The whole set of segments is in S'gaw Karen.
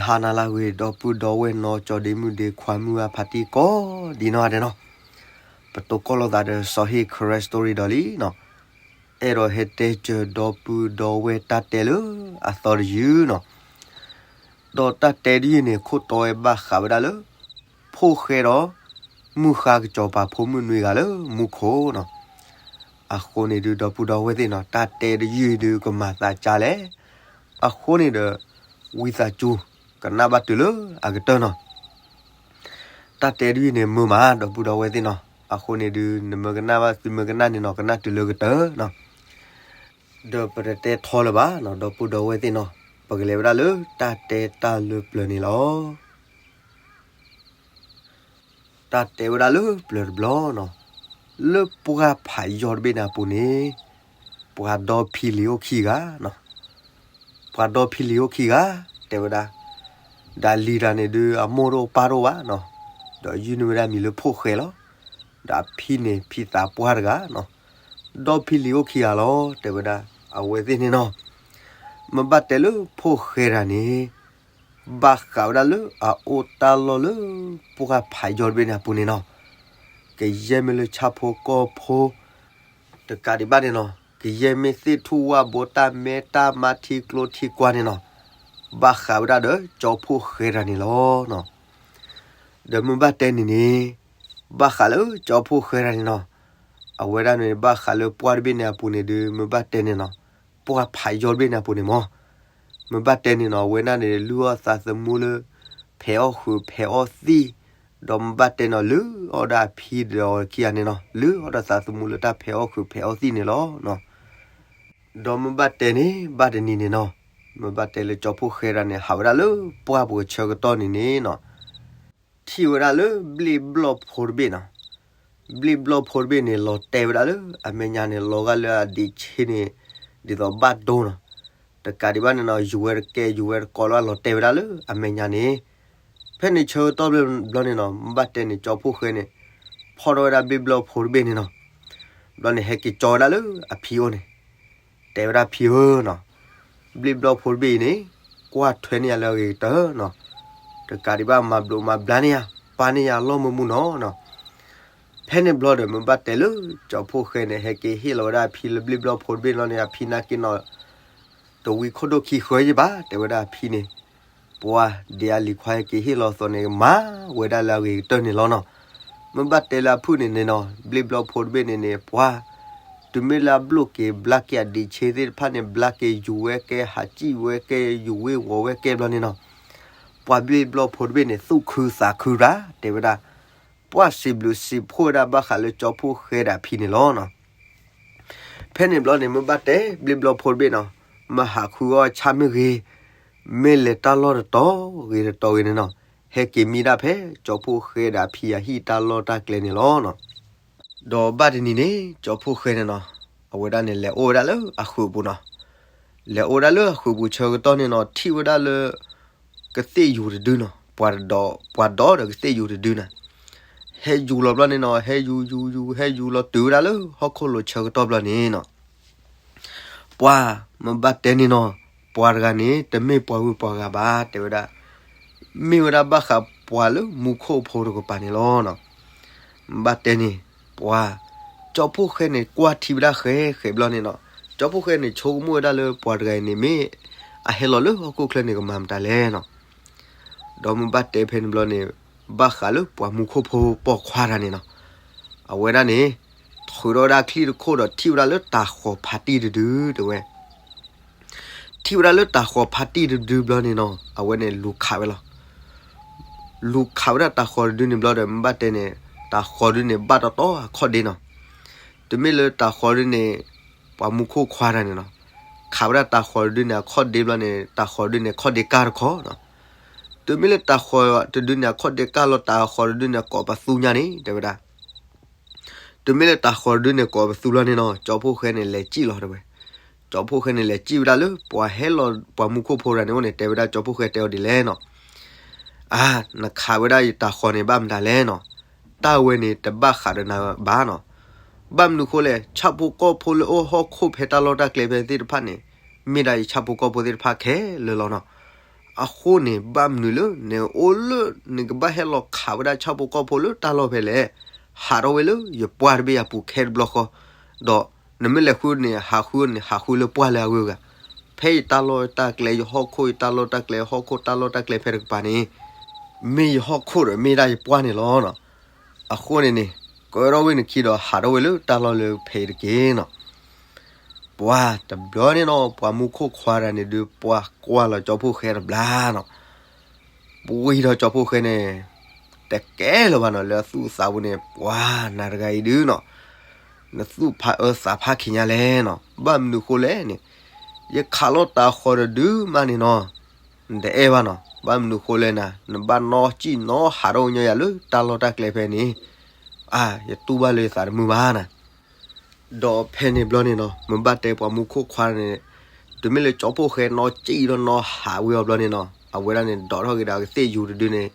ဟါနၤလၢအဂ့ၤ ဒီပုၢ်ဒီဝဲၢ်နီၢ်ကၠီဒ့မုၣ်ဒ့ခွါမုၢ်အဖါတံၢ်ကိးဒ်နီၢ်ဂၤဒဲးနီၤ, ပတိၢ်ကီၢ်လိာ်သးဒီးစီၤဟ့ၣ် Karen Story ဒီးလံနီၤ, အဲၣ်ဒိးဟဲတဲစၢၤဒီပုၢ်ဒီဝဲၢ်တၢ်တဲလၢအသီတယုၢ်နီၤ, ဒီးတၢ်တဲတယုၢ်န့ၣ် ခိၣ်တီဝဲဘၣ်ဃးဝဲဒၣ်လၢ ဖိၣ်ဃဲဒီး မုၢ်ဃါကစီၤပၤဖိမုၣ်နွံဂၤလၢမူခိၣ်နီၤ, အဃိန့ၣ်ဒုး ဒီပုၢ်ဒီဝဲၢ်သ့ၣ်နီၤ တၢ်တဲတယုၢ်ဒုးကမၤသးကၢ်လဲၣ်, အဃိန့ၣ်ဒီး ဝံသးစူၤ ကနၣ်ဘၣ်တုၤလၢအကတၢၢ်နီၤ, တၢ်တဲတယုၢ်န့ၣ်မုာ်မး ဒီပုၢ်ဒီဝဲၢ်သ့ၣ်နီၤ, အဃိန့ၣ်ဒုး နမ့ၢ်ကနၣ်ဘၣ်သုမ့ၢ်ကနၣ်န့ၣ်နီၤ ကနၣ်တုၤလၢကတၢၢ်နီၤ, ဒီးပတတဲထီလၢၤဘၣ်နီၤ ဒီပုၢ်ဒီဝဲၢ်သ့ၣ်နီၤ, ပကလဲၤဝဲဒၣ်လၢတၢ်တဲတၢ်လၢပျၢၤန့ၣ်လီၤ. တၢ်တဲဝဲဒၣ်လၢပျၢၤတဘျီနီၤ, လၢပှၢ်ဖးယီၢ်တဘ့ၣ်န့ၣ်အပူၤန့ၣ်, ပှၤဒီဖံလံၤအိၣ်ခံဂၤနီၤ, ပှၤဒီဖံလံၤအိၣ်ခံဂၤ, တဲဝဲဒၣ်, ဒီးလံၤတဂၤန့ၣ်ဒုး အမိၢ်တအိၣ်ပၢ်တအိၣ်ဘၣ်နီၤ, ဒီးယုၢ်န့ၢ်ဝဲဒၣ်မံၤလၢဖိၣ်ဃဲလီၤ, ဒီးအဖံန့ၣ်ဖံသးပှၢ်တဂၤနီၤ, ဒီဖံလံၤအိၣ်ခံဂၤလီၤ တဲဝဲဒၣ်, အဝဲသ့ၣ်န့ၣ်နီၤ, မ့ၢ်ဘၣ်တဲလၢဖိၣ်ဃဲတဂၤန့ၣ် ဘၣ်ဃးဝဲဒၣ်လၢအအိၣ်တၢ်လီၢ်လၢ ပှၢ်ဖးယီၢ်တဘ့ၣ်န့ၣ်အပူၤန့ၣ်နီၤ, ကယဲၢ်မ့ၢ်လၢဆၣ်ဖိကီၢ်ဖိ တကးဒံးဘၣ်န့ၣ်နီၤ, ကယဲၢ်မ့ၢ်သ့ၣ်ထူၣ်ဝၣ်ဘိတၢ်မဲတၢ်မါထံကျိထံကွၢ်န့ၣ်နီၤ, ဘၣ်ဃးဝဲဒၣ်ဒီးကၠီဖိၣ်ဃဲတဂၤန့ၣ်လီၤ. ဒီးမ့ၢ်ဘၣ်တဲန့ၣ်န့ၣ်, ဘၣ်ဃးလၢကၠီဖိၣ်ဃဲတဂၤန့ၣ်နီၤ, အဝဲဒၣ်န့ၣ် ဘၣ်ဃးလၢပှၢ်တဘ့ၣ်န့ၣ်အပူၤန့ၣ်ဒုး မ့ၢ်ဘၣ်တဲန့ၣ်နီၤ, ပှၢ်ဖးယီၢ်တဘ့ၣ်န့ၣ်အပူၤန့ၣ်မး, မ့ၢ်ဘၣ်တဲန့ၣ်နီၤ အဝဲဒၣ်န့ၣ် လုၢ်အီၣ်သးသမူလၢ ဖဲးအီၣ်ဃုာ်ဖဲးအီၣ်သံၣ်, ဒီးမ့ၢ်ဘၣ်တဲန့ၣ်နီၤ လုၢ်အီၣ်ဒီးအဖံဒီးခံဂၤန့ၣ်နီၤ လုၢ်အီၣ်ဒီးသးသမူလၢတၢ်ဖဲးအီၣ်ဃုာ်ဖဲးအီၣ်သံၣ်န့ၣ်လီၤ. ဒီးမ့ၢ်ဘၣ်တဲန့ၣ် ဘၣ်တနံၤန့ၣ်နီၤ, မ့ၢ်ဘၣ်တဲလၢကၠီဖိၣ်ဃဲတဂၤန့ၣ် ဟးဝဲဒၣ်လၢပှၢ်ပူၤဆၢကတီၢ်န့ၣ်န့ၣ်နီၤ, ထံၣ်ဝဲဒၣ်လၢဘျ့ၣ်ဘျီၣ်ဖိတဘ့ၣ်နီၤ, ဘျ့ၣ်ဘျီၣ်ဖိတဘ့ၣ်န့ၣ် လီၤတဲာ်ဝဲဒၣ်လၢအမဲာ်ညါန့ၣ် လီၤဂာ်လၢအဒံးဆ့န့ၣ် ဒ်သိးဘၣ်ဒိနီၤ, တကးဒံးဘၣ်န့ၣ်နီၤ ယူၤဝဲတကဲယူၤဝဲတကိးလၢအလီၤတဲာ်ဝဲဒၣ်လၢအမဲာ်ညါန့ၣ်, ဖဲန့ၣ်ဆၢကတီၢ်ဘျီန့ၣ်နီၤ မ့ၢ်ဘၣ်တဲန့ၣ် ကၠီဖိၣ်ဃဲန့ၣ် ဖီၣ်ထီၣ်ဝဲဒၣ်ဘျ့ၣ်ဘျီၣ်ဖိတဘ့ၣ်န့ၣ်နီၤ, ဘျီန့ၣ် ဟဲက့ၤကၠီဝဲဒၣ်လၢအဖံအိၣ်န့ၣ် တဲဝဲဒၣ်ဖံဧၢနီၤ, ဘျ့ၣ်ဘျီၣ်ဖိတဘ့ၣ်အံၤန့ၣ် ကွၢ်ထွဲန့ၢ်ယၤလၢအဂ့ၤကတၢၢ်နီၤ, တကးဒံးဘၣ်မၤဘျိးမၤဘျါန့ၢ်ယၤ ပာ်န့ၢ်ယၤအလီၢ်မုၢ်မုၢ်နီၤနီၤ, ဖဲန့ၣ်ဘျီဒီး မ့ၢ်ဘၣ်တဲလၢ ကၠီဖိၣ်ဃဲန့ၣ် ဟဲက့ၤဟ့ၣ်လီၤဝဲဒၣ်အဖံလၢဘျ့ၣ်ဘျီၣ်ဖိတဘ့ၣ်လီၤန့ၣ် အဖံနာ်က့နီၤ တဝံခိၣ်ဒိၣ်ခံဃၢယဘၣ် တဲဝဲဒၣ်အဖံန့ၣ်, ပှၤဒ်အလံၤခွါဟဲက့ၤဟ့ၣ်လီၤအသိးန့ၣ် မၤဝဲဒၣ်လၢအဂ့ၤကတၢၢ်န့ၣ်လီၤနီၤ, မ့ၢ်ဘၣ်တဲလၢအဖုၣ်န့ၣ်န့ၣ်နီၤ ဘျ့ၣ်ဘျီၣ်ဖိတဘ့ၣ်န့ၣ်န့ၣ် ပှၤ တုၤမ့ၢ်လၢအဘျိၣ်က့ၤဘျါက့ၤအဒံးဆ့သ့ၣ်တဖၣ်န့ၣ် ဘျါက့ၤယူၤဝဲကဲ ဟးစံၣ်ဝဲကဲ ယူၤဝ့ၤဝီၤဝဲကဲဘျီန့ၣ်နီၤ, ပှၤဘျ့ၣ်ဘျီၣ်ဖိတဘ့ၣ်န့ၣ် သူၣ်ခုသးခုရၣ် တဲဝဲဒၣ်, ပှၤစံးဘျုးစံးဖှိၣ်ဝဲဒၣ်ဘၣ်ဃးလၢကၠီဖိၣ်ဃဲဒီးအဖံန့ၣ်လီၤနီၤ. ဖဲန့ၣ်ဘျီန့ၣ် မ့ၢ်ဘၣ်တဲဘျ့ၣ်ဘျီၣ်ဖိတဘ့ၣ်နီၤ, မ့ၢ်ဟးဃုအီၣ်ဆၣ်မ့ၢ်ဂ့ၤ, မ့ၢ်လဲၤတၢ်လီၢ်တတီၤဂ့ၤတတီၤဂ့ၤန့ၣ်နီၤ, ဟဲက့ၤမံဒၣ်ဖဲ ကၠီဖိၣ်ဃဲဒီးအဖံအဟံၣ်တၢ်လီၢ်တၢ်ကျဲန့ၣ်လီၤနီၤ. ဒီးဘၣ်တနံၤန့ၣ် ကၠီဖိၣ်ဃဲန့ၣ်နီၤ, အဝဲဒၣ်န့ၣ် လဲၤအိၣ်ဝဲဒၣ်လၢအဃုာ်ပူၤနီၤ. လဲၤအိၣ်ဝဲဒၣ်လၢအဃုာ်ပူၤဆၢကတီၢ်န့ၣ်နီၤ, ထံၣ်ဝဲဒၣ်လၢ ကသ့ၣ်ယူၤတဒုနီၤ, ပှၤဒီး ပှၤဒီးဒီးကသ့ၣ်ယူၤတဒုန့ၣ်, ဟဲယူၤလီၤဘျီန့ၣ်နီၤ, ဟဲယူၤယူၤယူၤ ဟဲယူၤလီၤတုၤဝဲဒၣ်လၢဟီၣ်ခိၣ်လိၤဆၢကတီၢ်ဘျီန့ၣ်နီၤ, ပှၤ မ့ၢ်ဘၣ်တဲန့ၣ်နီၤ, ပှၤတဂၤန့ၣ် တမ့ၢ်ပှၤဂုၤပှၤဂၤဘၣ် တဲဝဲဒၣ်, မ့ၢ်ဝဲဒၣ်ဘၣ်ဃးပှၤလၢမူခိၣ်ဖိတကပၤန့ၣ်လီၤနီၤ. မ့ၢ်ဘၣ်တဲန့ၣ် ပှၤ ကၠီဖိၣ်ဃဲန့ၣ် ကွၢ်ထံဝဲဒၣ်ဃဲဃဲဘျီန့ၣ်နီၤ, ကၠီဖိၣ်ဃဲန့ၣ် ဆိကမိၣ်ဝဲဒၣ်လၢပှၤတဂၤအံၤန့ၣ် မ့ၢ်အဟဲလီၤလၢဟီၣ်ခိၣ်ချၢန့ၣ် ကမၤမတၤလဲၣ်နီၤ. ဒီးမ့ၢ်ဘၣ်တဲဖဲန့ၣ်ဘျီန့ၣ် ဘၣ်ဃးလၢပှၤမူခိၣ်ဖိပိာ်ခွါတဂၤန့ၣ်နီၤ, အဝဲဒၣ်န့ၣ် ထုးထီၣ်ဝဲဒၣ်ချံၣ်တခိၣ်ဒီးထံၣ်ဝဲဒၣ်လၢတၤဃီၤဖးတံၢ်တဒုတဲဝဲ, ထံၣ်ဝဲဒၣ်လၢတၤဃီၤဖးတံၢ်တဒုဘျီန့ၣ်နီၤ, အဝဲန့ၣ်လူၤခးဝဲလီၤ. လူၤခးဝဲဒၣ်တၤဃီၤတဒုန့ၣ်ဘျီဒီး မ့ၢ်ဘၣ်တဲန့ၣ် တၤဃီၤတဒုန့ၣ် ဘၣ်တီတီအခီၣ်ဒ့နီၤ. တမ့ၢ်လၢတၤဃီၤတဒုန့ၣ် ပှၤမူခိၣ်ခွါတဂၤန့ၣ်နီၤ, ခးဝဲဒၣ်တၤဃီၤတဒုန့ၣ် အခီၣ်ဒ့ဘျီန့ၣ် တၤဃီၤတဒုန့ၣ် ခီၣ်ဒ့ကၢ်တခီနီၤ. တမ့ၢ်လၢတၤဃီၤတဒုန့ၣ် အခီၣ်ဒ့ကၢ်လီၤ တၤဃီၤတဒုန့ၣ် ကိးပသူညါန့ၣ် တဲဝဲဒၣ် တမ့ၢ်လၢတၤဃီၤတဒုန့ၣ် ကိးပသူလီၤန့ၣ်နီၤ, ကၠီဖိၣ်ဃဲန့ၣ် လဲၤစံၣ်လီၤတဲဝဲ. ကၠီဖိၣ်ဃဲန့ၣ် လဲၤစံၣ်ဝဲဒၣ်လၢ ပှၤဟဲလီၤပှၤမူခိၣ်ဖိတဂၤန့ၣ်အိၣ်န့ၣ် တဲဝဲဒၣ် ကၠီဖိၣ်ဃဲတဲအီၤဒ်လဲၣ်နီၤ. အါ, နခးဝဲဒၣ်ယတၤဃီၤန့ၣ် ဘၣ်မတၤလဲၣ်နီၤ. တၢ်ဝဲန့ၣ် တဘၣ်ဃးဒီးနၤဘၣ်နီၤ. ဘၣ်မနုၤဃိလဲၣ်, ဆၣ်ဖိကီၢ်ဖိလၢအိၣ်ဟီၣ်ခိၣ်ဖဲတၢ်လီၢ်တၢ်ကျဲဖဲသ့ၣ်တဖၣ်န့ၣ် မ့ၢ်ဒၣ်ယဆၣ်ဖိကီၢ်ဖိသ့ၣ်တဖၣ်ခဲလၢာ်လီၤနီၤ. အဃိန့ၣ် ဘၣ်မနုၤလၢ နအိၣ်လၢ နကဘၣ်ဟဲလီၤခးဝဲဒၣ်ဆၣ်ဖိကီၢ်ဖိလၢတၢ်လီၢ်ဖဲလဲၣ်, ဟးထီၣ်ဝဲလၢယပှၢ်တဘ့ၣ်အပူၤခဲတဘျီဃီ, ဒီးနမ့ၢ်လဲၤဃုန့ၣ် ဟးဃုန့ၣ် ဟးဃုလၢပှၢ်လၢအဂုၤအဂၤ, ဖဲယတၢ်လီၢ်တၢ်ကျဲ ယဟီၣ်ခိၣ် ယတၢ်လီၢ်တၢ်ကျဲ ဟီၣ်ခိၣ်တၢ်လီၢ်တၢ်ကျဲဖဲတကပၤန့ၣ် မ့ၢ်ယဟီၣ်ခိၣ်ဒီးမ့ၢ်ဒၣ်ယပှၢ်န့ၣ်လီၤ. အဃိန့ၣ်န့ၣ် ကဲထီၣ်ဝဲနခံဒီးဟးထီၣ်ဝဲလၢတၢ်လီၢ်လၢဖဲအံၤတက့ၢ်နီၤ. ပှၤတဘျီန့ၣ်နီၤ ပှၤမူခိၣ်ခွါတဂၤန့ၣ်ဒုး ပှၤကွၢ်လီၤကၠီဖှိၣ်ဃဲတဘျီနီၤ. ပှ့ၤဒီးကၠီဖှိၣ်ဃဲန့ၣ် တကဲလၢၤဘၣ်နီၤ လၢအသူၣ်အသးပူၤန့ၣ် ပှၤနၤတဂၤအံၤဒုးနီၤ နသူၣ်ဖးအၢသးဖးခံညါလဲၣ်နီၤ. ဘၣ်မနုၤဃိလဲၣ်န့ၣ် ယခးလီၤတၤဃီၤတဒုမးန့ၣ်နီၤ နတအဲၣ်ဘၣ်နီၤ. ဘၣ်မနုၤဃိလဲၣ်နၤ နဘၣ်နီၣ်စံၣ်နီၣ်ဟးထီၣ်ကညီယၤလၢတၢ်လီၢ်တၢ်ကျဲဖဲန့ၣ်, အါ ယတူၢ်ဘၣ်လၢယသးတမုာ်ဘၣ်နၤ. ဒီးဖဲန့ၣ်ဘျီန့ၣ်နီၤ မ့ၢ်ဘၣ်တဲပှၤမူခိၣ်ခွါန့ၣ် တုၤမ့ၢ်လၢကၠီဖှိၣ်ဃဲနီၣ်စံၣ်ဒီးနီၣ်ဟးဝံၤအီၤဘျီန့ၣ်နီၤ အဝဲဒၣ်န့ၣ် ဒိးထီၣ်က့ၤဒီးအကသ့ၣ်ယူၤတဒုန့ၣ်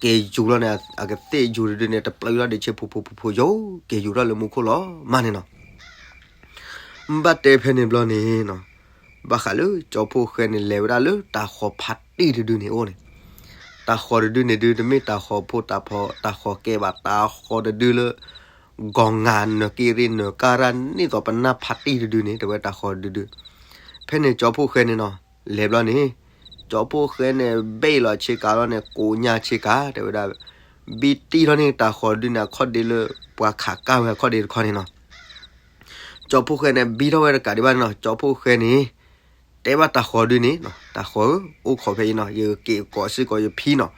က့ၤယူၤလီၤန့ၣ် အကသ့ၣ်ယူၤတဒုန့ၣ် တပျုာ်ထီၣ်ဒံးဆ့ဖူဖူဖူဖူယိာ် က့ၤယူၤထီၣ်လၢမူခိၣ်လီၤမးန့ၣ်နီၤ. မ့ၢ်ဘၣ်တဲဖဲန့ၣ်ဘျီန့ၣ်နီၤ ဘၣ်ဃးလၢကၠီဖှိၣ်ဃဲန့ၣ် လဲၤဝဲဒၣ်လၢတၤဃီၤဖးတံၢ်တဒုန့ၣ်အိၣ်န့ၣ်, တၤဃီၤတဒုန့ၣ်ဒုး တမ့ၢ်တၤဃီၤဖိတၤဖီ တၤဃီၤကဲဘၣ် တၤဃီၤတဒုလၢ ကီၢ်ငါနၢၤက့ရ့နၢၤကါရၢ်န့ၣ်သိးပနၢ်ဖးတံၢ်တဒုန့ၣ် တဲဝဲတၤဃီၤတဒုဒုး. ဖဲန့ၣ်ကၠီဖှိၣ်ဃဲန့ၣ်နီၤ လဲၤဘျီန့ၣ် ကၠီဖှိၣ်ဃဲန့ၣ် ဘ့ၣ်လီၤဆ့ကၤလီၤန့ၣ် ကိးညါဆ့ကၤ တဲဝဲဒၣ် ဘံတံၢ်ထီၣ်န့ၢ်တၤဃီၤတဒုန့ၣ် အခီၣ်ဒ့လၢ ပှၤခးကၢ်ဝဲအခီၣ်ဒ့တခီန့ၣ်နီၤ. ကၠီဖှိၣ်ဃဲန့ၣ် ဘံထီၣ်ဝဲတကးဒံးဘၣ်န့ၣ်နီၤ ကၠီဖှိၣ်ဃဲန့ၣ် တဲဘၣ်တၤဃီၤတဒုန့ၣ် တၤဃီၤဧၢ အိၣ်ခိးဖဲအံၤနီၤ ယကက့ၤကိးစ့ၢ်ကီးယဖံနီၤ.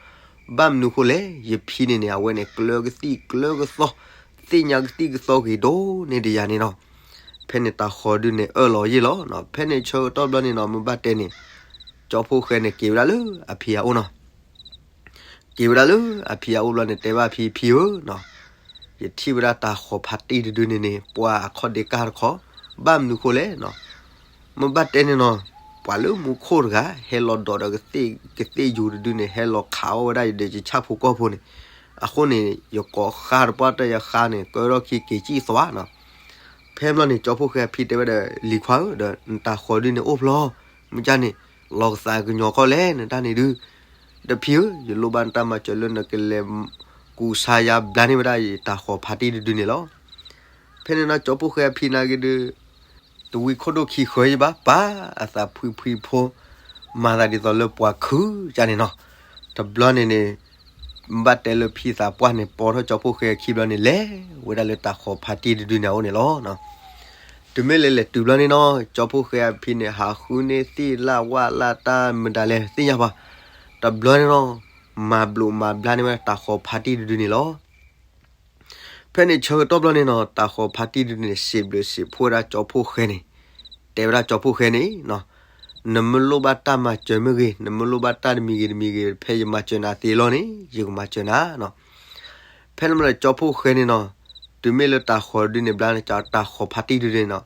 ဘၣ်မနုၤဃိလဲၣ် ယဖံန့ၣ်န့ၣ် အဝဲန့ၣ် ကျၢကသံၣ်ကျၢကသီ သ့ၣ်ညါကသံၣ်ကသီဂ့ၤဒိၣ်န့ၢ်ဒံးယၤန့ၣ်နီၤ. ဖဲန့ၣ်တၤဃီၤတဒုန့ၣ် အၢၣ်လီၤယ့ၢ်လီၤနီၤ. ဖဲန့ၣ်ဆၢကတီၢ်ဘျီန့ၣ်နီၤ မ့ၢ်ဘၣ်တဲန့ၣ် ကၠီဖှိၣ်ဃဲန့ၣ် က့ၤဝဲဒၣ်လၢအဖံအအိၣ်နီၤ. က့ၤဝဲဒၣ်လၢအဖံအအိၣ်ဘျီန့ၣ် တဲဘၣ်ဖံ ဖံဧၢနီၤ ယထံၣ်ဝဲဒၣ်တၤဃီၤဖးတံၢ်တဒုန့ၣ်န့ၣ် ပှၤအခီၣ်ဒ့ကၢ်တခီ, ဘၣ်မနုၤဃိလဲၣ်နီၤ. မ့ၢ်ဘၣ်တဲန့ၣ်နီၤ ပှၤလၢမူခိၣ်တဂၤ ဟဲလီၤဒိးဒီးကသ့ၣ်ယူၤတဒုန့ၣ် ဟဲလီၤခးအီၣ်ဝဲဒၣ်ယဒီးယဆၣ်ဖိကီၢ်ဖိန့ၣ်, အဃိန့ၣ် ယကိးဃါတပှၢ်တၢၢ်ယဃါန့ၣ် ကဲထီၣ်ခံက့ၤကံၣ်သွါနီၤ. ဖဲဘျီန့ၣ် ကၠီဖှိၣ်ဃဲအဖံတဲဝဲဒီး လံၤခွါဧၢ ဒီးနတၤဃီၤဒုန့ၣ်အိၣ်ဖျီ မ့ၢ်ကၢ်န့ၣ် လီၤကသးကညီၤခီလဲၣ် နတၢ်န့ၣ်ဒုး, ဒီးဖံဧၢ ယလိၣ်ဘၣ်နတၢ်မၤစၢၤလၢနကလဲၤကူးဆါယါဘျါန့ၢ်ဝဲဒၣ်ယတၤဃီၤဖးတံၢ်တဒုန့ၣ်လီၤ. ဖဲန့ၣ်နီၤ ကၠီဖှိၣ်ဃဲအဖံနာ်က့ဒုး တဝံခိၣ်ဒိၣ်ခံဃၢၤယဘၣ် ပၢ်အသးဖှံဖှံဖိ မၤသးဒ်သိးလၢပှၤခုၣ်ကၢ်န့ၣ်နီၤ. တဘျီန့ၣ်န့ၣ် ဘၣ်တဲလၢဖံသးပှၢ်န့ၣ် ပိာ်ထီၣ်ကၠီဖှိၣ်ဃဲအခံဘျီန့ၣ် လဲၤဝဲဒၣ်လၢတၤဃီၤဖးတံၢ်တဒုန့ၣ်အအိၣ်န့ၣ်လီၤ. တုၤမ့ၢ်လဲၤလဲၤတုၤဘျီန့ၣ်နီၤ ကၠီဖှိၣ်ဃဲအဖံန့ၣ် ဟးဃုန့ၢ်သ့ၣ်လၣ်ဝၣ်လၣ်တၢ်မတၤလဲၣ်သ့ၣ်ညါပှၤ, တဘျီန့ၣ်နီၤ မၤဘျိးမၤဘျါန့ၢ်ဝဲတၤဃီၤဖးတံၢ်တဒုန့ၣ်လီၤ. ဖဲန့ၣ်ဆၢကတီၢ်ဘျီန့ၣ်နီၤ တၤဃီၤဖးတံၢ်တဒုန့ၣ် စံးဘျုးစံးဖှိၣ်ဝဲဒၣ်ကၠီဖှိၣ်ဃဲန့ၣ်, တဲဝဲဒၣ်ကၠီဖှိၣ်ဃဲန့ၣ်နီၤ, နမ့ၢ်လိၣ်ဘၣ်တၢ်မၤစၢၤမ့ၢ်ဂ့ၤ, နမ့ၢ်လိၣ်ဘၣ်တၢ်တမံၤဂ့ၤတမံၤဂ့ၤ ဖဲယမၤစၢၤနၤသ့လီၤန့ၣ် ယကမၤစၢၤနၤနီၤ. ဖဲန့ၣ်မ့ၢ်လၢကၠီဖှိၣ်ဃဲန့ၣ်နီၤ, တုၤမ့ၢ်လၢတၤဃီၤဒုန့ၣ်ဘျါန့ၣ် တၤဃီၤဖးတံၢ်တဒုန့ၣ်နီၤ,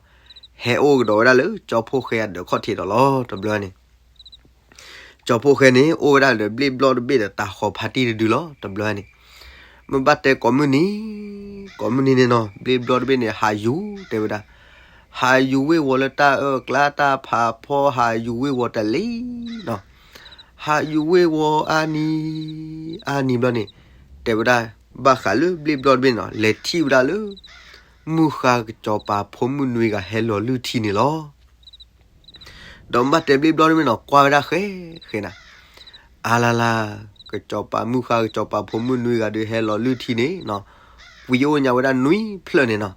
ဟဲအိၣ်ကဒီးဝဲဒၣ်လၢကၠီဖှိၣ်ဃဲအဒၢးခီၣ်ထံးဒီးလီၤ တဘျီန့ၣ် ကၠီဖှိၣ်ဃဲန့ၣ် အိၣ်ဝဲဒၣ်ဒီးဘျ့ၣ်ဘျီၣ်တဘ့ၣ်ဒီးတၤဃီၤဖးတံၢ်တဒုလီၤ တဘျီန့ၣ်. မ့ၢ်ဘၣ်တဲကိးမုၢ်နံၤ, ကိးမုၢ်နံၤန့ၣ်နီၤ ဘျ့ၣ်ဘျီၣ်တဘ့ၣ်န့ၣ် ဟးယူၤတဲဝဲဒၣ်, ဟးယူၤဝ့ၢ်ဝီၤလၢတၢ်အၢၣ်ကျါတၢ်ဖးဖီ ဟးယူၤဝ့ၢ်ဝီၤတလံနီၤ, ဟးယူၤဝ့ၢ်ဝီၤအါနံၤ, အါနံၤဘျီန့ၣ် တဲဝဲဒၣ် ဘၣ်ဃးလၢဘျ့ၣ်ဘျီၣ်တဘ့ၣ်န့ၣ်နီၤ လဲၤထံၣ်ဝဲဒၣ်လၢ မုၢ်ဃါကစီၤပၤဖိမုၣ်နွံဂၤဟဲလီၤလုၢ်ထံန့ၣ်လီၤ. ဒီးမ့ၢ်ဘၣ်တဲဘျ့ၣ်ဘျီၣ်တဘ့ၣ်န့ၣ်နီၤ ကွၢ်ဝဲဒၣ်ဃဲဃဲနၤ, အါလါလါ, ကစီၤပၤမုၢ်ဃါကစီၤပၤဖိမုၣ်နွံဂၤဒီးဟဲလီၤလုၢ်ထံန့ၣ်နီၤ, ကွံအိၣ်ညါဝဲဒၣ်နွံဖျၢၣ်န့ၣ်နီၤ,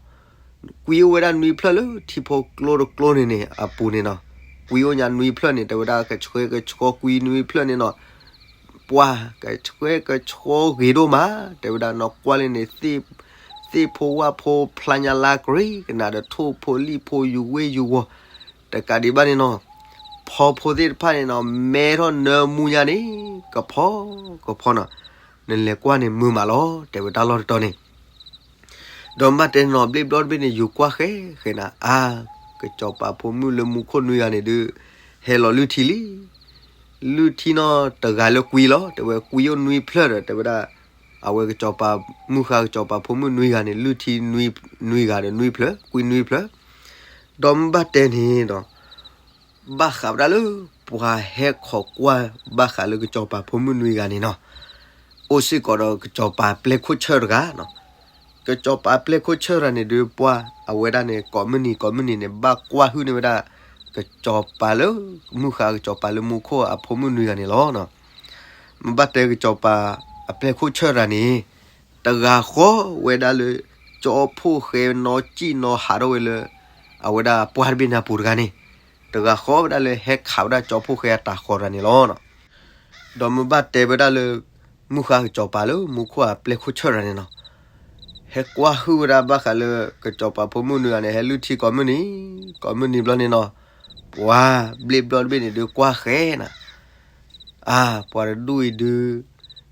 ကွံအိၣ်ဝဲဒၣ်နွံဖျၢၣ်လၢထံဖိကျိတကျိန့ၣ်န့ၣ် အပူၤန့ၣ်နီၤ, ကွံအိၣ်ညါနွံဖျၢၣ်န့ၣ် တဲဝဲဒၣ်ကဆှဲကဆှီကွံနွံဖျၢၣ်န့ၣ်နီၤ, ပှၤကဆှဲကဆှီဂ့ၤဒိၣ်မး, တဲဝဲဒၣ်နီၤ ကွၢ်လၢန့ၣ် သ့ၣ်ဖိဝၣ်ဖိဖျါညါလါကရံကနၤဒီးထိၣ်ဖိလံၣ်ဖိယူၤဝ့ၢ်ယူၤဝီၤ, တကးဒံးဘၣ်န့ၣ်နီၤ, ဖီဖိသ့ၣ်တဖၣ်န့ၣ်နီၤ မဲထီၣ်နၢမူညါန့ၣ် ကဖီကဖီနီၤ, နလဲၤကွၢ်န့ၣ်မုာ်မးလီၤ တဲဝဲတၢ်လီၢ်တတီၤန့ၣ် ဒီးမ့ၢ်ဘၣ်တဲနီၤ ဘျ့ၣ်ဘျီၣ်တဘ့ၣ်န့ၣ် ယူၤကွၢ်ဃဲဃဲနၤ အါ, ကစီၤပၤဖိမုၣ်လၢမူခိၣ်နွံဂၤန့ၣ်ဒုး ဟဲလီၤလုၢ်ထံလံ, လုၢ်ထံနီၤ တဂၤလၢကွံလီၤ တဲဝဲကွံအိၣ်နွံဖျၢၣ်ဒီး တဲဝဲဒၣ် အဝဲကစီၤပၤ မုၢ်ဃါကစီၤပၤဖိမုၣ်နွံဂၤန့ၣ် လုၢ်ထံနွံဂၤဒီးနွံဖျၢၣ် ကွံနွံဖျၢၣ်, ဒီးမ့ၢ်ဘၣ်တဲန့ၣ်ဒီး ဘၣ်ဃးဝဲဒၣ်လၢ ပှၤဟဲခိးကွၢ်ဘၣ်ဃးလၢကစီၤပၤဖိမုၣ်နွံဂၤန့ၣ်နီၤ, အိၣ်စ့ၢ်ကီးဒီးကစီၤပၤပျဲၢ်ခိၣ်ဆၢၣ်တဂၤနီၤ. ကစီၤပၤပျဲၢ်ခိၣ်ဆၢၣ်တဂၤန့ၣ်ဒုး ပှၤအဝဲဒၣ်န့ၣ် ကိးမုၢ်နံၤကိးမုၢ်နံၤန့ၣ် ဘၣ်ကွၢ်ဟုၣ်န့ၢ်ဝဲဒၣ် ကစီၤပၤလၢ မုၢ်ဃါကစီၤပၤလၢမူခိၣ်အဖိမုၣ်နွံဂၤန့ၣ်လီၤ. မ့ၢ်ဘၣ်တဲကစီၤပၤအပျဲၢ်ခိၣ်ဆၢၣ်တဂၤန့ၣ် တဂၤဃီဝဲဒၣ်လၢ ကၠီဖိၣ်ဃဲနီၣ်စံၣ်နီၣ်ဟးထီၣ်ဝဲလၢ အဝဲဒၣ်ပှၢ်တဘ့ၣ်န့ၣ်အပူၤတဂၤန့ၣ်, တဂၤဃီဝဲဒၣ်လၢဟဲခးဝဲဒၣ်ကၠီဖိၣ်ဃဲအတၢ်ဃီၤတဂၤန့ၣ်လီၤ. ဒီးမ့ၢ်ဘၣ်တဲဝဲဒၣ်လၢ မုၢ်ဃါကစီၤပၤလၢမူခိၣ်အပျဲၢ်ခိၣ်ဆၢၣ်တဂၤန့ၣ်နီၤ, ဟဲကွၢ်ဟုၣ်ဝဲဒၣ်ဘၣ်ဃးလၢ ကစီၤပၤဖိမုၣ်နွံဂၤန့ၣ် ဟဲလုၢ်ထံကိးမုၢ်နံၤ ကိးမုၢ်နံၤဘျီန့ၣ်နီၤ, ပှၤဘျ့ဘျီတဘ့ၣ်န့ၣ်ဒုးကွၢ်ဃဲနၤ အါ ပှၤတဒူၣ်အံၤဒုး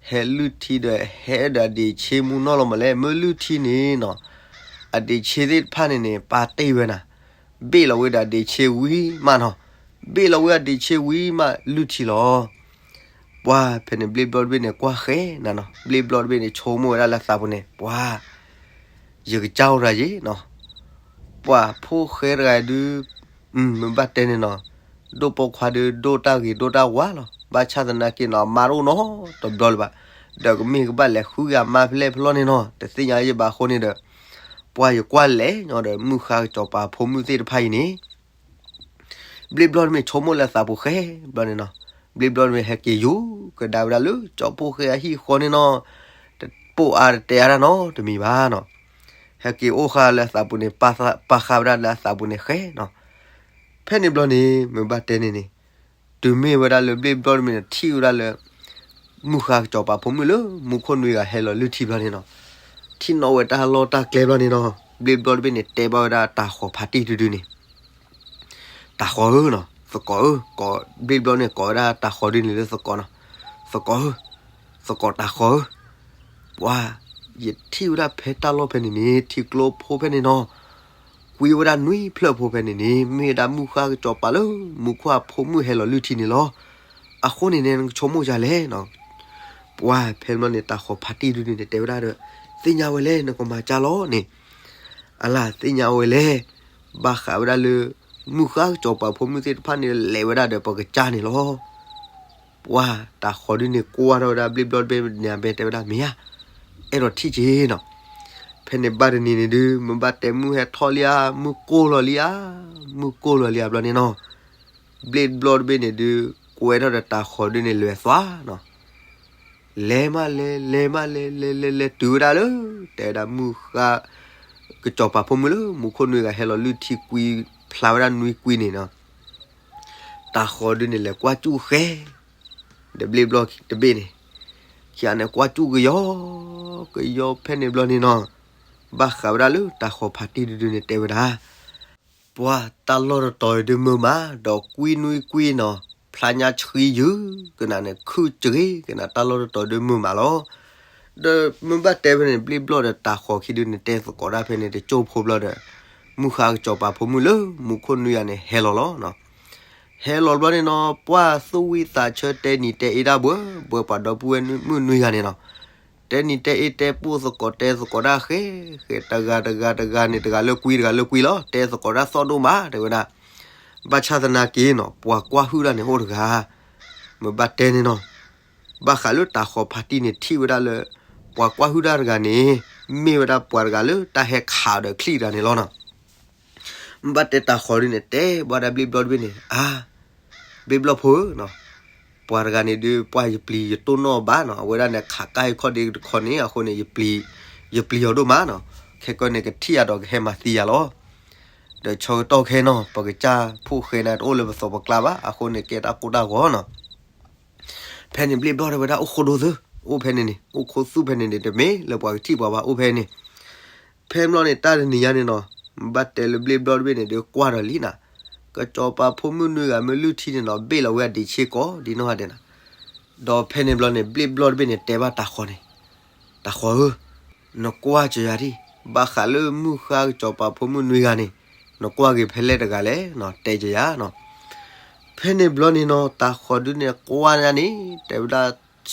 ဟဲလုၢ်ထံဒီးဟဲဒီးအဒ့းဆ့မူနီၢ်လီၤမးလဲၣ်, မ့ၢ်လုၢ်ထံန့ၣ်နီၤ, အဒ့းဆ့သ့ၣ်တဖၣ်န့ၣ်န့ၣ် ပာ်တ့ၢ်ဝဲနၤ, ဘ့ၣ်လီၤဝဲဒီးအဒ့းဆ့ဝံၤမးနီၤ, ဘ့ၣ်လီၤဝဲအဒ့းဆ့ဝံၤမးလုၢ်ထံလီၤ. ပှၤဖဲန့ၣ်ဘျ့ဘျီတဘ့ၣ်န့ၣ် ကွၢ်ဃဲနၤနီၤ, ဘျ့ဘျီတဘ့ၣ်န့ၣ် ဆိကမိၣ်ဝဲဒၣ်လၢအသးပူၤန့ၣ် ပှၤ ယကစၢ်အိၣ်တဂၤယ့ၣ်နီၤ, ပှၤဖိၣ်ဃဲတဂၤဒုး မ့ၢ်ဘၣ်တဲန့ၣ်နီၤ, ဒိၣ်ပိာ်ခွါဒုး ဒိၣ်တၢ်ဂ့ၤဒိၣ်တၢ်ဝါလီၤ, ဘၣ်ဆၣ်သနာ်က့နီၤ အမါတအိၣ်နီတဘျီလၢၤဘၣ်, ဒီးကမ့ၢ်ကဘၣ်လဲၤဃုဂ့ၤအမါဖဲလဲၣ်ဖဲလဲၣ်န့ၣ်နီၤ တသ့ၣ်ညါယဘၣ်အဃိန့ၣ်ဒီး, ပှၤယကွၢ်လဲၤညီဒီး မုၢ်ဃါကစီၤပၤဖိမုၣ်သ့ၣ်တဖၣ်အံၤန့ၣ် ဘျ့ဘျီတမ့ၢ်ဆိကမိၣ်လၢအသးပူၤဃဲဘျီန့ၣ်နီၤ, ဘျ့ဘျီတမ့ၢ်ဟဲက့ၤယိၤကဒါဝဲဒၣ်လၢကၠီဖိၣ်ဃဲအဟံၣ်ဃီန့ၣ်နီၤ, တပိာ်အါတတဲအါတၢ်နီတမံၤဘၣ်နီၤ, ဟဲက့ၤအိၣ်ဃာ်လၢအသးပူၤန့ၣ် ပာ်ဃာ်ဝဲဒၣ်လၢအသးပူၤန့ၣ်ဃဲနီၤ, ဖဲန့ၣ်ဘျီန့ၣ် မ့ၢ်ဘၣ်တဲန့ၣ်န့ၣ်, တုၤမ့ၢ်ဝဲဒၣ်လၢဘျ့ဘျီတမ့ၢ်န့ၣ်ထံၣ်ဝဲဒၣ်လၢ မုၢ်ဃါကစီၤပၤဖိမုၣ်လၢ မူခိၣ်နွံဂၤဟဲလီၤလုၢ်ထံဘျီန့ၣ်နီၤ, ထံၣ်နီၣ်ဝဲတၢ်လီၢ်တၢ်ကျဲဘျီန့ၣ်နီၤ, ဘျ့ဘျီတဘ့ၣ်န့ၣ် တဲဘၣ်ဝဲဒၣ်တၤဃီၤဖးတံၢ်ဒုဒုန့ၣ် တၤဃီၤဧၢနီၤ, သကိးဧၢ, ကိးဘျ့ဘျီန့ၣ် ကိးဝဲဒၣ်တၤဃီၤဒုန့ၣ်လၢသကိးနီၤ, သကိးဧၢ, သကိးတၤဃီၤဧၢ, ပှၤ ယထံၣ်ဝဲဒၣ်ဖဲတၢ်လီၢ်ဖဲန့ၣ်န့ၣ် ထံကျိဖိဖဲန့ၣ်နီၤ, ကွံဝဲဒၣ်နွံဖျၢၣ်ဖိဖဲန့ၣ်န့ၣ် မ့ၢ်ဝဲဒၣ်မုၢ်ဃါကစီၤပၤလၢ မူခိၣ်အဖိမုၣ်ဟဲလီၤလုၢ်ထံန့ၣ်လီၤ. အဃိန့ၣ်န့ၣ် နကဆိကမိၣ်ယၤလဲၣ်နီၤ, ပှၤဖဲန့ၣ်ဘျီန့ၣ် တၤဃီၤဖးတံၢ်ဒုန့ၣ် တဲဝဲဒၣ်ဒီး သ့ၣ်ညါဝဲလဲၣ် နကမၤကၢ်လီၤန့ၣ်, အလၢသ့ၣ်ညါဝဲလဲၣ်, ဘၣ်ဃးဝဲဒၣ်လၢ မုၢ်ဃါကစီၤပၤဖိမုၣ်သ့ၣ်တဖၣ်န့ၣ် လဲၤဝဲဒၣ်ဒီးပကစၢ်န့ၣ်လီၤ. ပှၤတၤဃီၤဒုန့ၣ် ကွၢ်ထီၣ်ဝဲဒၣ်ဘျ့ဘျီတဘ့ၣ်န့ၣ် အဘဲတဲဝဲဒၣ် မ့ၢ်ဧါ, အဲၣ်ဒိးထံၣ်က့ၤနီၤ, ဖဲန့ၣ်ဘၣ်တနံၤန့ၣ်ဒုး မ့ၢ်ဘၣ်တဲမုၢ်ဟဲထီၣ်လံဧါ, မုၢ်ကိၢ်လီၤလံဧါ, မုၢ်ကိၢ်လီၤလံဧါဘျီန့ၣ်နီၤ, ဘျ့ဘျီတဘ့ၣ်န့ၣ်ဒုး ကွဲထီၣ်ဒီးတၤဃီၤဒုန့ၣ်လဲၤသွါနီၤ လဲၤမးလဲၤ လဲၤမးလဲၤ လဲၤလဲၤလဲၤတုၤဝဲဒၣ်လၢ တဲဝဲဒၣ်မုၢ်ဃါ ကစီၤပၤဖိမုၣ်လၢ မူခိၣ်နွံဂၤဟဲလီၤလုၢ်ထံကွံ ဖျါဝဲဒၣ်နွံကွံန့ၣ်နီၤ, တၤဃီၤဒုန့ၣ်လဲၤကွၢ်စူၣ်ဃဲ ဒီးဘျ့ဘျီတဘ့ၣ်န့ၣ်, ခံဂၤန့ၣ်ကွၢ်စူၣ်ကယီ ကယီဖဲန့ၣ်ဘျီန့ၣ်နီၤ, ဘၣ်ဃးဝဲဒၣ်လၢတၤဃီၤဖးတံၢ်ဒုဒုန့ၣ်တဲဝဲဒၣ် ပှၤတၢ်လီၢ်တတီၤအံၤဒုမုာ်မး ဒီးကွံနွံကွံနီၤ, ဖျါညါဆှံယုာ်ကနၤန့ၣ် ခုၣ်စဂ့ၤကနၤ တၢ်လီၢ်တတီၤဒုမုာ်မးလီၤ. ဒီးမ့ၢ်ဘၣ်တဲဖဲန့ၣ် ဘျ့ဘျီဒီးတၤဃီၤခံဒုန့ၣ် တဲသကိးတၢ်ဖဲန့ၣ် တကၠိၢ်ဖိဘျီဒီး မုၢ်ဃါကစီၤပၤဖိမုၣ်လၢ မူခိၣ်နွံဂၤန့ၣ် ဟဲလီၤလီၤနီၤ. ဟဲလီၤဘျီန့ၣ်နီၤ ပှၤသူၣ်ဝံၣ်သးဆၢတဲနံၤတဲအ့တၢ်ဘှဲဘှဲ ပှၤဒီပုၢ်ဝဲၢ်မုၣ်နွံဂၤန့ၣ်နီၤ, တဲနံၤတဲအ့တဲပိၢ်သကိးတဲသကိးတၢ်ဃဲ ဃဲ တဂၤတဂၤတဂၤန့ၣ် တဂၤလၢကွံတဂၤလၢကွံလီၤ တဲသကိးတၢ်သီၣ်ဒိၣ်မး တဲဝဲဒၣ်. ဘၣ်ဆၣ်သနာ်က့နီၤ ပှၤကွၢ်ဟုၣ်တၢ်န့ၣ်အိၣ်တဂၤ မ့ၢ်ဘၣ်တဲန့ၣ်နီၤ, ဘၣ်ဃးလၢတၤဃီၤဖးတံၢ်န့ၣ်ထံၣ်ဝဲဒၣ်လၢ ပှၤကွၢ်ဟုၣ်တၢ်တဂၤန့ၣ် မ့ၢ်ဝဲဒၣ်ပှၤတဂၤလၢတၢ်ဟဲခးဒီးချံၣ်တဂၤန့ၣ်လီၤနီၤ. မ့ၢ်ဘၣ်တဲတၤဃီၤဒုန့ၣ် တဲဘၣ်ဒၣ်ဘျ့ဘျီတဘ့ၣ်န့ၣ် အါ ဘျ့ဘျီဖိဧၢနီၤ, ပှၤတဂၤန့ၣ်ဒုး ပှၤယပျံၤယတိၢ်နီၣ်ဘၣ်နီၤ, အဝဲဒၣ်န့ၣ်ခးကါဟံၣ်ခီၣ်ဒ့တခီန့ၣ် အဃိန့ၣ် ယပျံၤအီၤဒိၣ်မးနီၤ, ခဲကီန့ၣ် ကထံၣ်ယၤဒီးကဟဲမၤသံယၤလီၤ. ဒီးဆၢကတီၢ်ခဲနီၤ ပကစၢ်ဖိၣ်ဃဲန့ၣ် တအိၣ်လၢပသိးပကျါဘၣ် အဃိန့ၣ် ကဲတၢ်ကိၢ်တၢ်ဂီၤနီၤ. ဖဲန့ၣ်ဘျ့ဘျီတဲဝဲဒၣ် အိၣ်ခိၣ်ဒိၣ်သု အိၣ်ဖဲန့ၣ်န့ၣ် အိၣ်ခိၣ်သူၣ်ဖဲန့ၣ်န့ၣ် တမ့ၢ်လၢပှၤကထံၣ်ပှၤဘၣ် အိၣ်ဖဲန့ၣ် ဖဲဘျီန့ၣ် တၢ်တနံၤညါန့ၣ်နီၤ, ဘၣ်တဲလၢဘျ့ဘျီတဘ့ၣ်န့ၣ် ဒုးကွၢ်ဒီးလံနၤ, ကစီၤပၤဖိမုၣ်နွံဂၤမ့ၢ်လုၢ်ထံန့ၣ်နီၤ ဘ့ၣ်လီၤဝဲအဒံးဆ့ကိးဒ်နီၢ်ဂၤဒဲးနၤ. ဒီးဖဲန့ၣ်ဘျီန့ၣ် ဘျ့ဘျီတဘ့ၣ်န့ၣ် တဲဘၣ်တၤဃီၤန့ၣ်, တၤဃီၤဧၢ, နကွၢ်စၢၤယၤဒံး, ဘၣ်ဃးလၢမုၢ်ဃါကစီၤပၤဖိမုၣ်နွံဂၤန့ၣ်, နကွၢ်က့ၤဖဲလဲၣ်တဂၤလဲၣ်နီၤ, တဲစၢၤယၤနီၤ. ဖဲန့ၣ်ဘျီန့ၣ်နီၤ တၤဃီၤဒုန့ၣ် ကွၢ်ညါန့ၣ် တဲဝဲဒၣ်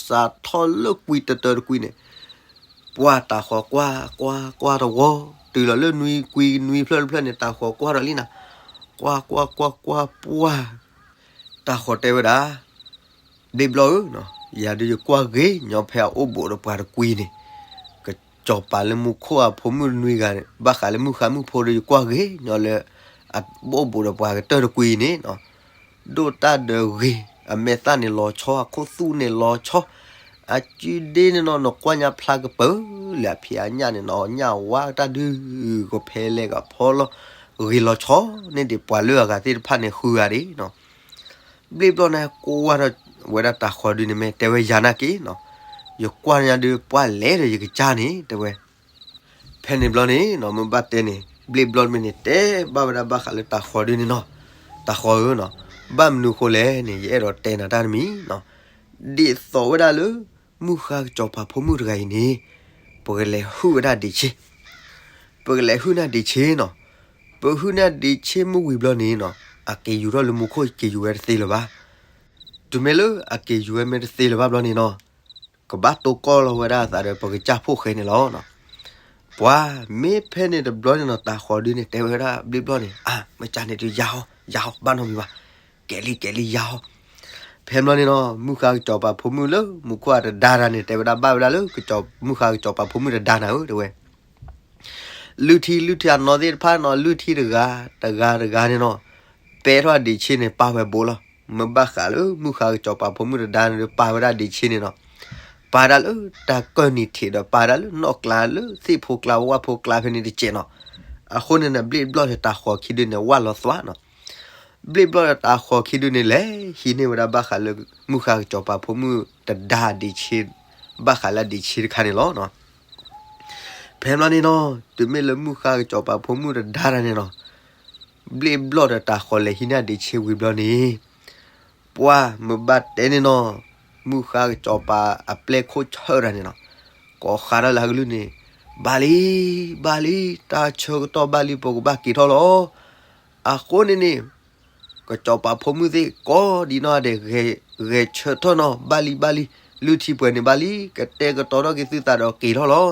စးထီၣ်လၢကွံတတၢတကွံန့ၣ်, ပှၤတၤဃီၤကွၢ် ကွၢ် ကွၢ်တဝီ, တုၤလီၤလၢနွံကွံနွံဖျၢၣ်တဖျၢၣ်န့ၣ် တၤဃီၤကွၢ်ဒီးလံနၤ, ကွၢ် ကွၢ် ကွၢ် ကွၢ် ပှၢ် တၢ်ဃီၤတဲဝဲဒၣ်, ဘျ့ဘျီဧၢ, ယၤဒုးယကွၢ်ဂ့ၤညီဖဲအအိၣ်ဘူးဒီးပှၤတကွံန့ၣ်, ကစီၤပၤလၢမူခိၣ်အဖိမုၣ်နွံဂၤန့ၣ် ဘၣ်ဃးလၢမုၢ်ဃါမုၢ်ဖိဒီးယကွၢ်ဂ့ၤညီလၢ အအိၣ်ဘူးဒီးပှၤကတၢၢ်တကွံန့ၣ်နီၤ, ဒိၣ်တၢ်ဒီးဂ့ၤ, အမဲာ်သၣ်န့ၣ်လီၤဆီ, အခိၣ်သူၣ်န့ၣ်လီၤဆီ, အစုဒ့န့ၣ်နီၤ နကွၢ်ညါဖျါကပၢၤလၢအဖံးအညၣ်န့ၣ်နီၤ, ညၣ်ဝါတၢ်ဒုးကဖဲလဲၣ်ကဖီလီၤ, ဂ့ၤလီၤဆီန့ၣ်ဒံး ပှၤလၢအဂၤသ့ၣ်တဖၣ်န့ၣ်ဃုဂၤဒၣ်နီၤ. ဘျ့ဘျီန့ၣ် ကိးဝဲဒၣ်တၢ်ဃီၤဒုန့ၣ် မ့ၢ်တဲဝဲယၤနာ်က့နီၤ, ယကွၢ်ညါဒုးပှၢ်လဲၣ်ဒီးယကစၢ်န့ၣ် တဲဝဲ. ဖဲန့ၣ်ဘျီန့ၣ်နီၤ မ့ၢ်ဘၣ်တဲန့ၣ် ဘျ့ဘျီမ့ၢ်န့ၣ် တဲဘၣ်ဝဲဒၣ်ဘၣ်ဃးလၢတၢ်ဃီၤဒုန့ၣ်နီၤ, တၢ်ဃီၤဧၢနီၤ, ဘၣ်မနုၤဃိလဲၣ်န့ၣ် ယအဲၣ်ဒိးတဲနၤတၢ်တမံၤနီၤ, ဒ်သိးဝဲဒၣ်လၢ မုၢ်ဃါကစီၤပၤဖိမုၣ်တဂၤအံၤန့ၣ် ပကလဲၤဟုၣ်ဝဲဒၣ်ဒ့ၣ်ဆ့, ပကလဲၤဟုၣ်န့ၢ်ဒ့ၣ်ဆ့နီၤ, ပဟုၣ်န့ၢ်ဒ့ၣ်ဆ့မုၢ်ဝံၤဘျီန့ၣ်နီၤ အက့ၤယူၤထီၣ်လၢမူခိၣ် က့ၤယူၤဝဲတသ့လၢၤဘၣ်. တုၤမ့ၢ်လၢအက့ၤယူၤဝဲမ့ၢ်တသ့လၢၤဘၣ်ဘျီန့ၣ်နီၤ, ကဘၣ်တိၢ်ကီၢ်လီၤဝဲဒၣ်အသးဒီးပကစၢ်ဖိၣ်ဃဲန့ၣ်လီၤ. ပှၤမ့ၢ်ဖဲန့ၣ်တဘျီန့ၣ်နီၤ တၢ်ဃီၤဒုန့ၣ် တဲဝဲဒၣ်ဘျ့ဘျီန့ၣ် အါ မ့ၢ်ကန့ၣ်ဒုးယၤဟီ ယၤဟီ ဘၣ်နီတမံၤဘၣ်, ကဲးလံ ကဲးလံ ယၤဟီ. ဖဲဘျီန့ၣ်နီၤ မုၢ်ဃါကစီၤပၤဖိမုၣ်လၢမူခိၣ်အတဒါတၢ်န့ၣ် တဲဝဲဒၣ်ဘၣ်ဝဲဒၣ်လၢ မုၢ်ဃါကစီၤပၤဖိမုၣ်တဒါနၤဧၢ တဲဝဲ. လုၢ်ထံလုၢ်ထံအနီၢ်သ့ၣ်တဖၣ်နီၤ လုၢ်ထံတဂၤတဂၤတဂၤန့ၣ်နီၤ, ပဲထီၣ်ဒ့ၣ်ဆ့န့ၣ် ပာ်ဝဲဘိလီၤ. မ့ၢ်ဘၣ်ဃးလၢမုၢ်ဃါကစီၤပၤဖိမုၣ်တဒါန့ၣ်ဒီး ပာ်ဝဲဒၣ်ဒ့ၣ်ဆ့န့ၣ်နီၤ, ပာ်ဒၣ်လၢတၢ်ကၢၢ်နံၤထံးဒီး ပာ်ဒၣ်လၢနီၣ်ကျါလၢသ့ၣ်ဖိကျါဝၣ်ဖိကျါဖဲန့ၣ်တစဲးနီၤ. အဃိန့ၣ်န့ၣ် ဘျ့ဘျီဒီးတၢ်ဃီၤခံဒုန့ၣ် ဝၣ်လီၤသွါနီၤ. ဘျ့ဘျီဒီးတၢ်ဃီၤခံဒုန့ၣ် လဲၤဟံးန့ၢ်ဝဲဒၣ်ဘၣ်ဃးလၢ မုၢ်ဃါကစီၤပၤဖိမုၣ်တဒါဒ့ၣ်ဆ့, ဘၣ်ဃးလၢဒ့ၣ်ဆ့တခါန့ၣ်လီၤ. ဖဲဘျီန့ၣ်နီၤ တုၤမ့ၢ်လၢမုၢ်ဃါကစီၤပၤဖိမုၣ်တဒါတၢ်န့ၣ်နီၤ, ဘျ့ဘျီဒီးတၢ်ဃီၤလဲၤဟံးန့ၢ်ဒ့ၣ်ဆ့ဝံၤဘျီန့ၣ်, ပှၤမ့ၢ်ဘၣ်တဲန့ၣ်နီၤ, မုၢ်ဃါကစီၤပၤအပျဲၢ်ခိၣ်ဆၢၣ်တၢ်န့ၣ်နီၤ, ကိးဃးထီၣ်လၢအကလုၢ်န့ၣ်, ဘၣ်လံ, ဘၣ်လံ, တၢ်ဆၢကတီၢ်ဘၣ်လံ ပကဘၣ်က့ၤထီၣ်လီၤ. အဃိန့ၣ်န့ၣ် ကစီၤပၤဖိမုၣ်သ့ၣ်ကိးဒံးနီၢ်ဒဲး ဂဲၤဆၢထၢၣ်နီၤ, ဘၣ်လံ ဘၣ်လံ, လုၢ်ထံပှဲၤန့ၣ်ဘၣ်လံ, ကတဲာ်ကတီၤထီၣ်က့ၤသုသးဒီးက့ၤထီၣ်လီၤ.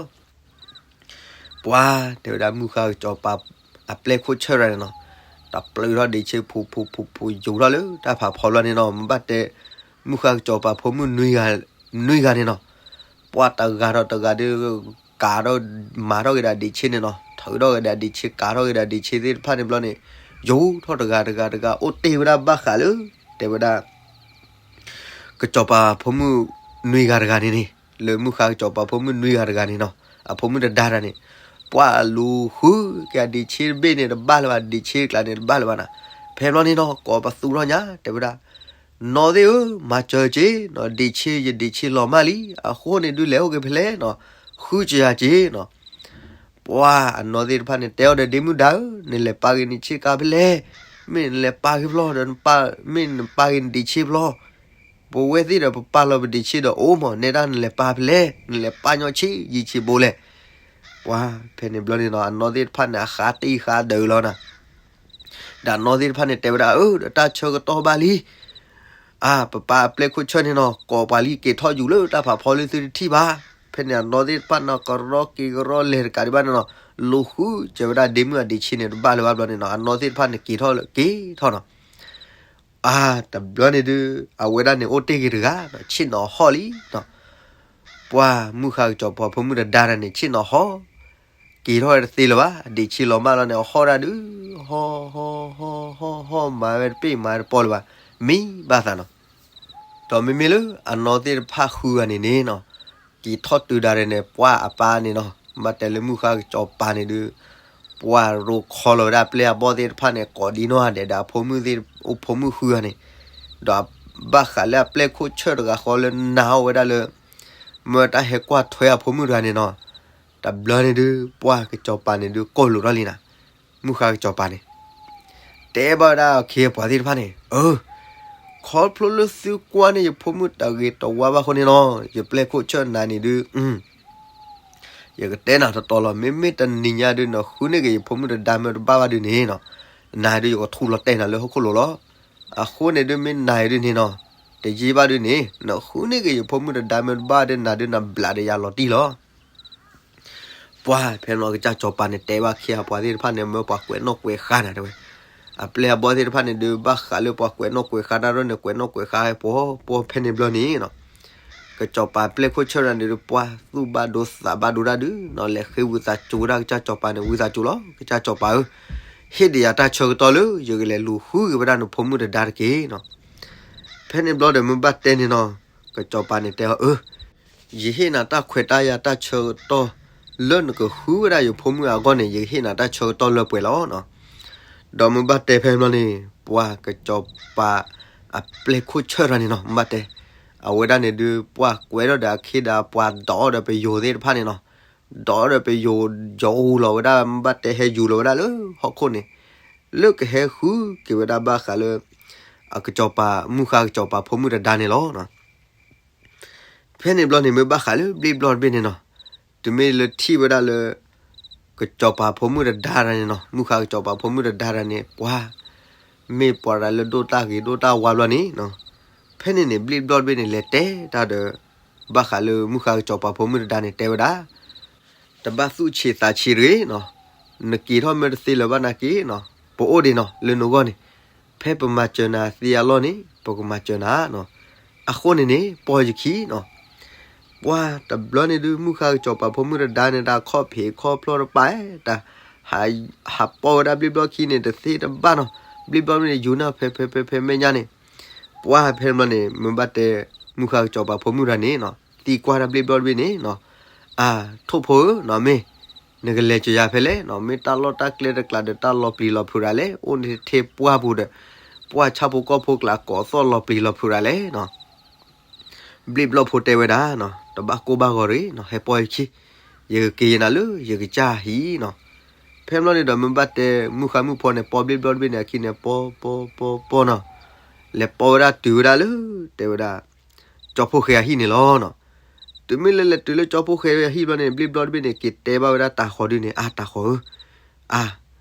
ပှၤတဲဝဲဒၣ်မုၢ်ဃါကစီၤပၤအပျဲၢ်ခိၣ်ဆၢၣ်တၢ်န့ၣ်နီၤ, တၢ်ပျုးထီၣ်ဒ့ၣ်ဆ့ ဖူဖူဖူဖူ ယူၤထီၣ်လၢတၢ်ဖးဖီဘျီန့ၣ်နီၤ, မ့ၢ်ဘၣ်တဲ မုၢ်ဃါကစီၤပၤဖိမုၣ်နွံဂၤန့ၣ်နီၤ, ပှၤတဂၤဒီးတဂၤဒီး ကးထီၣ်မၤထီၣ်က့ၤဒီးဒ့ၣ်ဆ့န့ၣ်နီၤ, ထုးထီၣ်က့ၤဒီးဒ့ၣ်ဆ့ ကးထီၣ်က့ၤဒီးဒ့ၣ်ဆ့သ့ၣ်တဖၣ်န့ၣ်ဘျီန့ၣ်, ယူၤထီၣ်တဂၤတဂၤတဂၤ အိၣ်တ့ၢ်ဝဲဒၣ်ဘၣ်ဃးလၢ တဲဝဲဒၣ် ကစီၤပၤဖိမုၣ်နွံဂၤတဂၤန့ၣ်န့ၣ်, လၢမုၢ်ဃါကစီၤပၤဖိမုၣ်နွံဂၤတဂၤန့ၣ်နီၤ, အဖိမုၣ်တဒါတၢ်န့ၣ်, ပှၤလူၤဃုက့ၤဒ့ၣ်ဆ့တဘ့ၣ်န့ၣ်တဘၣ်လၢၤဘၣ်, ဒ့ၣ်ဆ့တကျါန့ၣ်တဘၣ်လၢၤဘၣ်နီၤ. ဖဲဘျီန့ၣ်နီၤ ကိးပသူထီၣ်ညါ တဲဝဲဒၣ်, နီၢ်သ့ၣ်ဧၢ, မၤစၢၤက့ၤနီၤ, ဒ့ၣ်ဆ့ ယဒ့ၣ်ဆ့လီၤမၢ်လံ, အဃိန့ၣ်ဒုးလဲၤအိၣ်က့ၤဖဲလဲၣ်နီၤ, ဃုက့ၤယၤက့ၤနီၤ. ပှၤအနီၢ်သ့ၣ်တဖၣ်န့ၣ် တဲအီၤဒီးဒ့မုၣ်ဒါဧၢ, နလဲၤပာ်က့ၤနဆ့ကၤဖဲလဲၣ်, မ့ၢ်နလဲၤပာ်က့ၤဖျီဒီး မ့ၢ်နပာ်က့ၤနဒ့ၣ်ဆ့ဖျီ, ပဝဲသ့ၣ်ဒီးပပာ်လီၤပဒ့ၣ်ဆ့ဒီးအိၣ်မး, နဲဒၣ်နလဲၤပာ်ဖဲလဲၣ်, နလဲၤပာ်ညီဆ့ ယံာ်ဆ့ဘိလဲၣ်. ပှၤဖဲန့ၣ်ဘျီန့ၣ်နီၤ အနီၢ်သ့ၣ်တဖၣ်န့ၣ် အဃါတံၢ်ဃါဒၢးလီၤနီၤ. ဒီးအနီၢ်သ့ၣ်တဖၣ်န့ၣ် တဲဝဲဒၣ် အၢ ဒီးတၢ်ဆၢကတီၢ်ဘၣ်လံ, အါ ပပၢ်အပျဲၢ်ခိၣ်ဆၢၣ်န့ၣ်နီၤ ကိးပှၤလံက့ၤထီၣ်ယူၤလၢတၢ်ဖးဖီလၢသုတထံၣ်ဘၣ်. ဖဲန့ၣ်အနီၢ်သ့ၣ်တဖၣ်န့ၣ် ကရီက့ၤကရီလဲၤတကးဒံးဘၣ်န့ၣ်နီၤ, လူၤဃုစၢၤဝဲဒၣ်ဒ့မုၣ်အဒ့ၣ်ဆ့န့ၣ် တဘၣ်လၢၤဘၣ်ဘျီန့ၣ်နီၤ, အနီၢ်သ့ၣ်တဖၣ်န့ၣ်က့ၤထီၣ်လၢက့ၤထီၣ်နီၤ. အါ တဘျီန့ၣ်ဒုး အဝဲဒၣ်န့ၣ်အိၣ်တ့ၢ်က့ၤတဂၤနီၤ, ဆ့ၣ်နီၤဟီၣ်လံနီၤ. ပှၤမုၢ်ဃါကစီၤပၤဖိမုၣ်တဒါတၢ်န့ၣ် ဆ့ၣ်နီၤဟီၣ် က့ၤထီၣ်ဝဲတသ့လၢၤဘၣ်, ဒ့ၣ်ဆ့လီၤမၢ်လီၤန့ၣ် အဟီၣ်ဒၣ်ဒုး ဟီၣ်ဟီၣ်ဟီၣ်ဟီၣ်ဟီၣ် မၤဝဲတပ့ၢ်မၤတပီၢ်လၢၤဘၣ်, မံဘၣ်သးနီၤ. ဒီးမ့မ့ၢ်လၢအနီၢ်သ့ၣ်တဖၣ်ဃုဂၤန့ၣ်န့ၣ်နီၤ, က့ၤထီၣ်တုၤဒၣ်လဲာ်န့ၣ် ပှၤအပၢ်န့ၣ်နီၤ, ဘၣ်တဲလၢမုၢ်ဃါကစီၤပၤန့ၣ်ဒုး ပှၤရိၤခီလီၤဝဲဒၣ်အပျဲၢ်အဘီၣ်သ့ၣ်တဖၣ်န့ၣ် ကိးဒံနီၢ်ဂၤဒဲးဒီးအဖိမုၣ်သ့ၣ် အိၣ်ဖိမုၣ်ဃုဂၤန့ၣ်, ဒီးဘၣ်ဃးလၢအပျဲၢ်ခိၣ်ဆၢၣ်တဂၤဃီလၢနာ်အီၤဝဲဒၣ်လၢ မၢတၢ်ဟဲကွၢ်ထွဲအဖိမုၣ်တဂၤန့ၣ်နီၤ, တဘျီန့ၣ်ဒုး ပှၤကစီၤပၤန့ၣ်ဒုး ကိၢ်လိာ်ထီၣ်လံနၤ, မုၢ်ဃါကစီၤပၤန့ၣ် တဲဘၣ်ဝဲဒၣ်အခ့အပှၤသ့ၣ်တဖၣ်န့ၣ်, အၢ ခီဖျိလၢသုကွၢ်န့ၢ်ယဖိမုၣ်တဂ့ၤတဝါဘၣ်အဃိန့ၣ်နီၤ, ယပျဲၢ်ခိၣ်ဆၢၣ်နၤန့ၣ်ဒုး ယကတဲနၤတီတီလီၤ, မ့မ့ၢ်တနံၤညါဒုး နဃုန့ၢ်က့ၤယဖိမုၣ်တဒါမ့ၢ်တဘၣ်ဘၣ်ဒုးန့ၣ်နီၤ, နၤဒုးယကထူၣ်လီၤတဲာ်နၤလၢဟီၣ်ခိၣ်လိၤလီၤ. အဃိန့ၣ်ဒုး မ့ၢ်နၤအံၤဒုးန့ၣ်နီၤ, တယံာ်ဘၣ်ဒုးန့ၣ် နဃုန့ၢ်က့ၤယဖိမုၣ်တဒါမ့ၢ်တဘၣ်ဒုး နၤဒုးနဘျးဒီးယၤလီၤတံၢ်လီၤ. ပှၤဖဲန့ၣ်ကစၢ်စီၤပၤန့ၣ် တဲဘၣ်အခ့အပှၤသ့ၣ်တဖၣ်န့ၣ် မၢပှၤကွဲးနီၣ်ကွဲးဃါနၤတဲဝဲ, အပျဲၢ်အဘီၣ်သ့ၣ်တဖၣ်န့ၣ်ဒုး ဘၣ်ဃးလၢပှၤကွဲးနီၣ်ကွဲးဃါတၢ်ဒီးန့ၣ် ကွဲးနီၣ်ကွဲးဃါဟဲပှီၤပှီၤဖဲန့ၣ်ဘျီန့ၣ်နီၤ, ကစီၤပၤပျဲၢ်ခိၣ်ဆၢၣ်တဂၤန့ၣ်ဒုး ပှၤသူၣ်ဘၣ်ဒိသးဘၣ်ဒိတၢ်ဒုးနီၤ လဲၤဃ့ဝံသးစူၤဝဲဒၣ်ကစၢ်စီၤပၤန့ၣ် ဝံသးစူၤလီၤ ကစၢ်စီၤပၤဧၢ, ဟ့ၣ်ဒံးယၤတၢ်ဆၢကတီၢ်လၢ ယကလဲၤလူၤဃုက့ၤဝဲဒၣ်နဖိမုၣ်တဒါတက့ၢ်နီၤ. ဖဲန့ၣ်ဘျီဒီးမ့ၢ်ဘၣ်တဲန့ၣ်နီၤ, ကစီၤပၤန့ၣ်တဲအီၤ အၢ ယဟ့ၣ်နၤတၢ်ခွဲးတၢ်ယာ်တၢ်ဆၢကတီၢ် လၢနကဃုဝဲဒၣ်ယဖိမုၣ်အဂီၢ်န့ၣ် ယဟ့ၣ်နၤတၢ်ဆၢကတီၢ်လၢပှဲၤလီၤနီၤ. ဒီးမ့ၢ်ဘၣ်တဲဖဲန့ၣ်ဘျီန့ၣ် ပှၤကစီၤပၤအပျဲၢ်ခိၣ်ဆၢၣ်တဂၤန့ၣ်နီၤ မ့ၢ်ဘၣ်တဲ အဝဲဒၣ်န့ၣ်ဒုး ပှၤကွဲးထီၣ်ဒီးအခ့ဒီးပှၤဒိးအီၣ်ဒီးပယိၤသ့ၣ်တဖၣ်န့ၣ်နီၤ, ဒိးအီၣ်ဒီးပယိၤ ယိၤလီၤဝဲဒၣ် မ့ၢ်ဘၣ်တဲဟဲယူၤလီၤဝဲဒၣ်လၢဟီၣ်ခိၣ်န့ၣ် လၢကဟဲဃုက့ၤဝဲဒၣ်ဘၣ်ဃးလၢ အကစီၤပၤ မုၢ်ဃါကစီၤပၤဖိမုၣ်တဒါန့ၣ်လီၤ. ဖဲန့ၣ်ဘျီန့ၣ် မ့ၢ်ဘၣ်ဃးလၢဘျ့ဘျီတဘ့ၣ်န့ၣ်နီၤ, တုၤမ့ၢ်လၢထံၣ်ဝဲဒၣ်လၢ ကစီၤပၤဖိမုၣ်တဒါတဂၤန့ၣ်နီၤ, မုၢ်ဃါကစီၤပၤဖိမုၣ်တဒါတဂၤန့ၣ် ပှၤ မ့ၢ်ပှၤတဂၤလၢဒိၣ်တၢ်ဂ့ၤဒိၣ်တၢ်ဝါဘျီန့ၣ်နီၤ, ဖဲန့ၣ်န့ၣ် ဘျ့ဘျီတဘ့ၣ်န့ၣ် လဲၤတဲတၢ်ဒီး ဘၣ်ဃးလၢမုၢ်ဃါကစီၤပၤဖိမုၣ်တဒါန့ၣ် တဲဝဲဒၣ် တဘၣ်သူၣ်ဆံးသးဆံးတဂ့ၤနီၤ, နက့ၤထီၣ်မ့ၢ်တသ့လၢၤဘၣ်နာ်က့နီၤ, ပအိၣ်ဒံးနီၤ လၢနဂီၢ်န့ၣ်, ဖဲပမၤစၢၤနၤသ့အလီၢ်န့ၣ် ပကမၤစၢၤနၤနီၤ, အဃိန့ၣ်န့ၣ် ပီၢ်ယခံနီၤ. ပှၤတဘျီန့ၣ်ဒုး မုၢ်ဃါကစီၤပၤဖိမုၣ်တဒါန့ၣ် တၢ်ခီၣ်ဖံးခီၣ်ဖျီၣ်တပာ်, တၢ် ဟးပီၢ်ဝဲဒၣ်ဘျ့ဘျီခံန့ၣ် တသ့တဘၣ်နီၤ, ဘျ့ဘျီတဘ့ၣ်န့ၣ် ယူၤနၢ်ဖဲဖဲဖဲဖဲမဲာ်ညါန့ၣ်, ပှၤဖဲန့ၣ်ဘျီန့ၣ် မ့ၢ်ဘၣ်တဲ မုၢ်ဃါကစီၤပၤဖိမုၣ်တဒါန့ၣ်နီၤ သံကွၢ်တၢ်ဘျ့ဘျီတဘ့ၣ်န့ၣ်နီၤ, အၢ ထိၣ်ဖိဧၢနီၤ မ့ၢ် နကလဲၤကယၤဖဲလဲၣ်နီၤ, မ့ၢ်တၢ်လီၢ်တၢ်ကျဲတကျးဒီးတၢ်လီၤပျံၤလီၤဖုးဒၣ်လဲၣ်, အိၣ်န့ၣ်ထဲပှၢ်ပူၤဒီး ပှၢ်ဆၣ်ဖိကီၢ်ဖိကျါကိးသီၣ်လီၤပျံၤလီၤဖုးဒၣ်လဲၣ်နီၤ. ဘျ့ဘျီဖိတဲဝဲဒၣ်နီၤ တဘၣ်ကိၢ်ဘၣ်ဂီၤတဂ့ၤနီၤ, ဟဲပီၢ်ယခံ, ယကက့ၤယနၤလၢယကစၢ်ဟံၣ်နီၤ. ဖဲန့ၣ်ဘျီန့ၣ်ဒီး မ့ၢ်ဘၣ်တဲမုၢ်ဃါမုၢ်ဖိန့ၣ် ပီၢ်ဘျ့ဘျီတဘ့ၣ်န့ၣ် အခံန့ၣ် ပီၢ်ပီၢ်ပီၢ်ပီၢ်နီၤ, လဲၤပီၢ်ဝဲဒၣ်တုၤဝဲဒၣ်လၢ တဲဝဲဒၣ် ကၠီဖီၣ်ဃဲအဟံၣ်န့ၣ်လီၤနီၤ. တုၤမ့ၢ်လၢလဲၤတုၤလၢကၠီဖီၣ်ဃဲအဟံၣ်ဘျီန့ၣ် ဘျ့ဘျီတဘ့ၣ်န့ၣ် က့ၤတဲဘၣ်ဝဲဒၣ်တၤဃီၤဒုန့ၣ် အါ တၤဃီၤဧၢ, အါ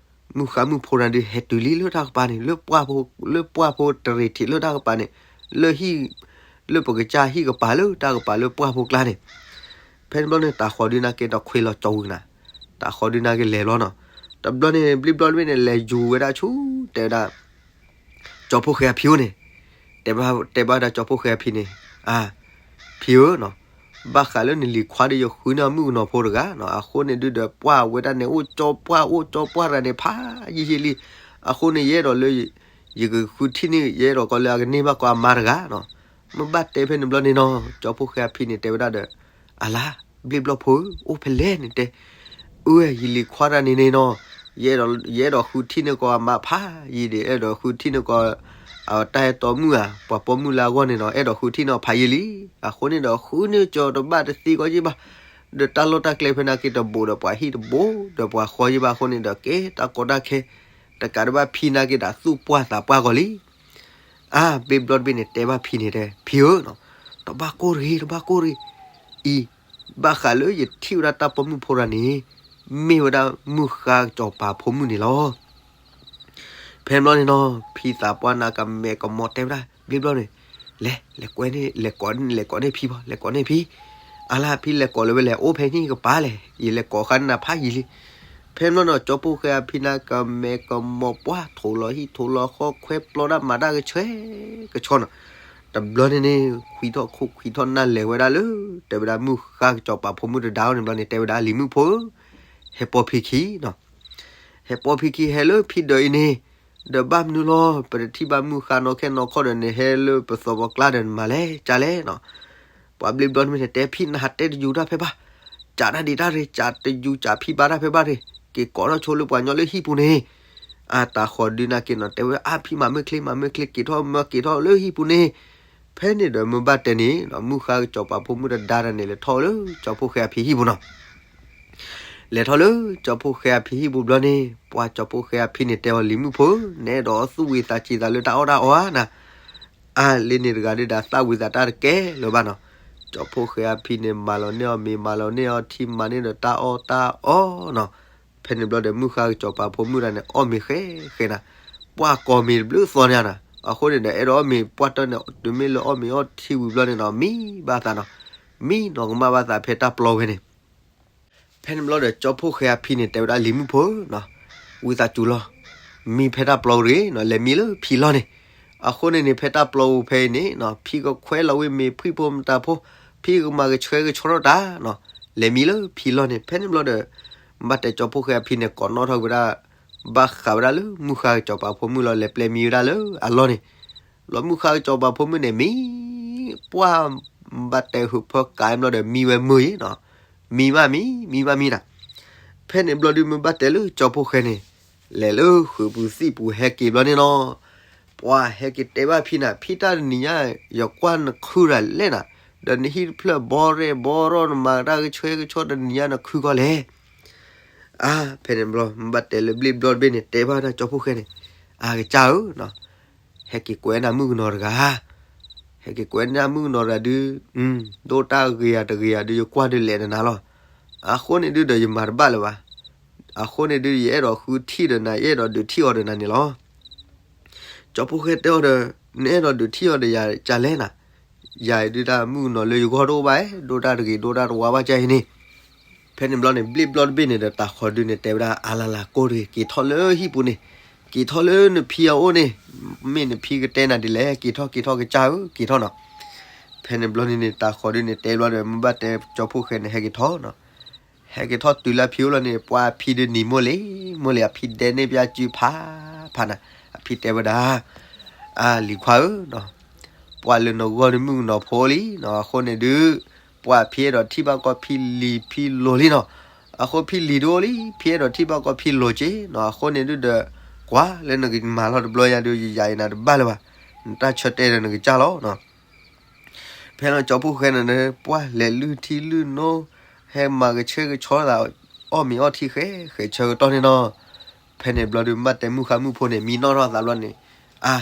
မုၢ်ဃါမုၢ်ဖိတဂၤဒုး ဟဲတုၤလံလၢတၢ်ကပၤန့ၣ် လၢပှၢ်ဖိ လၢပှၢ်ဖိတရံးထံးလၢတၢ်ကပၤန့ၣ် လၢဟံၣ် လၢပကစၢ်ဟံၣ်ကပၤလၢတၢ်ကပၤလၢပှၢ်ဖိကျါန့ၣ်. ဖဲန့ၣ်ဘျီန့ၣ် တၤဃီၤဒုနာ်က့ဒီးခွ့လီၤကၠီဝံၤနၤ, တၤဃီၤဒုနာ်က့လဲၤဘျီနီၤ. တဘျီန့ၣ် ဘျ့ဘျီတဘ့ၣ်န့ၣ် လဲၤယူၤဝဲဒၣ်ဆူ တဲဝဲဒၣ် ကၠီဖီၣ်ဃဲအဖံအိၣ်န့ၣ်, တဲဘၣ် တဲဘၣ်ဝဲဒၣ်ကၠီဖီၣ်ဃဲအဖံန့ၣ်, အါ ဖံဧၢနီၤ, ဘၣ်ဃးလၢနလံၤခွါဒီးယဃုန့ၢ်အမုၣ်ကနီၤဖိတဂၤနီၤ, အဃိန့ၣ်ဒုဒီးပှၢ်ဝဲဒၣ်န့ၣ် အိၣ်ကၠီပှၢ်အိၣ်ကၠီပှၢ်တဂၤန့ၣ် ဖးယံာ်ယံာ်လံ, အဃိန့ၣ် ယအဲၣ်ဒိးလၢ ယကဃုထံၣ်န့ၢ် ယအဲၣ်ဒိးကီးလၢအကန့ၢ်ဘၣ်ကီးအမါတဂၤနီၤ. မ့ၢ်ဘၣ်တဲဖဲန့ၣ်ဘျီန့ၣ်နီၤ, ကၠီဖီၣ်ဃဲအဖံန့ၣ်တဲဝဲဒၣ်ဒီး, အလါ ဘျ့ဘျီဖိဧၢ အိၣ်ဖဲလဲၣ်န့ၣ်တဲ, အၢ ယလံၤခွါတဂၤန့ၣ်န့ၣ်နီၤ, ယအဲၣ်ဒိး ယအဲၣ်ဒိးဃုထံၣ်န့ၢ်ကီးအမါဖးယံာ်ဒံး, အဲၣ်ဒိးဃုထံၣ်န့ၢ်ကီး အတၢ်အဲၣ်တီမုၣ်ဧါ ပှၤပိာ်မုၣ်လၢအဂီၢ်န့ၣ်နီၤ, အဲၣ်ဒိးဃုထံၣ်န့ၢ်အီၤဖးယံာ်လံ. အဃိန့ၣ်ဒီး ဃုန့ၢ်ကၠီတဘၣ်တသ့ကီးယံာ်ဘၣ်, ဒီးတၢ်လီၢ်တၢ်ကျဲဖဲနာ်က့တဘိးဒီးပှၤဟံၣ်တဘိးဒီးပှၤဃီယံာ်ဘၣ်အဃိန့ၣ်ဒီး ကဲတၢ်ကီတၢ်ခဲ တကးဒံးဘၣ်ဖံနာ်က့ဒီးသူၣ်ပှၢ်သးပှၢ်ကီးလံ. အါ ဘျ့ဘျီတဘ့ၣ်န့ၣ် တဲဘၣ်ဖံန့ၣ်တဲ ဖံဧၢနီၤ, တဘၣ်ကိၢ်တဂ့ၤ တဘၣ်ကိၢ်တဂ့ၤ, အံၤ ဘၣ်ဃးလၢယထံၣ်ဝဲဒၣ်တၢ်ပိာ်မုၣ်ဖိတဂၤန့ၣ် မ့ၢ်ဝဲဒၣ်မုၢ်ဃါကစီၤပၤဖိမုၣ်န့ၣ်လီၤ. ဖဲန့ၣ်ဘျီန့ၣ်နီၤ ဖံသးပှၢ်နၤကမဲာ်ကမီၤတဲဝဲဒၣ် ဘျ့ဘျီန့ၣ်, လဲၤ လဲၤကိးန့ၢ် လဲၤကိးန့ၢ်ဖံဘၣ် လဲၤကိးန့ၢ်ဖံ, အါလၢဖံလဲၤကိးလၢၤဝဲလဲၣ် အိၣ်ဖဲန့ၣ်ကပၤလဲၣ် ယလဲၤကိးဃါန့ၢ်နၤဖးယံာ်လံ. ဖဲန့ၣ်ဘျီန့ၣ် ကၠီဖီၣ်ဃဲအဖံန့ၣ် ကမဲာ်ကမီၤပှၢ် ထိးလီၤဟံၣ်ထိးလီၤဃီ ခွဲပျီတၢ်မၤတၢ်ကဆှဲကဆှီနီၤ. တဘျီန့ၣ်န့ၣ် ခွံထီၣ်ခိၣ်ခွံထီၣ်နၢ်လဲၤဝဲဒၣ်လၢ တဲဝဲဒၣ်မုၢ်ဃါကစီၤပၤဖိမုၣ်တဒါအအိၣ်န့ၣ်ဘျီန့ၣ် တဲဝဲဒၣ်လံၤမုၣ်ဖိဧၢ, ဟဲပိာ်ဖံခံနီၤ. ဟဲပိာ်ဖံခံ ဟဲလၢဖံဒၢးအံၤန့ၣ် ဒီးဘၣ်မနုၤလီၤ ပတထံၣ်ဘၣ်မုၢ်ဃါနီၢ်ခဲနီၢ်ခီၣ်ဒီး နဟဲလၢပသီပကျါဒီးနမၤလဲၣ်ကလဲၣ်နီၤ. ပှၤဘျ့ဘျီတမ့ၢ်န့ၣ် တဲဖံနဟးတဲတယူၤတၢ်ဖဲဘၣ်, ကးတၢ်ဒံးတၢ်ရ့ ကးတယူၤကးဖံဘါတၢ်ဖဲဘၣ်ရ့ၣ်, က့ၤကိးထီၣ်ဆိလၢပှၤညီလၢဟံၣ်ပူၤန့ၣ်. အါ တၤဃီၤဒုနာ်က့နီၤ တဲဝဲ အါ ဖံမၤမုၢ်ချ့ မၤမုၢ်ချ့ က့ၤထီၣ်မၢက့ၤထီၣ်လၢဟံၣ်ပူၤန့ၣ်. ဖဲန့ၣ်ဒီးမ့ၢ်ဘၣ်တဲန့ၣ် မုၢ်ဃါကစီၤပၤဖိမုၣ်တဒါတၢ်န့ၣ် လဲၤထီၣ်လၢကၠီဖီၣ်ဃဲအဖံဟံၣ်ပူၤနီၤ. လဲၤထီၣ်လၢကၠီဖီၣ်ဃဲအဖံဟံၣ်ပူၤဘျီန့ၣ် ပှၤကၠီဖီၣ်ဃဲအဖံန့ၣ် တဲအီၤလံၤမုၣ်ဖိဧၢ, နအဲၣ်ဒိးသူၣ်ဝံၤသးစံးသးလၢတၢ်အီၣ်တၢ်အီဧါနၤ. အါ လၢန့ၣ်တဂၤဒုဒီးသၣ်ဝံၤသးတၢ်တကဲလၢၤဘၣ်နီၤ. ကၠီဖီၣ်ဃဲအဖံန့ၣ် မၤလီၤန့ၢ်အီၤမ့ၤ မၤလီၤန့ၢ်အီၤထံ မၤန့ၢ်ဒီးတၢ်အီၣ်တၢ်အီနီၤ. ဖဲန့ၣ်ဘျီဒီး မုၢ်ဃါကစီၤပၤဖိမုၣ်တဒါန့ၣ် အီၣ်မ့ၤဃဲဃဲနၤ, ပှၢ်ကိးမ့ၤတဘျုးသီန့ၣ်နၤ. အဃိန့ၣ်ဒီး အဲၣ်ဒိးအီၣ်မ့ၤပှၢ်တၢၢ်န့ၣ် တုၤမ့ၢ်လၢအီၣ်မ့ၤအီထံဝံၤဘျီန့ၣ်နီၤ မံဘၣ်သးနီၤ, မံနီၤကမၣ်ဘၣ်သးဖဲတၢ်ပျီဝဲန့ၣ်. ဖဲန့ၣ်ဘျီဒီး ကၠီဖီၣ်ဃဲအဖံန့ၣ် တဲဝဲဒၣ်လံၤမုၣ်ဖိဧၢနီၤ, ဝံသးစူၤလီၤ. မံဖဲတၢ်ပျီပူၤတဂ့ၤနီၤ, လဲၤမံလၢဖံလီၢ်န့ၣ်. အဃိန့ၣ်န့ၣ် ဖဲတၢ်ပျီပူၤဖဲအံၤန့ၣ်နီၤ, ဖံကခွဲးလီၤဝံၤမ့ၤဖှံဖိမတၤဖိ, ဖံကမၤကဆှဲကဆှီထီၣ်တၢ်နီၤ, လဲၤမံလၢဖံလီၢ်န့ၣ်. ဖဲန့ၣ်ဘျီဒီး ဘၣ်တဲကၠီဖီၣ်ဃဲအဖံန့ၣ် ကိးနီၣ်ထီၣ်ဝဲဒၣ် ဘၣ်ဃးဝဲဒၣ်လၢမုၢ်ဃါကစီၤပၤဖိမုၣ်လီၤ, လဲၤပျဲမံဝဲဒၣ်လၢအလီၢ်န့ၣ်. ဘျီမုၢ်ဃါကစီၤပၤဖိမုၣ်န့ၣ်မံ ပှၢ် ဘၣ်တဲဟုးဖၢကၤဘျီဒီး မံဝဲမုၢ်အံၤနီၤ, မံမးမံ, မံမးမံနီၤ. ဖဲန့ၣ်ဘျီဒုး မ့ၢ်ဘၣ်တဲလၢကၠီဖီၣ်ဃဲန့ၣ် လဲၤလၢဃုာ်ပူၤသံၣ်ပူၤဟဲက့ၤဘျီန့ၣ်နီၤ, ပှၢ် ဟဲက့ၤတဲဘၣ်ဖံနၤ, ဖံတၢ်တနံၤညါ ယကွၢ်နခုတၢ်လဲၣ်နၤ, ဒီးနဟံၣ်တဖျၢၣ်ဘီရဲၣ်ဘီရီၣ် နမၤတၢ်ကဆှဲကဆှီတနံၤညါ နခုကီၢ်လဲၣ်. အါ ဖဲန့ၣ်ဘျီ မ့ၢ်ဘၣ်တဲလၢဘျ့ၣ်ဘျီတဘ့ၣ်န့ၣ် တဲဘၣ်ဝဲဒၣ်ကၠီဖီၣ်ဃဲန့ၣ်, အါ ကစၢ်ဧၢနီၤ, ဟဲက့ၤကွဲးနၤမုၣ်ကနီၤတဂၤ, ဟဲက့ၤကွဲးနၤမုၣ်ကနီၤတဂၤဒုး, ဒိၣ်တၢ်ဂ့ၤဧါတဂ့ၤဧါဒုး ယကွၢ်ဒုးလဲၣ်နၤလီၤ. အဃိန့ၣ်ဒုးဒီးယမၤတဘၣ်လၢၤဘၣ်. အဃိန့ၣ်ဒုး ယအဲၣ်ဒိးဃုထံၣ်ဒီးနၤ, ယအဲၣ်ဒိးဒုးထံၣ်အီၤဒီးနၤန့ၣ်လီၤ. ကၠီဖီၣ်ဃဲတဲအီၤဒီး, နအဲၣ်ဒိးဒုးထံၣ်အီၤဒီးယၤကလဲၣ်နၤ, ယၤအံၤဒုးတၢ်မုၣ်ကနီၤလၢယဂီၢ်တအိၣ်ဘၣ်, ဒိၣ်တၢ်တဂ့ၤ ဒိၣ်တၢ်တဝါဘၣ်ကၢ်အံၤန့ၣ်. ဖဲန့ၣ်ဘျီန့ၣ် ဘျ့ၣ်ဘျီတဘ့ၣ်န့ၣ်ဒီး တၤဃီၤဒုးန့ၣ် တဲဝဲဒၣ် အါလၢ်လၢ်ကိၢ်တဂ့ၤ, က့ၤထီၣ်လၢဟံၣ်ပူၤန့ၣ်, က့ၤထီၣ်လၢနဖံအအိၣ်န့ၣ်, မ့ၢ်နဖံကတဲနၤဒ်လဲၣ်, က့ၤထီၣ်က့ၤထီၣ်ကစၢ်ဧၢ, က့ၤထီၣ်နီၤ. ဖဲန့ၣ်ဘျီန့ၣ်န့ၣ် တၤဃီၤဒုးန့ၣ် တဲဘျီဒီး မ့ၢ်ဘၣ်တဲကၠီဖီၣ်ဃဲန့ၣ် ဟဲက့ၤထီၣ်နီၤ. ဟဲက့ၤထီၣ်တုၤလၢဖံအိၣ်လီၤန့ၣ် ပှၢ်ဖံဒုးနံၤမိၢ်လံ, မိၢ်လံအဖံဒဲန့ၢ်ပျၢ်စုဖးဖးနၤ, အဖံတဲဝဲဒၣ်, အါ လံၤခွါဧၢနီၤ, ပှၢ်လၢနဂီၢ်ဒုးမုၣ်ကနီၤဖိလံနီၤ, အဃိန့ၣ်ဒုး ပှၢ်ဖံအဲၣ်ဒိးထံၣ်ဘၣ်ကီၢ်ဖံလံၤဖံလိၤလံနီၤ, အဃိဖံလံၤဒုးအိၣ်လံ, ဖံအဲၣ်ဒိးထံၣ်ဘၣ်ကီၢ်ဖံလိၤက့နီၤ, အဃိန့ၣ်ဒုးဒီး ကွၢ်လၢနကမၤလီၤတဘျီညါဒုး ယယၤအံၤနၤတဘၣ်လၢၤဘၣ်, နတၢ်ဆၢတဲာ်ဒီးနကစၢ်လီၤနီၤ. ဖဲန့ၣ်ကၠီဖီၣ်ဃဲန့ၣ် ပှၢ်လဲၤလုၢ်ထံလုၢ်နိ, ဟဲမၤကဆှဲကဆှီသး, အီၣ်မ့ၤအီထံဃဲဃဲဆၢကတီၢ်န့ၣ်နီၤ. ဖဲန့ၣ်ဘျီဒုးမ့ၢ်ဘၣ်တဲမုၢ်ဃါမုၢ်ဖိန့ၣ် မံနီၣ်ထီၣ်သးဘျီန့ၣ်, အါ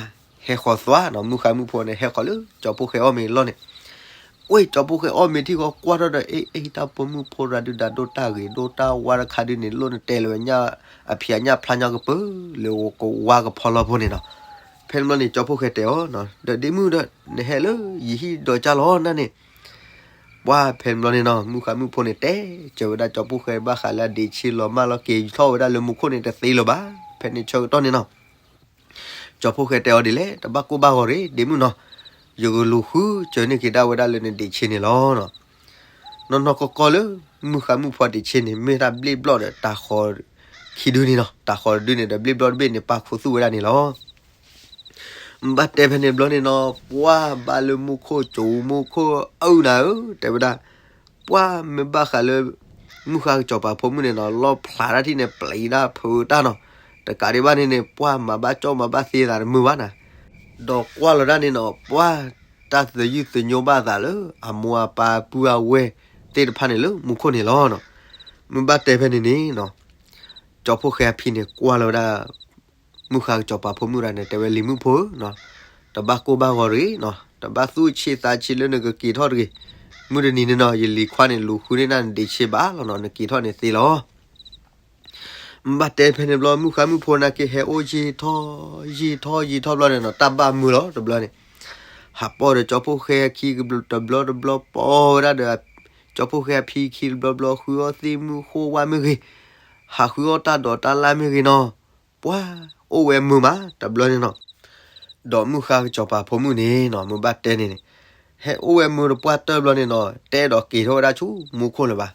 ဟဲဃီၤသွါနီၤ, မုၢ်ဃါမုၢ်ဖိန့ၣ် ဟဲဃီၤလၢကၠီဖီၣ်ဃဲအီၣ်မ့ၤအလီၢ်န့ၣ်. အ့ ကၠီဖီၣ်ဃဲအီၣ်မ့ၤထံၣ်ဃီကွၢ်ထီၣ်ဒီး အ့ အ့ တၢ်ပိာ်မုၣ်ဖိတဂၤဒုးဒီး ဒိၣ်တၢ်ဂ့ၤဒိၣ်တၢ်ဝါတခါဒုးန့ၣ် လိၣ်နတဲလၢၤဝဲ အဖံးအညၣ်ဖျါညီကပၢၤ လၢကဝါကဖီလီၢ်ဖိန့ၣ်နီၤ. ဖဲန့ၣ်ဘျီန့ၣ် ကၠီဖီၣ်ဃဲတဲအီၤ, ဒီးဒ့မုၣ်ဒီး နဟဲလၢယဟံၣ်ဒီးကၢ်လီၤနၢ်န့ၣ်. ပှၢ်ဖဲန့ၣ်ဘျီန့ၣ်နီၤ မုၢ်ဃါမုၢ်ဖိန့ၣ် တဲစၢၤဝဲဒၣ်ကၠီဖီၣ်ဃဲဘၣ်ဃးလၢအဒံးဆ့လီၤမၢ်လီၤက့ၤထီၣ်ဝဲဒၣ်လၢမူခိၣ်န့ၣ်တသ့လၢၤဘၣ်. ဖဲန့ၣ်ဆၢကတီၢ်န့ၣ်နီၤ ကၠီဖီၣ်ဃဲတဲအီၤဒ်လဲၣ်, တဘၣ်ကိၢ်ဘၣ်ဂီၤရ့ ဒ့မုၣ်နီၤ, ယကလူၤဃုစၢၤန့ၢ်က့ၤဒၣ်ဝဲဒၣ်လၢနဒံးဆ့န့ၣ်လီၤ. နီၢ်နီၢ်ကီၢ်ကီၢ်လၢ မုၢ်ဃါမုၢ်ဖိဒံးဆ့န့ၣ် မ့ၢ်တၢ်ဘျ့ၣ်ဘျီၣ်ဒီးတၤဃီၤခံဒုန့ၣ်နီၤ, တၤဃီၤတဒုန့ၣ်ဒီး ဘျ့ၣ်ဘျီၣ်တဘ့ၣ်န့ၣ် ပာ်ခူသူၣ်ဝဲဒၣ်န့ၣ်လီၤ. ဘၣ်တဲဖဲန့ၣ်ဘျီန့ၣ်နီၤ ပှၢ်ဘၣ်လၢမူခိၣ်ကၠိမူခိၣ်အုၣ်နၤဧၢ တဲဝဲဒၣ်, ပှၢ်မ့ၢ်ဘၣ်ဃးလၢ မုၢ်ဃါကစီၤပၤဖိမုၣ်န့ၣ်နီၤ လီၣ်ဖျးတၢ်ထံၣ်န့ၣ် ပျံၤတၢ်ဖုးတၢ်နီၤ, တကးဒံးဘၣ်န့ၣ်န့ၣ် ပှၢ်မၤဘၣ်ကၠီမၤဘၣ်သ့သးတမုာ်ဘၣ်နၤ, ဒီးကွၢ်လီၤဒၣ်န့ၣ်နီၤ ပှၢ်တၢ်သယုၢ်သညိဘၣ်သးလၢ အမိၢ်အပၢ်ပုၢ်အဝဲၢ်သ့ၣ်တဖၣ်န့ၣ် လၢမူခိၣ်န့ၣ်လီၤနီၤ. မ့ၢ်ဘၣ်တဲဖဲန့ၣ်န့ၣ်နီၤ ကၠီဖီၣ်ဃဲအဖံန့ၣ် ကွၢ်လီၤဝဲဒၣ် မုၢ်ဃါကစီၤပၤဖိမုၣ်တဂၤန့ၣ် တဲဝဲ လံၤမုၣ်ဖိဧၢနီၤ, တဘၣ်ကိၢ်ဘၣ်ဂီၤတဂ့ၤနီၤ, တဘၣ်သူၣ်ဆ့သးဆ့လၢနကက့ၤထီၣ်တဂ့ၤ, မုၢ်တနံၤန့ၣ်နီၤ ယလံၤခွါန့ၣ် လူၤဃုန့ၢ်နၤနဒံးဆ့ဘၣ်လီၤနီၤ, နက့ၤထီၣ်န့ၣ်သ့လီၤ. ဘၣ်တဲဖဲန့ၣ်ဘျီ မုၢ်ဃါမုၢ်ဖိန့ၣ်က့ၤဟဲအိၣ်ယံာ်ထီၣ် ယံာ်ထီၣ်ယံာ်ထီၣ်ဘျီန့ၣ်နီၤ တၢ်ဘၣ်မုာ်လီၤတဘျီန့ၣ်, ဟးပိာ်ဒီးကၠီဖီၣ်ဃဲအခံတဘျီတဘျီ ပိာ်ဝဲဒၣ်ဒီး ကၠီဖီၣ်ဃဲအဖံခံတဘျီဘျီ ဃုအီၣ်သ့ၣ်မုၢ်ဃိဝါမ့ၢ်ဂ့ၤ, ဟးဃုအီၣ်တၢ်ဒိးတၢ်လၢ်မ့ၢ်ဂ့ၤနီၤ, ပှၤအိၣ်ဝဲမုာ်မးတဘျီန့ၣ်နီၤ. ဒီးမုၢ်ဃါကစီၤပၤဖိမုၣ်န့ၣ်နီၤ မ့ၢ်ဘၣ်တဲန့ၣ်န့ၣ်, ဟဲအိၣ်ဝဲမုာ်တပှၢ်တၢၢ်ဘျီန့ၣ်နီၤ တအဲၣ်ဒိးက့ၤထီၣ်ဝဲဒၣ်ဆူမူခိၣ်လၢၤဘၣ်.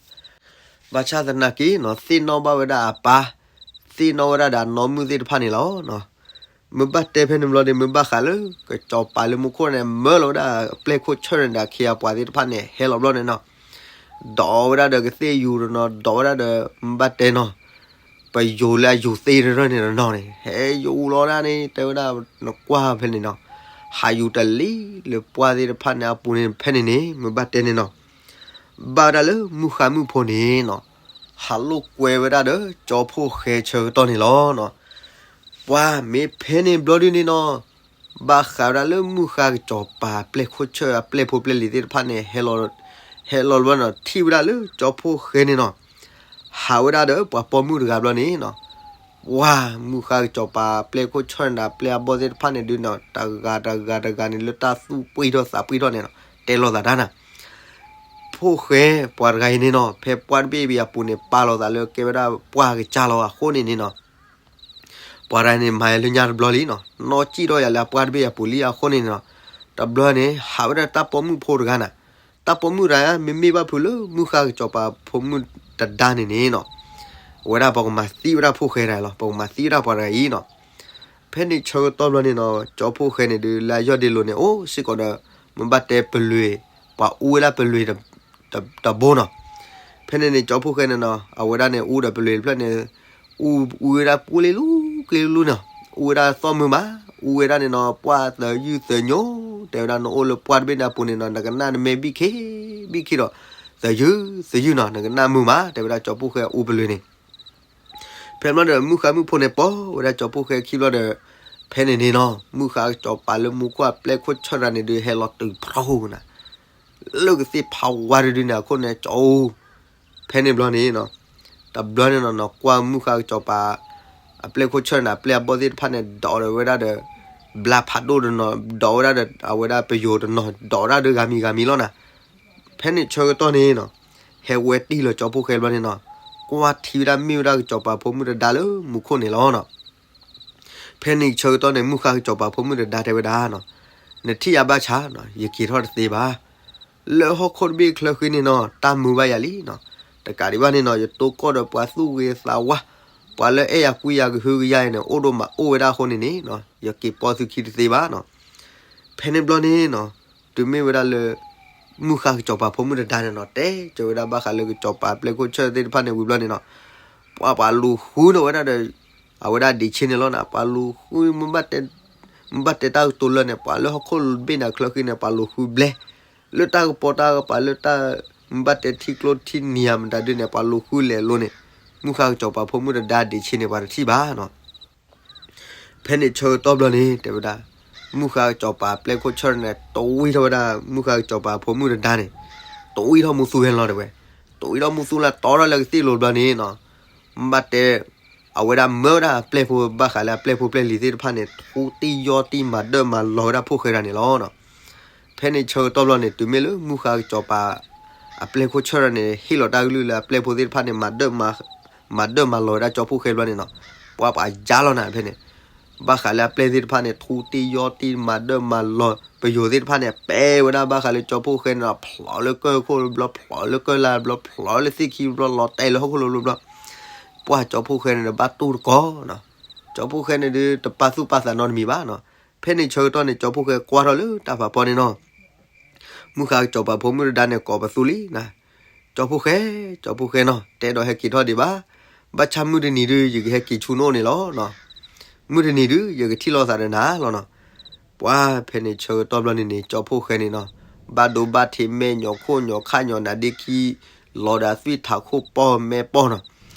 ဘၣ်ဆၣ်သနာ်က့နီၤ သ့ၣ်နီၣ်ဘၣ်ဝဲဒၣ်အပၢ်, သ့ၣ်နီၣ်ဝဲဒၣ်ဒီးအနီၢ်မုၣ်သ့ၣ်တဖၣ်န့ၣ်လီၤ. မ့ၢ်ဘၣ်တဲဖဲန့ၣ်ဘျီန့ၣ် မ့ၢ်ဘၣ်ဃးလၢ ကစီၤပၤလၢမူခိၣ်န့ၣ် မၢလီၤဝဲဒၣ်အပျဲၢ်ခိၣ်ဆၢၣ်န့ၣ်ဒီး အခ့အပှၤသ့ၣ်တဖၣ်န့ၣ် ဟဲလီၤဘျီန့ၣ်နီၤ ဒိးဝဲဒၣ်ဒီးကသ့ၣ်ယူၤတနီၤ ဒိးဝဲဒၣ်ဒီး မ့ၢ်ဘၣ်တဲနီၤ ပယိၤလၢအယူၤသ့ၣ်တရၢၢ်န့ၣ်တနီၤန့ၣ် ဟဲယူၤလီၤဒၣ်န့ၣ် တဲဝဲဒၣ်နကွၢ်ဖဲန့ၣ်နီၤ ဟးယူၤတလံလၢပှၢ်သ့ၣ်တဖၣ်န့ၣ်အပူၤန့ၣ် ဖဲန့ၣ်န့ၣ် မ့ၢ်ဘၣ်တဲန့ၣ်နီၤ ဘၣ်ဝဲဒၣ်လၢမုၢ်ဃါမုၢ်ဖိန့ၣ်နီၤ ဟးလိာ်ကွဲဝဲဒၣ်ဒီးကၠီဖီၣ်ဃဲဆၢကတီၢ်န့ၣ်လီၤ. ပှၤမ့ၢ်ဖဲန့ၣ်ဘျီဒုန့ၣ်နီၤ ဘၣ်ဃးဝဲဒၣ်လၢမုၢ်ဃါကစီၤပၤပျဲၢ်ခိၣ်ဆၢၣ်အပျဲၢ်ဖိပျဲၢ်လံၤသ့ၣ်တဖၣ်န့ၣ် ဟဲလီၤ ဟဲလီၤဘျီန့ၣ် ထံၣ်ဝဲဒၣ်လၢကၠီဖီၣ်ဃဲန့ၣ်နီၤ ဟးဝဲဒၣ်ဒီးပှၤပိာ်မုၣ်တဂၤဘျီန့ၣ်နီၤ ပှၤမုၢ်ဃါကစီၤပၤပျဲၢ်ခိၣ်ဆၢၣ်န့ၣ်ဒီးပျဲၢ်အဘီၣ်သ့ၣ်တဖၣ်န့ၣ်ဒုနီၤ တဂၤတဂၤတဂၤန့ၣ် လၢတၢ်သူၣ်ပှံၢ်ထီၣ်သးပှံၢ်ထီၣ်န့ၣ်နီၤ တဲလိာ်သးတၢ်နၤ ဖီၣ်ဃဲပှၤတဂၤအံၤန့ၣ်နီၤ ဖဲပှၢ်တဘ့ၣ်အံၤအပူၤန့ၣ် ပာ်လီၤသးလၢကဲဝဲဒၣ်ပှၢ်ကစၢ်လီၤအဃိန့ၣ်န့ၣ်နီၤ ပှၤတဂၤန့ၣ်မၤယၤလၢညါတဘျီလံနီၤ, နီၢ်ကံၣ်ထီၣ်ယၤလၢအပှၢ်တဘ့ၣ်အပူၤလံအဃိန့ၣ်နီၤ, တဘျီန့ၣ် ဟးဝဲဒၣ်တၢ်ပိာ်မုၣ်ဖိတဂၤနၤ, တၢ်ပိာ်မုၣ်တဂၤဧါ မ့မ့ၢ်ဘၣ်ဖုးလၢမုၢ်ဃၢ်ကစီၤပၤဖိမုၣ်တဒါန့ၣ်န့ၣ်နီၤ, အဝဲဒၣ်ပကမၤသံဝဲဒၣ်ဖိၣ်ဃဲတဂၤလီၤ, ပကမၤသံဝဲဒၣ်ပှၤတဂၤအံၤနီၤ. ဖဲန့ၣ်ဆၢကတီၢ်ဘျီန့ၣ်နီၤ, ကၠီဖိၣ်ဃဲန့ၣ်ဒုး လၢအယီၢ်ဒ့လိၤန့ၣ် အိၣ်စ့ၢ်ကီးဒီး မ့ၢ်ဘၣ်တဲပလွံၢ်, ပှၤအူဝဲဒၣ်ပလွံၢ်တဘိနီၤ. ဖဲန့ၣ်န့ၣ် ကၠီဖိၣ်ဃဲန့ၣ်နီၤ အဝဲဒၣ်န့ၣ် အူဒီးပလွံၢ်တဖျၢၣ်န့ၣ် အူဝဲဒၣ်ပူလ့လူ ကျ့လူလူနီၤ, အူဝဲဒၣ်သီၣ်မုာ်မး, အူဝဲဒၣ်န့ၣ်နီၤ ပှၢ်သယုၢ်သညိ, တဲဝဲဒၣ်နအိၣ်လၢပှၢ်တဘ့ၣ်န့ၣ်အပူၤန့ၣ်နီၤ နကနၣ်နမဲဘံၣ်ခ့ဘံၣ်ခ့ဒီး သယုၢ်သယုၢ်နီၤ နကနၣ်မုာ်မး တဲဝဲဒၣ်ကၠီဖိၣ်ဃဲအူပလွံၢ်န့ၣ်. ဖဲဘျီဒီး မုၢ်ဃါမုၣ်ဖိန့ၣ် ပိာ်ဝဲဒၣ်ကၠီဖိၣ်ဃဲခံဘျီဒီး ဖဲန့ၣ်န့ၣ်နီၤ မုၢ်ဃါကစီၤပၤလၢမူခိၣ်အပျဲၢ်ခိၣ်ဆၢၣ်တဂၤန့ၣ်ဒုး ဟဲလီၤတုၤဖျိနၤ လၢကသ့ၣ်ဖးဝါတဒုန့ၣ် အခိၣ်န့ၣ်ကၠီအူ. ဖဲန့ၣ်ဘျီန့ၣ်နီၤ တဘျီန့ၣ်နီၤ နကွၢ်မုၢ်ဃါကစီၤပၤ အပျဲၢ်ခိၣ်ဆၢၣ်န့ၣ် အပျဲၢ်အဘီၣ်သ့ၣ်တဖၣ်န့ၣ် ဒိးဝဲဒၣ်ဒီး ဘျါဖးဒိၣ်တနီၤ ဒိးဝဲဒၣ်ဒီး အဝဲဒၣ်ပယိၤတနီၤ ဒိးဝဲဒၣ်ဒီးဂၤမံၤဂၤမံၤလီၤနၤ. ဖဲန့ၣ်ဆၢကတီၢ်န့ၣ်နီၤ ဟဲဝဲတံၢ်လီၤကၠီဖိၣ်ဃဲဘျီန့ၣ်နီၤ ကွၢ်ထံဝဲဒၣ်မ့ၢ်ဝဲဒၣ်ကစီၤပၤဖိမုၣ်တဒါလၢမူခိၣ်န့ၣ်လီၤနီၤ. ဖဲန့ၣ်ဆၢကတီၢ်န့ၣ် မုၢ်ဃါကစီၤပၤဖိမုၣ်တဒါတဲဝဲဒၣ်နီၤ နထံၣ်ယၤဘၣ်ဆၣ်နီၤ ယက့ၤထီၣ်တသ့ဘၣ်. လၢဟီၣ်ခိၣ်တဘ့ၣ်ချၢဃံန့ၣ်နီၤ တၢ်မုာ်ဘၣ်ယၤလံနီၤ. တကးဒံးဘၣ်န့ၣ်နီၤ ယတိၢ်ကီၢ်ဒီးပှၤသူၣ်ဂ့ၤသးဝါ, ပှၤလၢအဲၣ်ယၤကွံယၤကဟုကယာ်န့ၣ် အိၣ်ဒိၣ်မးအိၣ်ဝဲဒၣ်အဃိန့ၣ်န့ၣ်နီၤ ယက့ၤပိာ်သုခံတသ့ဘၣ်နီၤ. ဖဲန့ၣ်ဘျီန့ၣ်နီၤ တုၤမ့ၢ်ဝဲဒၣ်လၢ မုၢ်ဃါကစီၤပၤဖိမုၣ်တဒါန့ၣ်နီၤ တဲကၠီဝဲဒၣ်ဘၣ်ဃးလၢကစီၤပၤအပျဲၢ်ခိၣ်ဆၢၣ်သ့ၣ်တဖၣ်န့ၣ်ဝံၤဘျီန့ၣ်နီၤ ပှၤပှၤလူၤဃုန့ၢ်ဝဲဒၣ်ဒီး အဝဲဒၣ်ဒ့ၣ်ဆ့န့ၣ်လီၤနၤ ပှၤလူၤဃု မ့ၢ်ဘၣ်တဲတၢ်ကတိၤလၢန့ၣ် ပှၤလၢဟီၣ်ခိၣ်ဘ့ၣ်နၤချၢဃံန့ၣ် ပှၤလူၤဃုဘျဲ, လၢတၢ်ကပီၤတၢ်ကပၤလၢတၢ် မ့ၢ်ဘၣ်တဲထံကျိထံနံၤဧါမတၤဒုန့ၣ် ပှၤလူၤဃုလဲၤလိၤန့ၣ် မုၢ်ဃါကစီၤပၤဖိမုၣ်တဒါဒ့ၣ်ဆ့န့ၣ် ပှၤတထံၣ်ဘၣ်နီၤ. ဖဲန့ၣ်ဆၢကတီၢ်ဘျီန့ၣ် တဲဝဲဒၣ် မုၢ်ဃါကစီၤပၤအပျဲၢ်ခိၣ်ဆၢၣ်န့ၣ် တဝံထီၣ်ဝဲဒၣ် မုၢ်ဃါကစီၤပၤဖိမုၣ်တဒါန့ၣ် တဝံထီၣ်မူသူဝဲလီၤတဲဝဲ, တဝံထီၣ်မူသူလၢတီထီၣ်လၢကသ့ၣ်လိၤဘျီန့ၣ်နီၤ မ့ၢ်ဘၣ်တဲ အဝဲဒၣ်မၢဝဲဒၣ်အပျဲၢ်ဖိဘၣ်ဃးလၢအပျဲၢ်ဖိပျဲၢ်လံၤသ့ၣ်တဖၣ်န့ၣ် ထူတံၢ်ယီၢ်တံၢ်မၤဒၢၣ်မၤလီၤဝဲဒၣ်ဖိၣ်ဃဲတဂၤန့ၣ်လီၤနီၤ. ဖဲန့ၣ်ဆၢကတီၢ်ဘျီန့ၣ် တုၤမ့ၢ်လၢမုၢ်ဃါကစီၤပၤ အပျဲၢ်ခိၣ်ဆၢၣ်တဂၤန့ၣ် ဟ့ၣ်လီၤတၢ်ကလုၢ်လၢအပျဲၢ်ဖိသ့ၣ်တဖၣ်န့ၣ် မၤဒၢၣ်မၤ မၤဒၢၣ်မၤလီၤဝဲဒၣ်ကၠီဖိၣ်ဃဲဘျီန့ၣ်နီၤ ပှၤပှၤယါလီၤနၤဖဲန့ၣ် ဘၣ်ဃးလၢအပျဲၢ်သ့ၣ်တဖၣ်န့ၣ် ထူတံၢ်ယီၢ်တံၢ်မၤဒၢၣ်မၤလီၤ ပယိၤသ့ၣ်တဖၣ်န့ၣ် ပဲဝဲဒၣ်ဘၣ်ဃးလၢကၠီဖိၣ်ဃဲန့ၣ်နီၤ ဖျိးလၢကၢၢ်ခိၣ်ဘျီ ဖျိးလၢကၢၢ်လါဘျီ ဖျိးလၢသ့ၣ်ခံဘျီ လီၤတဲာ်လၢဟီၣ်ခိၣ်လိၤလိၤဘျီ ပှၤကၠီဖိၣ်ဃဲန့ၣ်ဒီးဘၣ်တူၢ်တကီၢ်နီၤ ကၠီဖိၣ်ဃဲန့ၣ်ဒီးတပာ်သူၣ်ပာ်သးနီတမံၤဘၣ်နီၤ. ဖဲန့ၣ်ဆၢကတီၢ်န့ၣ် ကၠီဖိၣ်ဃဲကွၢ်ထီၣ်လၢတၢ်ဖးပီန့ၣ်နီၤ မုၢ်ဃါကစီၤပၤဖိမုၣ်တဒါန့ၣ် ကိးပသူလံနၤ, ကၠီဖိၣ်ဃဲ, ကၠီဖိၣ်ဃဲနီၤ တဲဒီးဟဲက့ၤထီၣ်ဒံးဘၣ်, ဘၣ်ဆၣ်မုၢ်တနံၤဒုး ယကဟဲက့ၤဆူနအိၣ်န့ၣ်လီၤ. မုၢ်တနံၤဒုး ယကထံၣ်လိာ်သးဒီးနၤလီၤနီၤ. ပှၤဖဲန့ၣ်ဆၢကတီၢ်ဘျီန့ၣ်န့ၣ် ကၠီဖိၣ်ဃဲန့ၣ်နီၤ ဘၣ်ဒိဘၣ်ထံးမဲာ်ညိးခိၣ်ညိးခၣ်ညိးနါဒ့ခံ လီၤဒီးအသွံၣ်ထးခိၣ်ပီၢ်မဲာ်ပီၢ်နီၤ.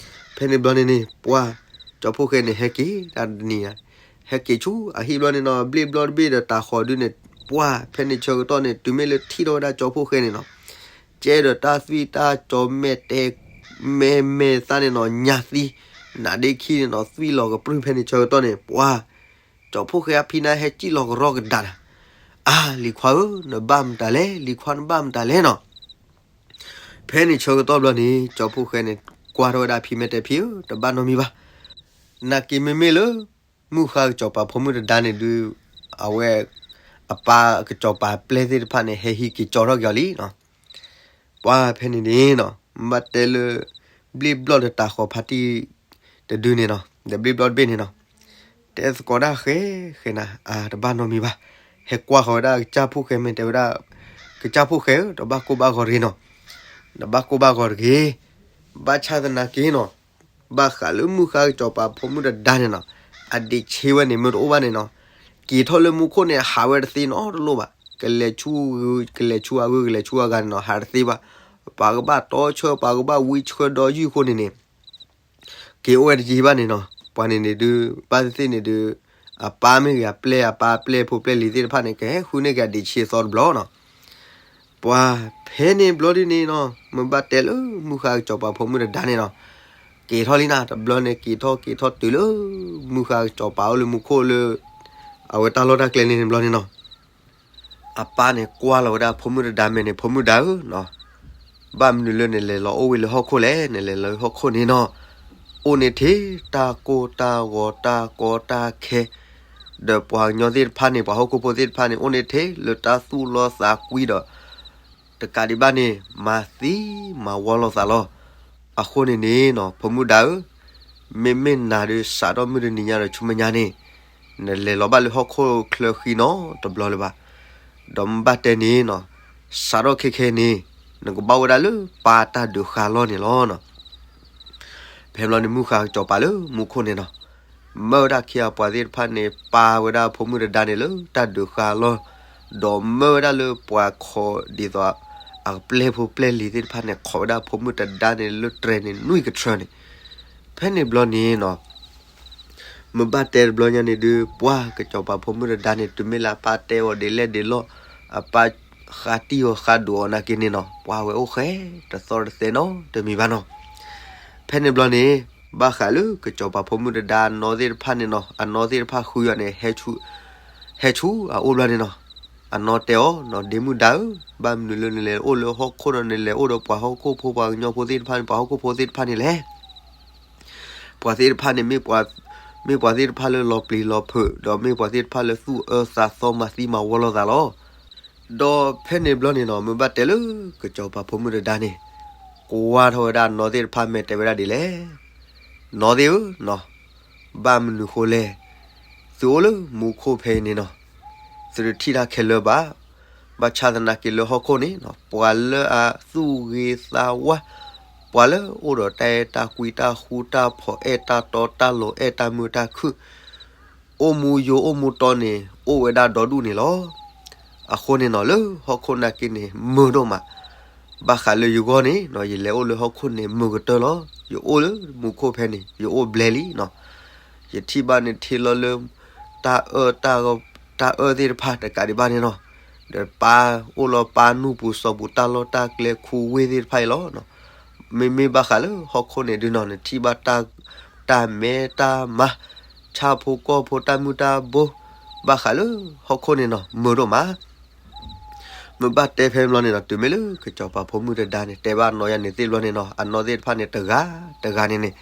ဖဲန့ၣ်ဘျီန့ၣ်န့ၣ် ပှၤ ကၠီဖိၣ်ဃဲန့ၣ် ဟဲက့ၤတၢ်တနံၤဧါ, ဟဲက့ၤဆူအဟံၣ်ဘျီန့ၣ်နီၤ ဘျ့ၣ်ဘျီတဘ့ၣ်ဒီးတၤဃီၤဒုန့ၣ် ပှၤဖဲန့ၣ်ဆၢကတီၢ်န့ၣ် တုၤမ့ၢ်လၢထံၣ်ထီၣ်ဝဲဒၣ်ကၠီဖိၣ်ဃဲန့ၣ်နီၤ ကဲဒီးတၢ်သွံၣ်တၢ်ကၠီမဲာ်တဲ မဲာ်မဲာ်သၣ်န့ၣ်နီၤ ညါသံ နါဒ့ခံန့ၣ်နီၤ သွံၣ်လီၤကပြုၢ်ဖဲန့ၣ်ဆၢကတီၢ်န့ၣ် ပှၤ ကၠီဖိၣ်ဃဲအဖံန့ၣ် ဟဲစံၣ်လီၤကရီကဒါနၤ, အါ လံၤခွါဧၢ နဘၣ်မတၤလဲၣ် လံၤခွါနဘၣ်မတၤလဲၣ်နီၤ. ဖဲန့ၣ်ဆၢကတီၢ်ဘျီန့ၣ် ကၠီဖိၣ်ဃဲန့ၣ် ကွၢ်ထီၣ်ဝဲဒၣ်ဖံမဲာ်တဲ ဖံဧၢ တဘၣ်နီတမံၤဘၣ်. နာ်က့မ့မ့ၢ်လၢ မုၢ်ဃါကစီၤပၤဖိမုၣ်တဒါန့ၣ်ဒုး အဝဲ အပၢ်ကစီၤပၤအပျဲၢ်သ့ၣ်တဖၣ်န့ၣ် ဟဲဟံးက့ၤကၠီထီၣ်က့ၤအီၤလံနီၤ. ပှၤဖဲန့ၣ်န့ၣ်နီၤ ဘၣ်တဲလၢ ဘျ့ၣ်ဘျီၣ်ဒီးတၤဃီၤဖါတံၢ်တဒုန့ၣ်နီၤ ဒီးဘျ့ၣ်ဘျီၣ်တဘ့ၣ်န့ၣ်နီၤ တဲသကိးဒၣ်ဃဲ ဃဲနၤ အါ တဘၣ်နီတမံၤဘၣ်. ဟဲကွၢ်ဃီၤဝဲဒၣ်ကစၢ်ဖိၣ်ဃဲမ့ၢ်တဲဝဲဒၣ် ကစၢ်ဖိၣ်ဃဲဧၢ တဘၣ်ကိၢ်ဘၣ်ဂီၤတဂ့ၤနီၤ တဘၣ်ကိၢ်ဘၣ်ဂီၤတဂ့ၤ. ဘၣ်ဆၣ်သနာ်က့နီၤ ဘၣ်ဃးလၢမုၢ်ဃါကစီၤပၤဖိမုၣ်တဒါန့ၣ်နီၤ အဒ့ၣ်ဆ့ဝဲန့ၣ် မ့ၢ်တအိၣ်ဘၣ်န့ၣ်နီၤ က့ၤထီၣ်လၢမူခိၣ်န့ၣ် ဟးဝဲတသ့နီတလိၣ်ဘၣ်. ကလဲၤဆူ ကလဲၤဆူအဂုၤ ကလဲၤဆူအဂၤန့ၣ်နီၤ ဟးတသ့ဘၣ်. ပှၤကဘၣ်တီဆၢ ပှၤကဘၣ်ဝံဆှၢဒီးယုၢ်အဃိန့ၣ်န့ၣ် က့ၤအိၣ်ဝဲတယံာ်ဘၣ်န့ၣ်နီၤ ပှၤန့ၣ်န့ၣ်ဒုး ဘၣ်သ့ၣ်သ့ၣ်န့ၣ်ဒုး အပၢ်မ့ၢ်ဂ့ၤ အပျဲၢ် အပၢ်အပျဲၢ်ဖိပျဲၢ်လံၤသ့ၣ်တဖၣ်န့ၣ် ကဟဲဃုန့ၢ်က့ၤအဒ့ၣ်ဆ့အသီတဘျီနီၤ. ပှၤဖဲန့ၣ်ဘျီဒ်န့ၣ်နီၤ မ့ၢ်ဘၣ်တဲလၢမုၢ်ဃါကစီၤပၤဖိမုၣ်တဒါန့ၣ်နီၤ က့ၤထီၣ်လံနၤ တဘျီန့ၣ် က့ၤထီၣ်က့ၤထီၣ်တုၤလၢ မုၢ်ဃါကစီၤပၤအိၣ်လၢမူခိၣ်လၢ အဝဲတၢ်လီၢ်တၢ်ကျဲန့ၣ်တဘျီန့ၣ်နီၤ အပၢ်န့ၣ်ကွၢ်လီၤဝဲဒၣ်ဖိမုၣ်တဒါမဲာ်န့ၣ် ဖိမုၣ်ဒါဧၢနီၤ ဘၣ်မနုၤလၢနလဲၤလီၤအိၣ်ဝဲလၢဟီၣ်ခိၣ်လဲၣ် နလဲၤလီၤဟီၣ်ခိၣ်န့ၣ်နီၤ အိၣ်န့ၣ်ထဲတၢ်ကိၢ်တၢ်ဂီၤတၢ်ကီတၢ်ခဲ, ဒီးပှၤကညီသ့ၣ်တဖၣ်န့ၣ် ပှၤဟီၣ်ခိၣ်ဖိသ့ၣ်တဖၣ်န့ၣ် အိၣ်န့ၣ်ထဲလၢတၢ်သူၣ်လီသးကွံဒီး တကးဒံးဘၣ်န့ၣ် မၤသံမၤဝီလိာ်သးလီၤ. အဃိန့ၣ်န့ၣ်နီၤ ဖိမုၣ်ဒါဧၢ, မ့မ့ၢ်နၤဒီး စးထီၣ်မုၢ်တနံၤညါဒီးဆူမဲာ်ညါန့ၣ် နလဲၤလီၤဘၣ်လၢဟီၣ်ခိၣ်ချၢဃံနီတဘျီလၢၤဘၣ်. ဒီးမ့ၢ်ဘၣ်တဲန့ၣ်နီၤ စးထီၣ်ခဲခဲန့ၣ် နကဘၣ်အိၣ်ဝဲဒၣ်လၢပၢ်တၢ်ဒုးဃာ်လီၢ်န့ၣ်လီၤနီၤ. ဖဲဘျီန့ၣ် မုၢ်ဃါကစီၤပၤလၢမူခိၣ်န့ၣ်နီၤ မၢဝဲဒၣ်ခံဂၤပှၤသ့ၣ်တဖၣ်န့ၣ် ပာ်ဝဲဒၣ်ဖိမုၣ်တဒါန့ၣ်လၢတၢ်ဒုးဃာ်လီၢ်, ဒီးမၢဝဲဒၣ်လၢပှၤခိးဒ်သိး အပျဲၢ်ဖိပျဲၢ်လံၤသ့ၣ်တဖၣ်န့ၣ် ခိးဝဲဒၣ်ဖိမုၣ်တဒါန့ၣ်လၢတြဲၤန့ၣ် နွံကထြၢန့ၣ်. ဖဲန့ၣ်ဘျီန့ၣ်နီၤ မ့ၢ်ဘၣ်တဲတဘျီညါန့ၣ်ဒုး ပှၤကစီၤပၤဖိမုၣ်တဒါန့ၣ် တုၤမ့ၢ်လၢအပၢ်တဲအီၤဒ်လဲၣ်ဒ်လဲၣ်, အပၢ်ဃးတံၢ်အီၤဃးဒိးအီၤနာ်က့န့ၣ်နီၤ ပှၤဝဲအိၣ်ဃဲတသီတသဲနီတမံၤဘၣ်နီၤ. ဖဲန့ၣ်ဘျီန့ၣ် ဘၣ်ဃးလၢကစီၤပၤဖိမုၣ်တဒါအနီၢ်သ့ၣ်တဖၣ်န့ၣ်နီၤ အနီၢ်သ့ၣ်တဖၣ်ဃုအီၤန့ၣ် ဟဲဆူအအိၣ်ဘျီန့ၣ်နီၤ အနီၢ်တဲအီၤနီၤ ဒ့မုၣ်ဒါဧၢ, ဘၣ်မနုၤလၢနလဲၤအိၣ်လၢဟီၣ်ခိၣ်ဒီး နလဲၤအိၣ်ဒီးပှၤဟီၣ်ခိၣ်ဖိပှၤကညီဖိသ့ၣ်တဖၣ်န့ၣ် ပှၤဟီၣ်ခိၣ်ဖိသ့ၣ်တဖၣ်န့ၣ်လဲၣ်. ပှၤသ့ၣ်တဖၣ်န့ၣ် မ့ၢ်ပှၤသ့ၣ်တဖၣ်လၢလီၤပျံၤလီၤဖုး ဒီးမ့ၢ်ပှၤသ့ၣ်တဖၣ်လၢသူၣ်အၢသးသီမၤသံမၤဝီလိာ်သးလီၤ. ဒီးဖဲန့ၣ်ဘျီန့ၣ်နီၤ မ့ၢ်ဘၣ်တဲလၢကစီၤပၤဖိမုၣ်တဒါန့ၣ် ကွၢ်ထီၣ်ဝဲဒၣ်နီၢ်သ့ၣ်တဖၣ် မ့ၢ်တဲဝဲဒၣ်ဒ်လဲၣ်, နီၢ်သ့ၣ်ဧၢ, ဘၣ်မနုၤဃိလဲၣ်, သုအိၣ်လၢမူခိၣ်ဖဲအံၤန့ၣ်နီၤ သုတထံၣ်တၢ်ခဲလၢာ်ဘၣ်. ဘၣ်ဆၣ်သနာ်က့လၢဟီၣ်ခိၣ်န့ၣ် ပှၤလၢအသူၣ်ဂ့ၤသးဝါ, ပှၤလၢအိၣ်ဒီးတၢ်အဲၣ်တၢ်ကွံတၢ်ဃူတၢ်ဖိး အဲၣ်တၢ်တီတၢ်လိၤ အဲၣ်တၢ်မုာ်တၢ်ခုၣ် အိၣ်မူယိာ်အိၣ်မူတီန့ၣ် အိၣ်ဝဲဒၣ်ဒီဒူၣ်န့ၣ်လီၤ. အဃိန့ၣ်နီၤ လၢဟီၣ်ခိၣ်နာ်က့န့ၣ် မုာ်ဒိၣ်မး. ဘၣ်ဃးလၢယဂီၢ်န့ၣ်နီၤ ယလဲၤအိၣ်လၢဟီၣ်ခိၣ်န့ၣ် မုာ်ကတၢၢ်လီၤ. ယအိၣ်လၢမူခိၣ်ဖဲန့ၣ် ယအိၣ်ဘျဲလံနီၤ. ယထံၣ်ဘၣ်န့ၣ်ထံၣ်လီၤလၢ တၢ်အၢ တၢ်အၢသ့ၣ်တဖၣ်တကးဒံးဘၣ်န့ၣ်နီၤ ဒီးပၢ်အိၣ်လီၤပၢ်နူၢ်ပူၤစီၤပူၤတၢ်လီၢ်တၢ်ကျဲခူဝ့ၢ်သ့ၣ်တဖၣ်အံၤလီၤ. မ့မ့ၢ်ဘၣ်ဃးလၢဟီၣ်ခိၣ်န့ၣ်ဒုးနီၤ နထံၣ်ဘၣ်တၢ်မဲတၢ်မါ ဆၣ်ဖိကီၢ်ဖိတၢ်မုၢ်တၢ်ဘိ ဘၣ်ဃးလၢဟီၣ်ခိၣ်န့ၣ်နီၤ မုာ်ဒိၣ်မး. မ့ၢ်ဘၣ်တဲဖဲဘျီန့ၣ်နီၤ တုၤမ့ၢ်လၢကစီၤပၤဖိမုၣ်တဒါန့ၣ် တဲဘၣ်အနီၢ်ယၤန့ၣ်သ့ၣ်ဘျီန့ၣ်နီၤ အနီၢ်သ့ၣ်တဖၣ်န့ၣ် တဂၤတဂၤန့ၣ်န့ၣ်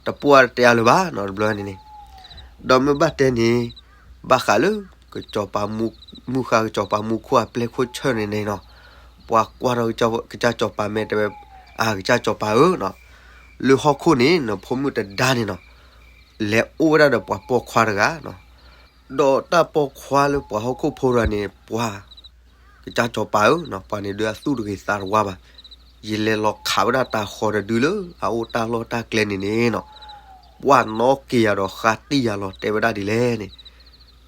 တပှၢ်တတဲအါလၢၤဘၣ်နီၤ တဘျီန့ၣ်န့ၣ်. ဒီးမ့ၢ်ဘၣ်တဲန့ၣ် ဘၣ်ဃးလၢ ကစီၤပၤမူ မုၢ်ဃါကစီၤပၤမူခိၣ်အပျဲၢ်ခိၣ်ဆၢၣ်န့ၣ်န့ၣ်နီၤ ပှၤကွၢ်ထီၣ်ကစၢ်ကစီၤပၤ မ့ၢ်တဲဝဲ အကစၢ်ကစီၤပၤဧၢနီၤ လၢဟီၣ်ခိၣ်န့ၣ် နဖိမုၣ်တဒါန့ၣ်နီၤ လဲၤအိၣ်ဝဲဒၣ်ဒီးပှၤပိာ်ခွါတဂၤနီၤ ဒီးတၢ်ပိာ်ခွါလၢပှၤဟီၣ်ခိၣ်ဖိတဂၤန့ၣ် ပှၤ ကစၢ်ကစီၤပၤဧၢနီၤ ပှၤန့ၣ်ဒုးအသူၣ်တဂ့ၤသးတဝါဘၣ်. ယလဲၤလီၤခးဝဲဒၣ်တၢ်ဃီတဒုလၢအအိၣ်တၢ်လီၢ်တၢ်ကျဲန့ၣ်န့ၣ်နီၤ ပှၢ်နီၣ်က့ၤယၤဒီးဃးတံၢ်ယၤလီၤ တဲဝဲဒၣ်ဒ်လဲၣ်န့ၣ်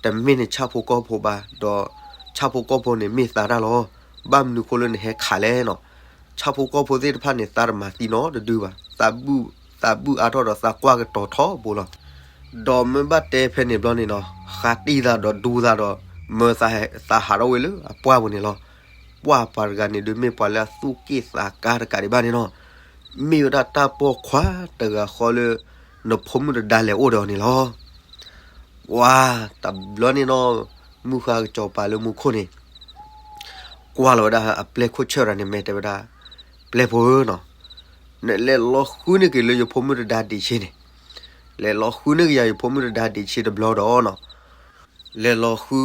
တမ့ၢ်န့ၣ်ဆၣ်ဖိကီၢ်ဖိဘၣ် ဒီးဆၣ်ဖိကီၢ်ဖိန့ၣ်မ့ၢ်သးတၢ်လီၤ. ဘၣ်မနုၤဃိလၢနဟဲခးလဲၣ်နီၤ ဆၣ်ဖိကီၢ်ဖိသ့ၣ်တဖၣ်န့ၣ် သးတမၤသံနီတဒုဘၣ် သးဘုၣ်အါထီၣ်ဒီးသးကွၢ်ကတီၤထီဘိလီၤ. ဒီးမ့ၢ်ဘၣ်တဲဖဲန့ၣ်ဘျီန့ၣ်နီၤ ဃးတံၢ်သးဒီးဒူသးဒီး မၢသးဟးထီၣ်ဝဲလၢအပှၢ်ပူၤန့ၣ်လီၤ. ပှၢ်ပှၤတဂၤန့ၣ်ဒုးမ့ၢ်ပှၤလၢအသူၣ်က့ၣ်သးကါတကးဒံးဘၣ်န့ၣ်နီၤ မ့ၢ်ဝဲဒၣ်တၢ်ပိာ်ခွါတဂၤဃီလၢ နဖိမုၣ်တဒါလဲၤအိၣ်ဒီးအီၤန့ၣ်လီၤ. ပှၤတဘျီန့ၣ်နီၤ မုၢ်ဃါကစီၤပၤလၢမူခိၣ်န့ၣ် ကွၢ်လီၤဝဲဒၣ်အပျဲၢ်ခိၣ်ဆၢၣ်တဂၤန့ၣ် မ့ၢ်တဲဝဲဒၣ် ပျဲၢ်ဖိဧၢနီၤ နလဲၤလီၤဃုန့ၢ်က့ၤလၢယဖိမုၣ်တဒါဒံးဆ့န့ၣ် လဲၤလီၤဃုန့ၢ်က့ၤယၤယဖိမုၣ်တဒါဒံးဆ့တဘျီဒီးနီၤ လဲၤလီၤဃု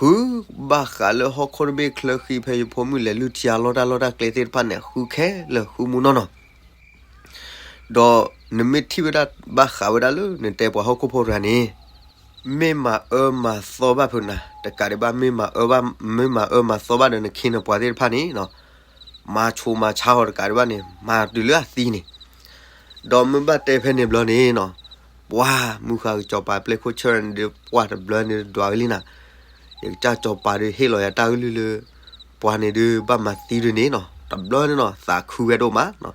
ဃုဘၣ်ဃးလၢဟီၣ်ခိၣ်တဘ့ၣ်ချၢဃံဖဲယဖိမုၣ်လဲၤလုၢ်ထံအလီၢ်တၢ်လီၢ်တၢ်ကျဲသ့ၣ်တဖၣ်န့ၣ် ဃုခဲလၢာ်ဃုမူနီၢ်နီၢ် ဒီးနမ့ၢ်ထံၣ်ဝဲဒၣ်ဘၣ်ဃးဝဲဒၣ်လၢနတဲပှၤဟီၣ်ခိၣ်ဖိတဂၤန့ၣ် မ့ၢ်မၤအၢမၤသီဘၣ်ဖုးနၤ တကးဒံးဘၣ် မ့ၢ်မၤအၢဘၣ် မ့ၢ်မၤအၢမၤသီဘၣ်ဒီးနခ့နပှၤသ့ၣ်တဖၣ်န့ၣ်နီၤ မၤဆူးမၤဆါအီၤတကးဒံးဘၣ်န့ၣ် မၤတုၤလၢအသံန့ၣ် ဒီးမ့ၢ်ဘၣ်တဲဖဲန့ၣ်ဘျီန့ၣ်နီၤ ပှၤမုၢ်ဃါကစီၤပၤပျဲၢ်ခိၣ်ဆၢၣ်န့ၣ်ဒီး ပှၤတဘျီန့ၣ်ဒွးဝဲလံနၤ ယကစၢ်ကစီၤပၤဒီးဟ့ၣ်လီၤယၤတၢ်ကလုၢ်လၢ ပှၤန့ၣ်ဒုးဘၣ်မၤသံဒုးန့ၣ်နီၤ တဘျီန့ၣ်နီၤ သးခုဝဲဒိၣ်မးနီၤ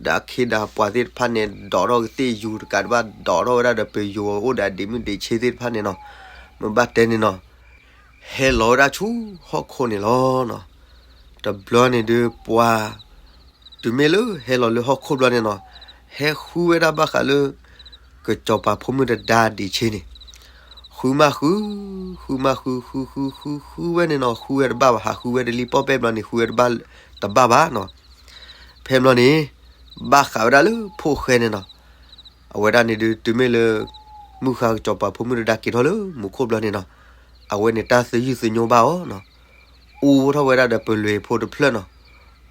ဒီးအခ့ဒီးပှၤသ့ၣ်တဖၣ်န့ၣ် ဒိးထီၣ်ကသ့ၣ်ယူၤတကးဒံးဘၣ် ဒိးထီၣ်ဝဲဒၣ်ဒီးပယိၤအိၣ်ဒီးဒ့မုၣ်ဒ့ဆ့သ့ၣ်တဖၣ်န့ၣ်နီၤ မ့ၢ်ဘၣ်တဲန့ၣ်နီၤ ဟဲလီၤဝဲဒၣ်ဆူဟီၣ်ခိၣ်န့ၣ်လီၤနီၤ တဘျီန့ၣ်ဒုးပှၤ တုၤမ့ၢ်လၢဟဲလီၤလၢဟီၣ်ခိၣ်ဘျီန့ၣ်နီၤ ဟဲဃုဝဲဒၣ်ဘၣ်ဃးလၢ ကစီၤပၤဖိမုၣ်တဒါဒံးဆ့န့ၣ် ဃုမးဃု ဃုမးဃု ဃုဃုဃုဃုဝဲန့ၣ်နီၤ ဃုဝဲတဘၣ်ဘၣ် ဟးဃုဝဲတလံပီၣ်ပဲၢ်ဘျီန့ၣ် ဃုဝဲတဘၣ်တဘၣ်ဘၣ်နီၤ ဖဲဘျီန့ၣ် ဘၣ်ဃးဝဲဒၣ်လၢဖိၣ်ဃဲန့ၣ်နီၤ အဝဲဒၣ်န့ၣ်ဒုး တုၤမ့ၢ်လၢ မုၢ်ဃါကစီၤပၤဖိမုၣ်တဒါက့ၤထီၣ်လၢမူခိၣ်ဘျီန့ၣ်နီၤ, အဝဲန့ၣ်တၢ်သယုၢ်သညိဘၣ်အီၤနီၤ, အူထီၣ်ဝဲဒၣ်ဒီးပလွ့ၤဖိတဖျၢၣ်နီၤ,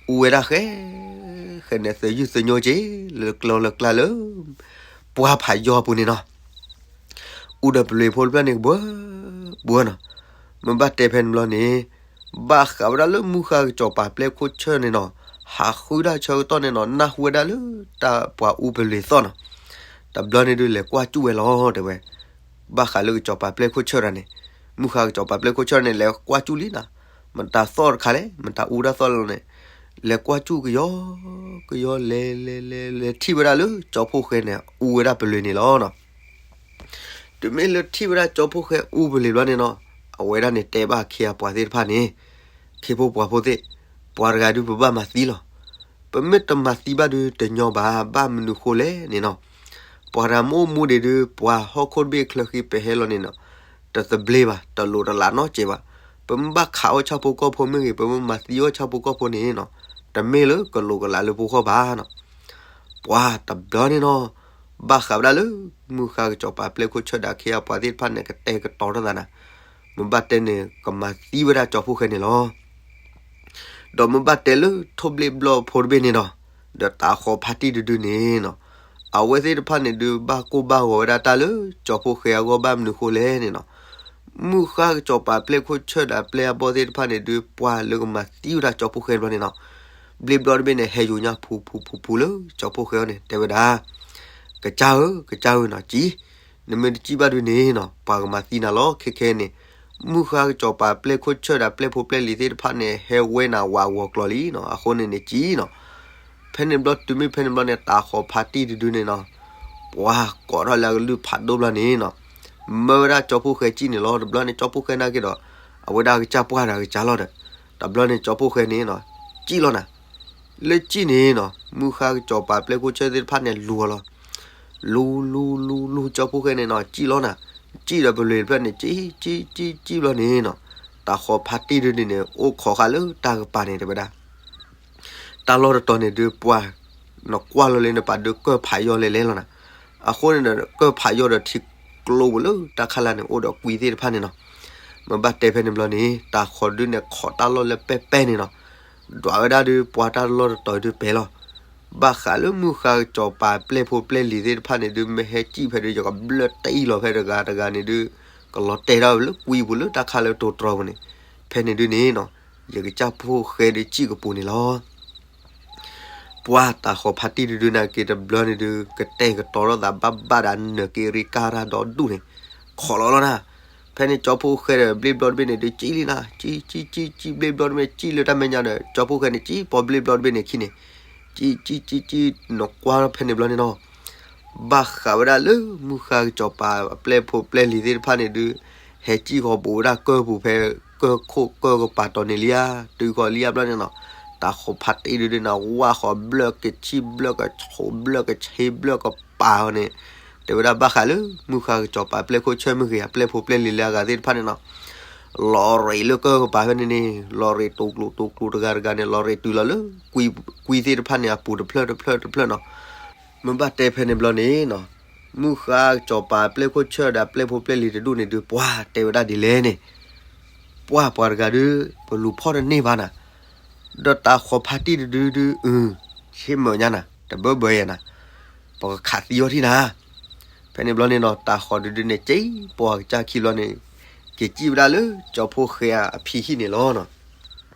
အူဝဲဒၣ်ဃဲ ဃဲန့ၣ်သယုၢ်သညိက့ၤ လၢကျီလၢကျါလၢ ပှၢ်ဖးယီၤအပူၤန့ၣ်နီၤ, အူဒီးပလွ့ၤဖိတဖျၢၣ်န့ၣ်ကဘှၢ ဘှၢနီၤ, မ့ၢ်ဘၣ်တဲဖဲန့ၣ်ဘျီန့ၣ် ဘၣ်ဃးဝဲဒၣ်လၢမုၢ်ဃါကစီၤပၤပျဲၢ်ခိၣ်ဆၢၣ်န့ၣ်နီၤ, ဟးဃုတၢ်ဆၢကတီၢ်န့ၣ်နီၤ နၢ်ဟူဝဲဒၣ်လၢတၢ်ပှၤအူပလွ့ၤသီၣ်နီၤ, တဘျီန့ၣ်ဒုးလဲၤကွၢ်စူၣ်ဝဲလီၤတဲဝဲ, ဘၣ်ဃးလၢကစီၤပၤပျဲၢ်ခိၣ်ဆၢၣ်တၢ်န့ၣ်, မုၢ်ဃါကစီၤပၤပျဲၢ်ခိၣ်ဆၢၣ်န့ၣ် လဲၤကွၢ်စူၣ်လံနီၤ, မတၤသီၣ်တခါလဲၣ် မတၤအူတၢ်သီၣ်လဲၣ်န့ၣ်, လဲၤကွၢ်စူၣ်ကယီ ကယီလဲၤလဲၤလဲၤလဲၤထံၣ်ဝဲဒၣ်လၢကၠီဖှိၣ်ဃဲန့ၣ် အူဝဲဒၣ်ပလွ့ၤန့ၣ်လီၤနီၤ. တုၤမ့ၢ်လၢထံၣ်ဝဲဒၣ်ကၠီဖှိၣ်ဃဲအူပလွ့ၤဘျီန့ၣ်နီၤ, အဝဲဒၣ်န့ၣ်တဲဘၣ်ခ့အပှၤသ့ၣ်တဖၣ်န့ၣ်, ခ့ဖိပှၤဖိသ့ၣ်, ပှၤတဂၤဒုးပဘၣ်မၤသံလီၤ. ပမ့ၢ်တမၤသံဘၣ်ဒုးတညီဘၣ်, ဘၣ်မနုၤဃိလဲၣ်န့ၣ်နီၤ, ပှၤတဂၤမ့ၢ်အိၣ်မူဒံးဒုး ပှၤဟီၣ်ခိၣ်တဘ့ၣ်ချၢဃံပဟဲလီၤန့ၣ်နီၤ, တသဘျ့ဘၣ်, တလိၣ်တလးနီတစဲးဘၣ်. ပမ့ၢ်ဘၣ်ခးအီၣ်ဆၣ်ဖိကီၢ်ဖိမ့ၢ်ဂ့ၤ, ပမ့ၢ်မၤသံအီၣ်ဆၣ်ဖိကီၢ်ဖိန့ၣ်နီၤ, တမ့ၢ်လၢကလိၣ်ကလးလၢပဂီၢ်ဘၣ်နီၤ. ပှၤတဘျီန့ၣ်နီၤ, ဘၣ်ဃးဝဲဒၣ်လၢ မုၢ်ဃါကစီၤပၤပျဲၢ်ခိၣ်ဆၢၣ်ဒီးခ့အပှၤသ့ၣ်တဖၣ်န့ၣ် ကတဲာ်ကတီၤထီၣ်သးနၤ, မ့ၢ်ဘၣ်တဲန့ၣ် ကမၤသံဝဲဒၣ်ကၠီဖှိၣ်ဃဲန့ၣ်လီၤ. ဒီးမ့ၢ်ဘၣ်တဲလၢထိၣ်ဘျ့ၣ်ဘျီၣ်ဖိတဘ့ၣ်န့ၣ်ဒီး, ဒီးတၤဃီၤဖါတံၢ်တဒုန့ၣ်နီၤ, အဝဲသ့ၣ်တဖၣ်န့ၣ်ဒုး ဘၣ်ကိၢ်ဘၣ်ဂီၤဝဲဒၣ်တၢ်လၢကၠီဖှိၣ်ဃဲအဂီၢ် ဘၣ်မနုၤဃိလဲၣ်န့ၣ်နီၤ, မုၢ်ဃါကစီၤပၤပျဲၢ်ခိၣ်ဆၢၣ်ဒီးပျဲၢ်အဘီၣ်သ့ၣ်တဖၣ်န့ၣ်ဒုး ပှၤလၢကမၤသံဝဲဒၣ်ကၠီဖှိၣ်ဃဲတဘျီန့ၣ်နီၤ, ဘျ့ၣ်ဘျီၣ်တဘ့ၣ်န့ၣ် ဟဲယိၤညါဖူဖူဖူဖူလၢကၠီဖှိၣ်ဃဲအအိၣ်န့ၣ် တဲဝဲဒၣ်, ကစၢ်ဧၢ, ကစၢ်ဧၢနီၤ, ကံ, နမ့ၢ်တစံၣ်ဘၣ်ဒုးန့ၣ်နီၤ, ပှၤကမၤသံနၤလီၤ. ခဲခဲန့ၣ် မုၢ်ဃါကစီၤပၤပျဲၢ်ခိၣ်ဆၢၣ်ဒီးပျဲၢ်ဖိပျဲၢ်လံၤသ့ၣ်တဖၣ်န့ၣ် ဟဲဝဲနၤဝးဂီၤကျီၤလံနီၤ, အဃိန့ၣ်န့ၣ်ကံနီၤ. ဖဲန့ၣ်ဘျီတုၤမ့ၢ်ဖဲန့ၣ်ဘျီန့ၣ် တၤဃီၤဖါတံၢ်တဒုန့ၣ်နီၤ, ပှၤကိးထီၣ်လၢအကလုၢ်ဖးဒိၣ်ဘျီန့ၣ်နီၤ, မၢဝဲဒၣ်ကၠီဖှိၣ်ဃဲစံၣ်န့ၣ်လီၤ. တဘျီန့ၣ် ကၠီဖှိၣ်ဃဲနာ်က့ဒီး အဝဲဒၣ်အကစၢ်ပှၢ်ဒီးအကစၢ်လီၤဒီး, တဘျီန့ၣ် ကၠီဖှိၣ်ဃဲန့ၣ်နီၤ, စံၣ်လီၤနၤ. လၢစံၣ်န့ၣ်နီၤ, မုၢ်ဃါကစီၤပၤပျဲၢ်ခိၣ်ဆၢၣ်သ့ၣ်တဖၣ်န့ၣ် လူၤအီၤလီၤ. လူၤ လူၤ လူၤ လူၤ ကၠီဖှိၣ်ဃဲန့ၣ်နီၤ, စံၣ်လီၤနၤ. စံၣ်ဒီးပလွ့ၤတဖျၢၣ်န့ၣ် စံၣ် စံၣ် စံၣ် စံၣ်ဘျီန့ၣ်နီၤ, တၤဃီၤဖါတံၢ်ဒုန့ၣ်န့ၣ် အိၣ်ခိးဃာ်လၢတၢ်ကပၤန့ၣ် တဲဝဲဒၣ် တၢ်လီၢ်တတီၤန့ၣ်ဒုး ပှၤနကွၢ်လီၤလၢနပာ်ဒုးကၢၢ်ဖးယီၢ်လဲၤလဲၤလီၤနၤ. အဃိန့ၣ်ဒီး ကၢၢ်ဖးယီၢ်ဒီးထံကျိပူၤလၢတၢ်ခါလၢ်န့ၣ် အိၣ်ဒီးကွံသ့ၣ်တဖၣ်န့ၣ်နီၤ. မ့ၢ်ဘၣ်တဲဖဲန့ၣ်ဘျီန့ၣ် တၤဃီၤဒုန့ၣ် ခိးတၢ်လီၢ်လၢပဲၢ်ပဲၢ်န့ၣ်နီၤ. ဒွးဝဲဒၣ်ဒုး ပှၤတၢ်လီၢ်တတီၤဒုးပဲာ်လီၤ. ဘၣ်ဃးလၢမုၢ်ဃါကစီၤပၤပျဲၢ်ဖိပျဲၢ်လံၤသ့ၣ်တဖၣ်န့ၣ်ဒုး မ့ၢ်ဟဲစံၣ်ဖဲဒုး ယကဘျၢၣ်တံၢ်လီၤဖဲတဂၤတဂၤန့ၣ်ဒုး ကလီၤတဲာ်ဒၣ်လၢကွံပူၤလၢတၢ်ခါလၢတိၤတြီၤပူၤန့ၣ်. ဖဲန့ၣ်ဒုန့ၣ်နီၤ ယကစၢ်ဖိၣ်ဃဲဒုးစံၣ်ကပူၤန့ၣ်လီၤ. ပှၤတၤဃီၤဖါတံၢ်တဒုနာ်က့တဘျီန့ၣ်ဒုး ကတဲာ်ကတီၤထီၣ်သးဘၣ်ဘၣ်ဒီးနၢၤက့ရံကါရၢ်ဒီဒူၣ်န့ၣ် ခိးလီၤလီၤနၤ. ဖဲန့ၣ်ကၠီဖိၣ်ဃဲဒီးဘျ့ၣ်ဘျီတဘ့ၣ်န့ၣ်ဒုး စံၣ်လံနၤ, စံၣ် စံၣ် စံၣ် စံၣ်ဘျ့ၣ်ဘျီတဘ့ၣ် စံၣ်လၢတၢ်မဲာ်ညါဒီး ကၠီဖိၣ်ဃဲန့ၣ်စံၣ်ပိာ်ဘျ့ၣ်ဘျီတဘ့ၣ်န့ၣ်ခံန့ၣ် စံၣ် စံၣ် စံၣ် စံၣ် နကွၢ်ထီၣ်ဖဲန့ၣ်ဘျီန့ၣ်နီၤ ဘၣ်ဃးဝဲဒၣ်လၢမုၢ်ဃါကစီၤပၤအပျဲၢ်ဖိပျဲၢ်လံၤသ့ၣ်တဖၣ်န့ၣ်ဒုး ဟဲစံၣ်ဃီၤဘူးဝဲဒၣ်ကၢၢ်ပူၤဖဲ ကၢၢ်ခိၣ်ကၢၢ်ကပၤတီၤန့ၣ်လံဧါ တုၤဃီၤလံဧါဘျီန့ၣ်နီၤ တၤဃီၤဖါတံၢ်ဒုးဒုးနၤ ဝၢ်ဃီၤဘျၢၣ်ကဆံၣ်ဘျၢၣ်ကဆိးဘျၢၣ်ကဆ့ဘျၢၣ်ကပၤ ဃီန့ၣ် တဲဝဲဒၣ်ဘၣ်ဃးလၢ မုၢ်ဃါကစီၤပၤပျဲၢ်ခိၣ်ဆၢၣ်မ့ၢ်ဂ့ၤ အပျဲၢ်ဖိပျဲၢ်လံၤလၢအဂၤသ့ၣ်တဖၣ်န့ၣ်နီၤ လီၤရ့းလၢကၢၢ်ကပၤဖဲန့ၣ်န့ၣ် လီၤရ့းတူၤကျိၤတူၤကျိၤတဂၤတဂၤန့ၣ် လီၤရ့းတုၤလီၤလၢ ကွံသ့ၣ်တဖၣ်န့ၣ် အပူၤတဖျၢၣ်တဖျၢၣ်တဖျၢၣ်နီၤ မ့ၢ်ဘၣ်တဲဖဲန့ၣ်ဘျီန့ၣ်နီၤ မုၢ်ဃါကစီၤပၤပျဲၢ်ခိၣ်ဆၢၣ်ဒီးအပျဲၢ်ဖိပျဲၢ်လံၤတဒူၣ်န့ၣ်ဒုး ပှၤတဲဝဲဒၣ်ဒ်လဲၣ်န့ၣ် ပှၤပှၤတဂၤဒုး ပလူၤဖီၣ်တန့ၢ်ဘၣ်နၤ ဒီးတၤဃီၤဖါတံၢ်တဒုဒုး အု ဆ့မၢၢ်ညါနၤ တဘၢဘၢယဲနၤ ပကခးသံအီၤထံၣ်နၤ ဖဲန့ၣ်ဘျီန့ၣ်နီၤ တၤဃီၤဒုဒုန့ၣ် စံၣ်ပိာ်အကစၢ်ခံဘျီန့ၣ် က့ၤစံၣ်ဝဲဒၣ်လၢ ကၠီဖိၣ်ဃဲအဖံဟံၣ်န့ၣ်လီၤနီၤ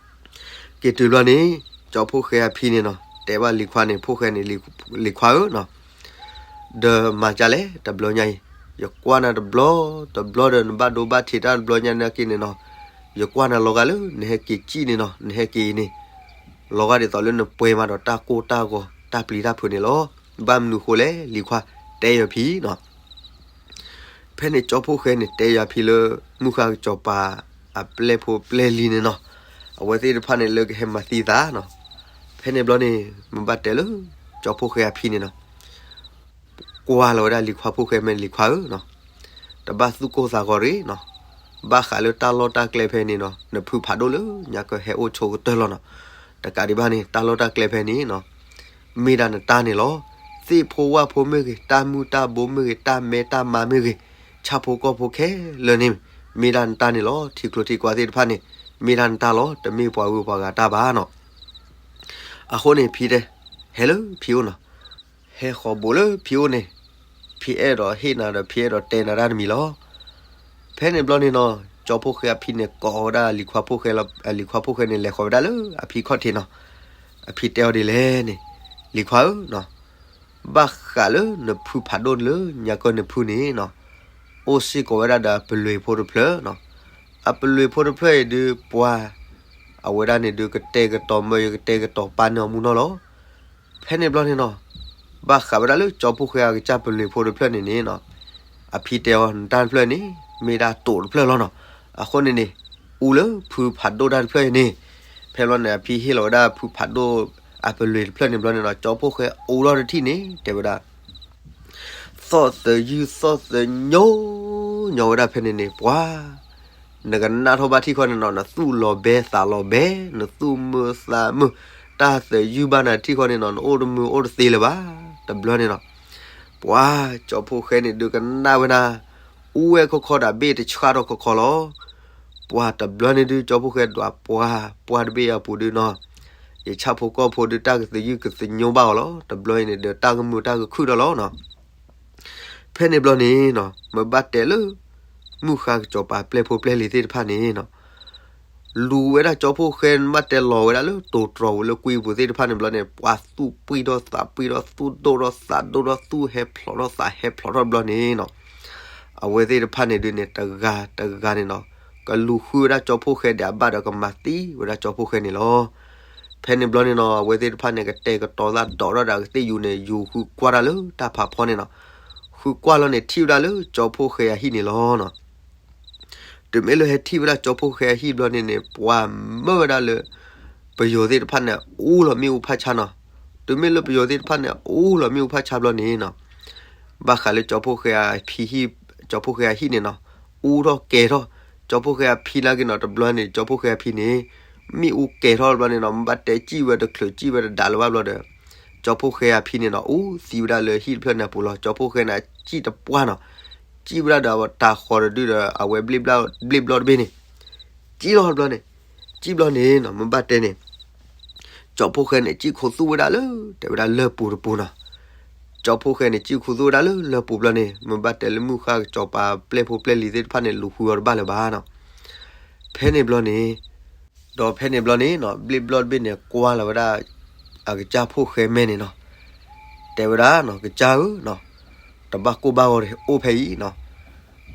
က့ၤတုၤဘျီန့ၣ် ကၠီဖိၣ်ဃဲအဖံန့ၣ်နီၤ တဲဘၣ်လံၤခွါန့ၣ် ဖိၣ်ဃဲန့ၣ် လံၤခွါဧၢနီၤ ဒီးမၤကၢ်လဲၣ် တဘျီညါအံၤ ယကွၢ်နၤတဘျီ တဘျီဒီး နဘၣ်ဒိဘၣ်ထံးတၢ်တဘျီညါနာ်က့န့ၣ်နီၤ ယကွၢ်နၤလီၤဂာ်လၢ နဟဲက့ၤစံၣ်န့ၣ်နီၤ နဟဲက့ၤအံၤန့ၣ် လီၤဂာ်ဒ်သိးလၢနပှဲၤမးဒီးတၢ်ကိၢ်တၢ်ဂီၤ တၢ်ပျံၤတၢ်ဖုးန့ၣ်လီၤ. ဘၣ်မနုၤဃိလဲၣ် လံၤခွါ တဲယၤဖံနီၤ ဖဲန့ၣ်ကၠီဖိၣ်ဃဲန့ၣ် တဲယၤဖံလၢ မုၢ်ဃါကစီၤပၤ အပျဲၢ်ဖိပျဲၢ်လံၤန့ၣ်နီၤ အဝဲသ့ၣ်တဖၣ်န့ၣ်လၢကဟဲမၤသံသးနီၤ ဖဲန့ၣ်ဘျီန့ၣ် မ့ၢ်ဘၣ်တဲလၢ ကၠီဖိၣ်ဃဲအဖံန့ၣ်နီၤ ကွၢ်လီၤဝဲဒၣ်လံၤခွါဖိၣ်ဃဲ မ့ၢ်လံၤခွါဧၢနီၤ တဘၣ်သူၣ်ကိၢ်သးဂီၤရ့ၣ်နီၤ ဘၣ်ဃးလၢတၢ်လီၢ်တၢ်ကျဲဖဲန့ၣ်နီၤ နဖုဖးဒိၣ်လၢညါကဟဲအိၣ်ဆိကတၢၢ်လီၤနီၤ တကးဒံးဘၣ်န့ၣ် တၢ်လီၢ်တၢ်ကျဲဖဲန့ၣ်နီၤ မ့ၢ်ဒၣ်နတၢ်န့ၣ်လီၤ. သ့ၣ်ဖိဝၣ်ဖိမ့ၢ်ဂ့ၤ, တၢ်မုၢ်တၢ်ဘိမ့ၢ်ဂ့ၤ, တၢ်မဲတၢ်မါမ့ၢ်ဂ့ၤ, ဆၣ်ဖိကီၢ်ဖိခဲလၢာ်န့ၣ် မ့ၢ်ဒၣ်နတၢ်န့ၣ်လီၤ. ထံကျိထံကွၢ်သ့ၣ်တဖၣ်န့ၣ် မ့ၢ်ဒၣ်နတၢ်လီၤ. တမ့ၢ်ပှၤဂုၤပှၤဂၤတၢ်ဘၣ်နီၤ. အဃိန့ၣ် ဖံတဲ, ဟဲလၢဖံအိၣ်နီၤ. ဟဲဃီၤဘိးလၢဖံအိၣ်န့ၣ်, ဖံအဲၣ်ဒိးဟ့ၣ်နၤဒီး ဖံအဲၣ်ဒိးတဲနၤတၢ်တမံၤလီၤ. ဖဲန့ၣ်ဘျီန့ၣ်နီၤ, ကၠီဖိၣ်ဃဲအဖံန့ၣ် ကိးဝဲဒၣ်လံၤခွါဖိၣ်ဃဲလီၤ. လံၤခွါဖိၣ်ဃဲန့ၣ် လဲၤဃီၤဝဲဒၣ်လၢအဖံခီၣ်ထံးနီၤ. အဖံတဲအီၤဒ်လဲၣ်န့ၣ်, လံၤခွါဧၢနီၤ, ဘၣ်ဃးလၢနဖုဖးဒိၣ်လၢညါကီၢ်နဖုန့ၣ်နီၤ, အိၣ်စ့ၢ်ကီးဝဲဒၣ်ဒီးအပလွ့ၤဖိတဖျၢၣ်နီၤ. အပလွ့ၤဖိတဖျၢၣ်အံၤဒုးပှၤ, အဝဲဒၣ်န့ၣ်ဒုးကတဲာ်ကတီၤမၢယကတဲာ်ကတီၤပာ်န့ၢ်အီၤမူနီၢ်လီၤ. ဖဲန့ၣ်ဘျီန့ၣ်နီၤ, ဘၣ်ဃးဝဲဒၣ်လၢကၠီဖိၣ်ဃဲအကစၢ်ပလွ့ၤဖိတဖျၢၣ်န့ၣ်န့ၣ်နီၤ, အဖံတဲအီၤနတၢ်တဖျၢၣ်န့ၣ် မ့ၢ်ဒၣ်တိာ်တဖျၢၣ်လီၤနီၤ. အဃိန့ၣ်န့ၣ်, အူလၢဖုဖးဒိၣ်တၢ်တဖျၢၣ်အံၤန့ၣ်. ဖဲဘျီန့ၣ် အဖံဟ့ၣ်လီၤဝဲဒၣ်ဖုဖးဒိၣ်အပလွ့ၤတဖျၢၣ်န့ၣ်ဘျီန့ၣ်နီၤ, ကၠီဖိၣ်ဃဲအူထီၣ်တထံၣ်န့ၣ် တဲဝဲဒၣ် သီၣ်သယုၢ်သီၣ်သညိ, ညီဝဲဒၣ်ဖဲန့ၣ်န့ၣ် ပှၤ, နကနၣ်ထီၣ်ဘၣ်ထံၣ်ခီန့ၣ်နီၤ, နသူၣ်လီၤဘဲသးလီၤဘဲ, နသူၣ်မုာ်သးမုာ်, တၢ်သယုၢ်ဘၣ်နၤထံၣ်ခီန့ၣ်နီၤ, နအိၣ်တမုာ်အိၣ်တသ့လၢၤဘၣ်. တဘျီန့ၣ်နီၤ, ပှၤ, ကၠီဖိၣ်ဃဲန့ၣ်ဒုးကနၣ်ဝဲဒၣ်, အူဝဲခီခီဒီးဘ့ၣ်တဆှၣ်ထီၣ်ခီခီလီၤ. ပှၤတဘျီန့ၣ်ဒုး ကၠီဖိၣ်ဃဲဒွးပှၤ, ပှၤတဘ့ၣ်အပူၤဒုးနီၤ, ယဆၣ်ဖိကီၢ်ဖိဒုးတၢ်ကသယုၢ်ကသညိဘၣ်အီၤလီၤ. တဘျီအံၤန့ၣ်ဒီးတၢ်ကမုာ်တၢ်ကခုၣ်ထီၣ်လီၤနီၤ. ဖဲန့ၣ်ဘျီန့ၣ်နီၤ, မ့ၢ်ဘၣ်တဲလၢ မုၢ်ဃါကစီၤပၤပျဲၢ်ဖိပျဲၢ်လံၤသ့ၣ်တဖၣ်န့ၣ်နီၤ, လူၤဝဲဒၣ်ကၠီဖိၣ်ဃဲမ့ၢ်ဘၣ်တဲလီၤဝဲဒၣ်လၢတိၤတြီၤဝဲလၢကွံပူၤသ့ၣ်တဖၣ်န့ၣ်ဘျီန့ၣ်, ပှၤသူၣ်ပှံၢ်ထီၣ်သးပှံၢ်ထီၣ်, သူၣ်ဒိၣ်ထီၣ်သးဒိၣ်ထီၣ်, သူၣ်ဟဲဖျိးထီၣ်သးဟဲဖျိးထီၣ်ဘျီန့ၣ်နီၤ, အဝဲသ့ၣ်တဖၣ်န့ၣ်ဒုးန့ၣ် တဂၤတဂၤန့ၣ်နီၤ, ကလူၤဃုဝဲဒၣ်ကၠီဖိၣ်ဃဲဒီးအဘၣ်ဒီးကမၤသံဝဲဒၣ်ကၠီဖိၣ်ဃဲန့ၣ်လီၤ. ဖဲန့ၣ်ဘျီန့ၣ်နီၤ, အဝဲသ့ၣ်တဖၣ်န့ၣ် ကတဲာ်ကတီၤသးဒီးထီၣ်ဒီးကသ့ၣ်ယူၤန့ၣ် ယူၤဃုကွၢ်တၢ်လၢတၢ်ဖးဖီန့ၣ်နီၤ, ဃုကွၢ်လီၤန့ၣ် ထံၣ်ဝဲဒၣ်လၢကၠီဖိၣ်ဃဲအဟံၣ်န့ၣ်လီၤနီၤ. တုၤမ့ၢ်လၢဟဲထံၣ်ဝဲဒၣ်ကၠီဖိၣ်ဃဲအဟံၣ်ဘျီန့ၣ်န့ၣ်, ပှၤမၢဝဲဒၣ်လၢ ပယီၤသ့ၣ်တဖၣ်န့ၣ် အူလီၤမ့ၣ်အူဖးဆါနီၤ. တုၤမ့ၢ်လၢပယီၤသ့ၣ်တဖၣ်န့ၣ် အူလီၤမ့ၣ်အူဖးဆါဘျီန့ၣ်နီၤ, ဘၣ်ဃးလၢကၠီဖိၣ်ဃဲအဖံဟံၣ်, ကၠီဖိၣ်ဃဲအဟံၣ်န့ၣ်နီၤ, အူထီၣ်ကဲၤထီၣ်, ကၠီဖိၣ်ဃဲအဖံနာ်က့နီၤ, တဘျီန့ၣ် ကၠီဖိၣ်ဃဲအဖံန့ၣ် မ့ၣ်အူကဲၤထီၣ်ဘျီန့ၣ်နီၤ, မ့ၢ်ဘၣ်တဲစံၣ်ဝဲတချုးစံၣ်ဝဲတဒါလၢၤဘၣ်ဘျီဒီး ကၠီဖိၣ်ဃဲအဖံန့ၣ်နီၤ, အူသံဝဲဒၣ်လၢဟံၣ်တဖျၢၣ်န့ၣ်အပူၤလီၤ. ကၠီဖိၣ်ဃဲန့ၣ် စံၣ်တပှၢ်နီၤ, စံၣ်ဝဲဒၣ်ဒီးတၤဃီၤတဒုဒီး အဝဲဘျ့ၣ်ဘျီၣ်တဘ့ၣ်န့ၣ် စံၣ်လီၤဘျီန့ၣ်, စံၣ်ဘျီန့ၣ်နီၤ, မ့ၢ်ဘၣ်တဲန့ၣ် ကၠီဖိၣ်ဃဲန့ၣ် စံၣ်ခူသူၣ်ဝဲဒၣ်လၢ တဲဝဲဒၣ်လၢၢ်ပူၤတပူၤနီၤ. ကၠီဖိၣ်ဃဲန့ၣ် စံၣ်ခူသူၣ်ဝဲဒၣ်လၢလၢၢ်ပူၤဘျီန့ၣ်, မ့ၢ်ဘၣ်တဲလၢမုၢ်ဃါကစီၤပၤပျဲၢ်ဖိပျဲၢ်လံၤသ့ၣ်တဖၣ်န့ၣ် လူၤဃုအီၤတဘၣ်လၢၤဘၣ်နီၤ. ဖဲန့ၣ်ဘျီန့ၣ်, ဒီးဖဲန့ၣ်ဘျီန့ၣ်နီၤ, ဘျ့ၣ်ဘျီၣ်တဘ့ၣ်န့ၣ် ကွၢ်လီၤဝဲဒၣ် အကစၢ်ဖိၣ်ဃဲမဲာ်န့ၣ်နီၤ, တဲဝဲဒၣ်နီၤ, ကစၢ်ဧၢနီၤ, တဘၣ်ကိၢ်ဘၣ်ဂီၤဒီး အိၣ်ဖဲအံၤနီၤ,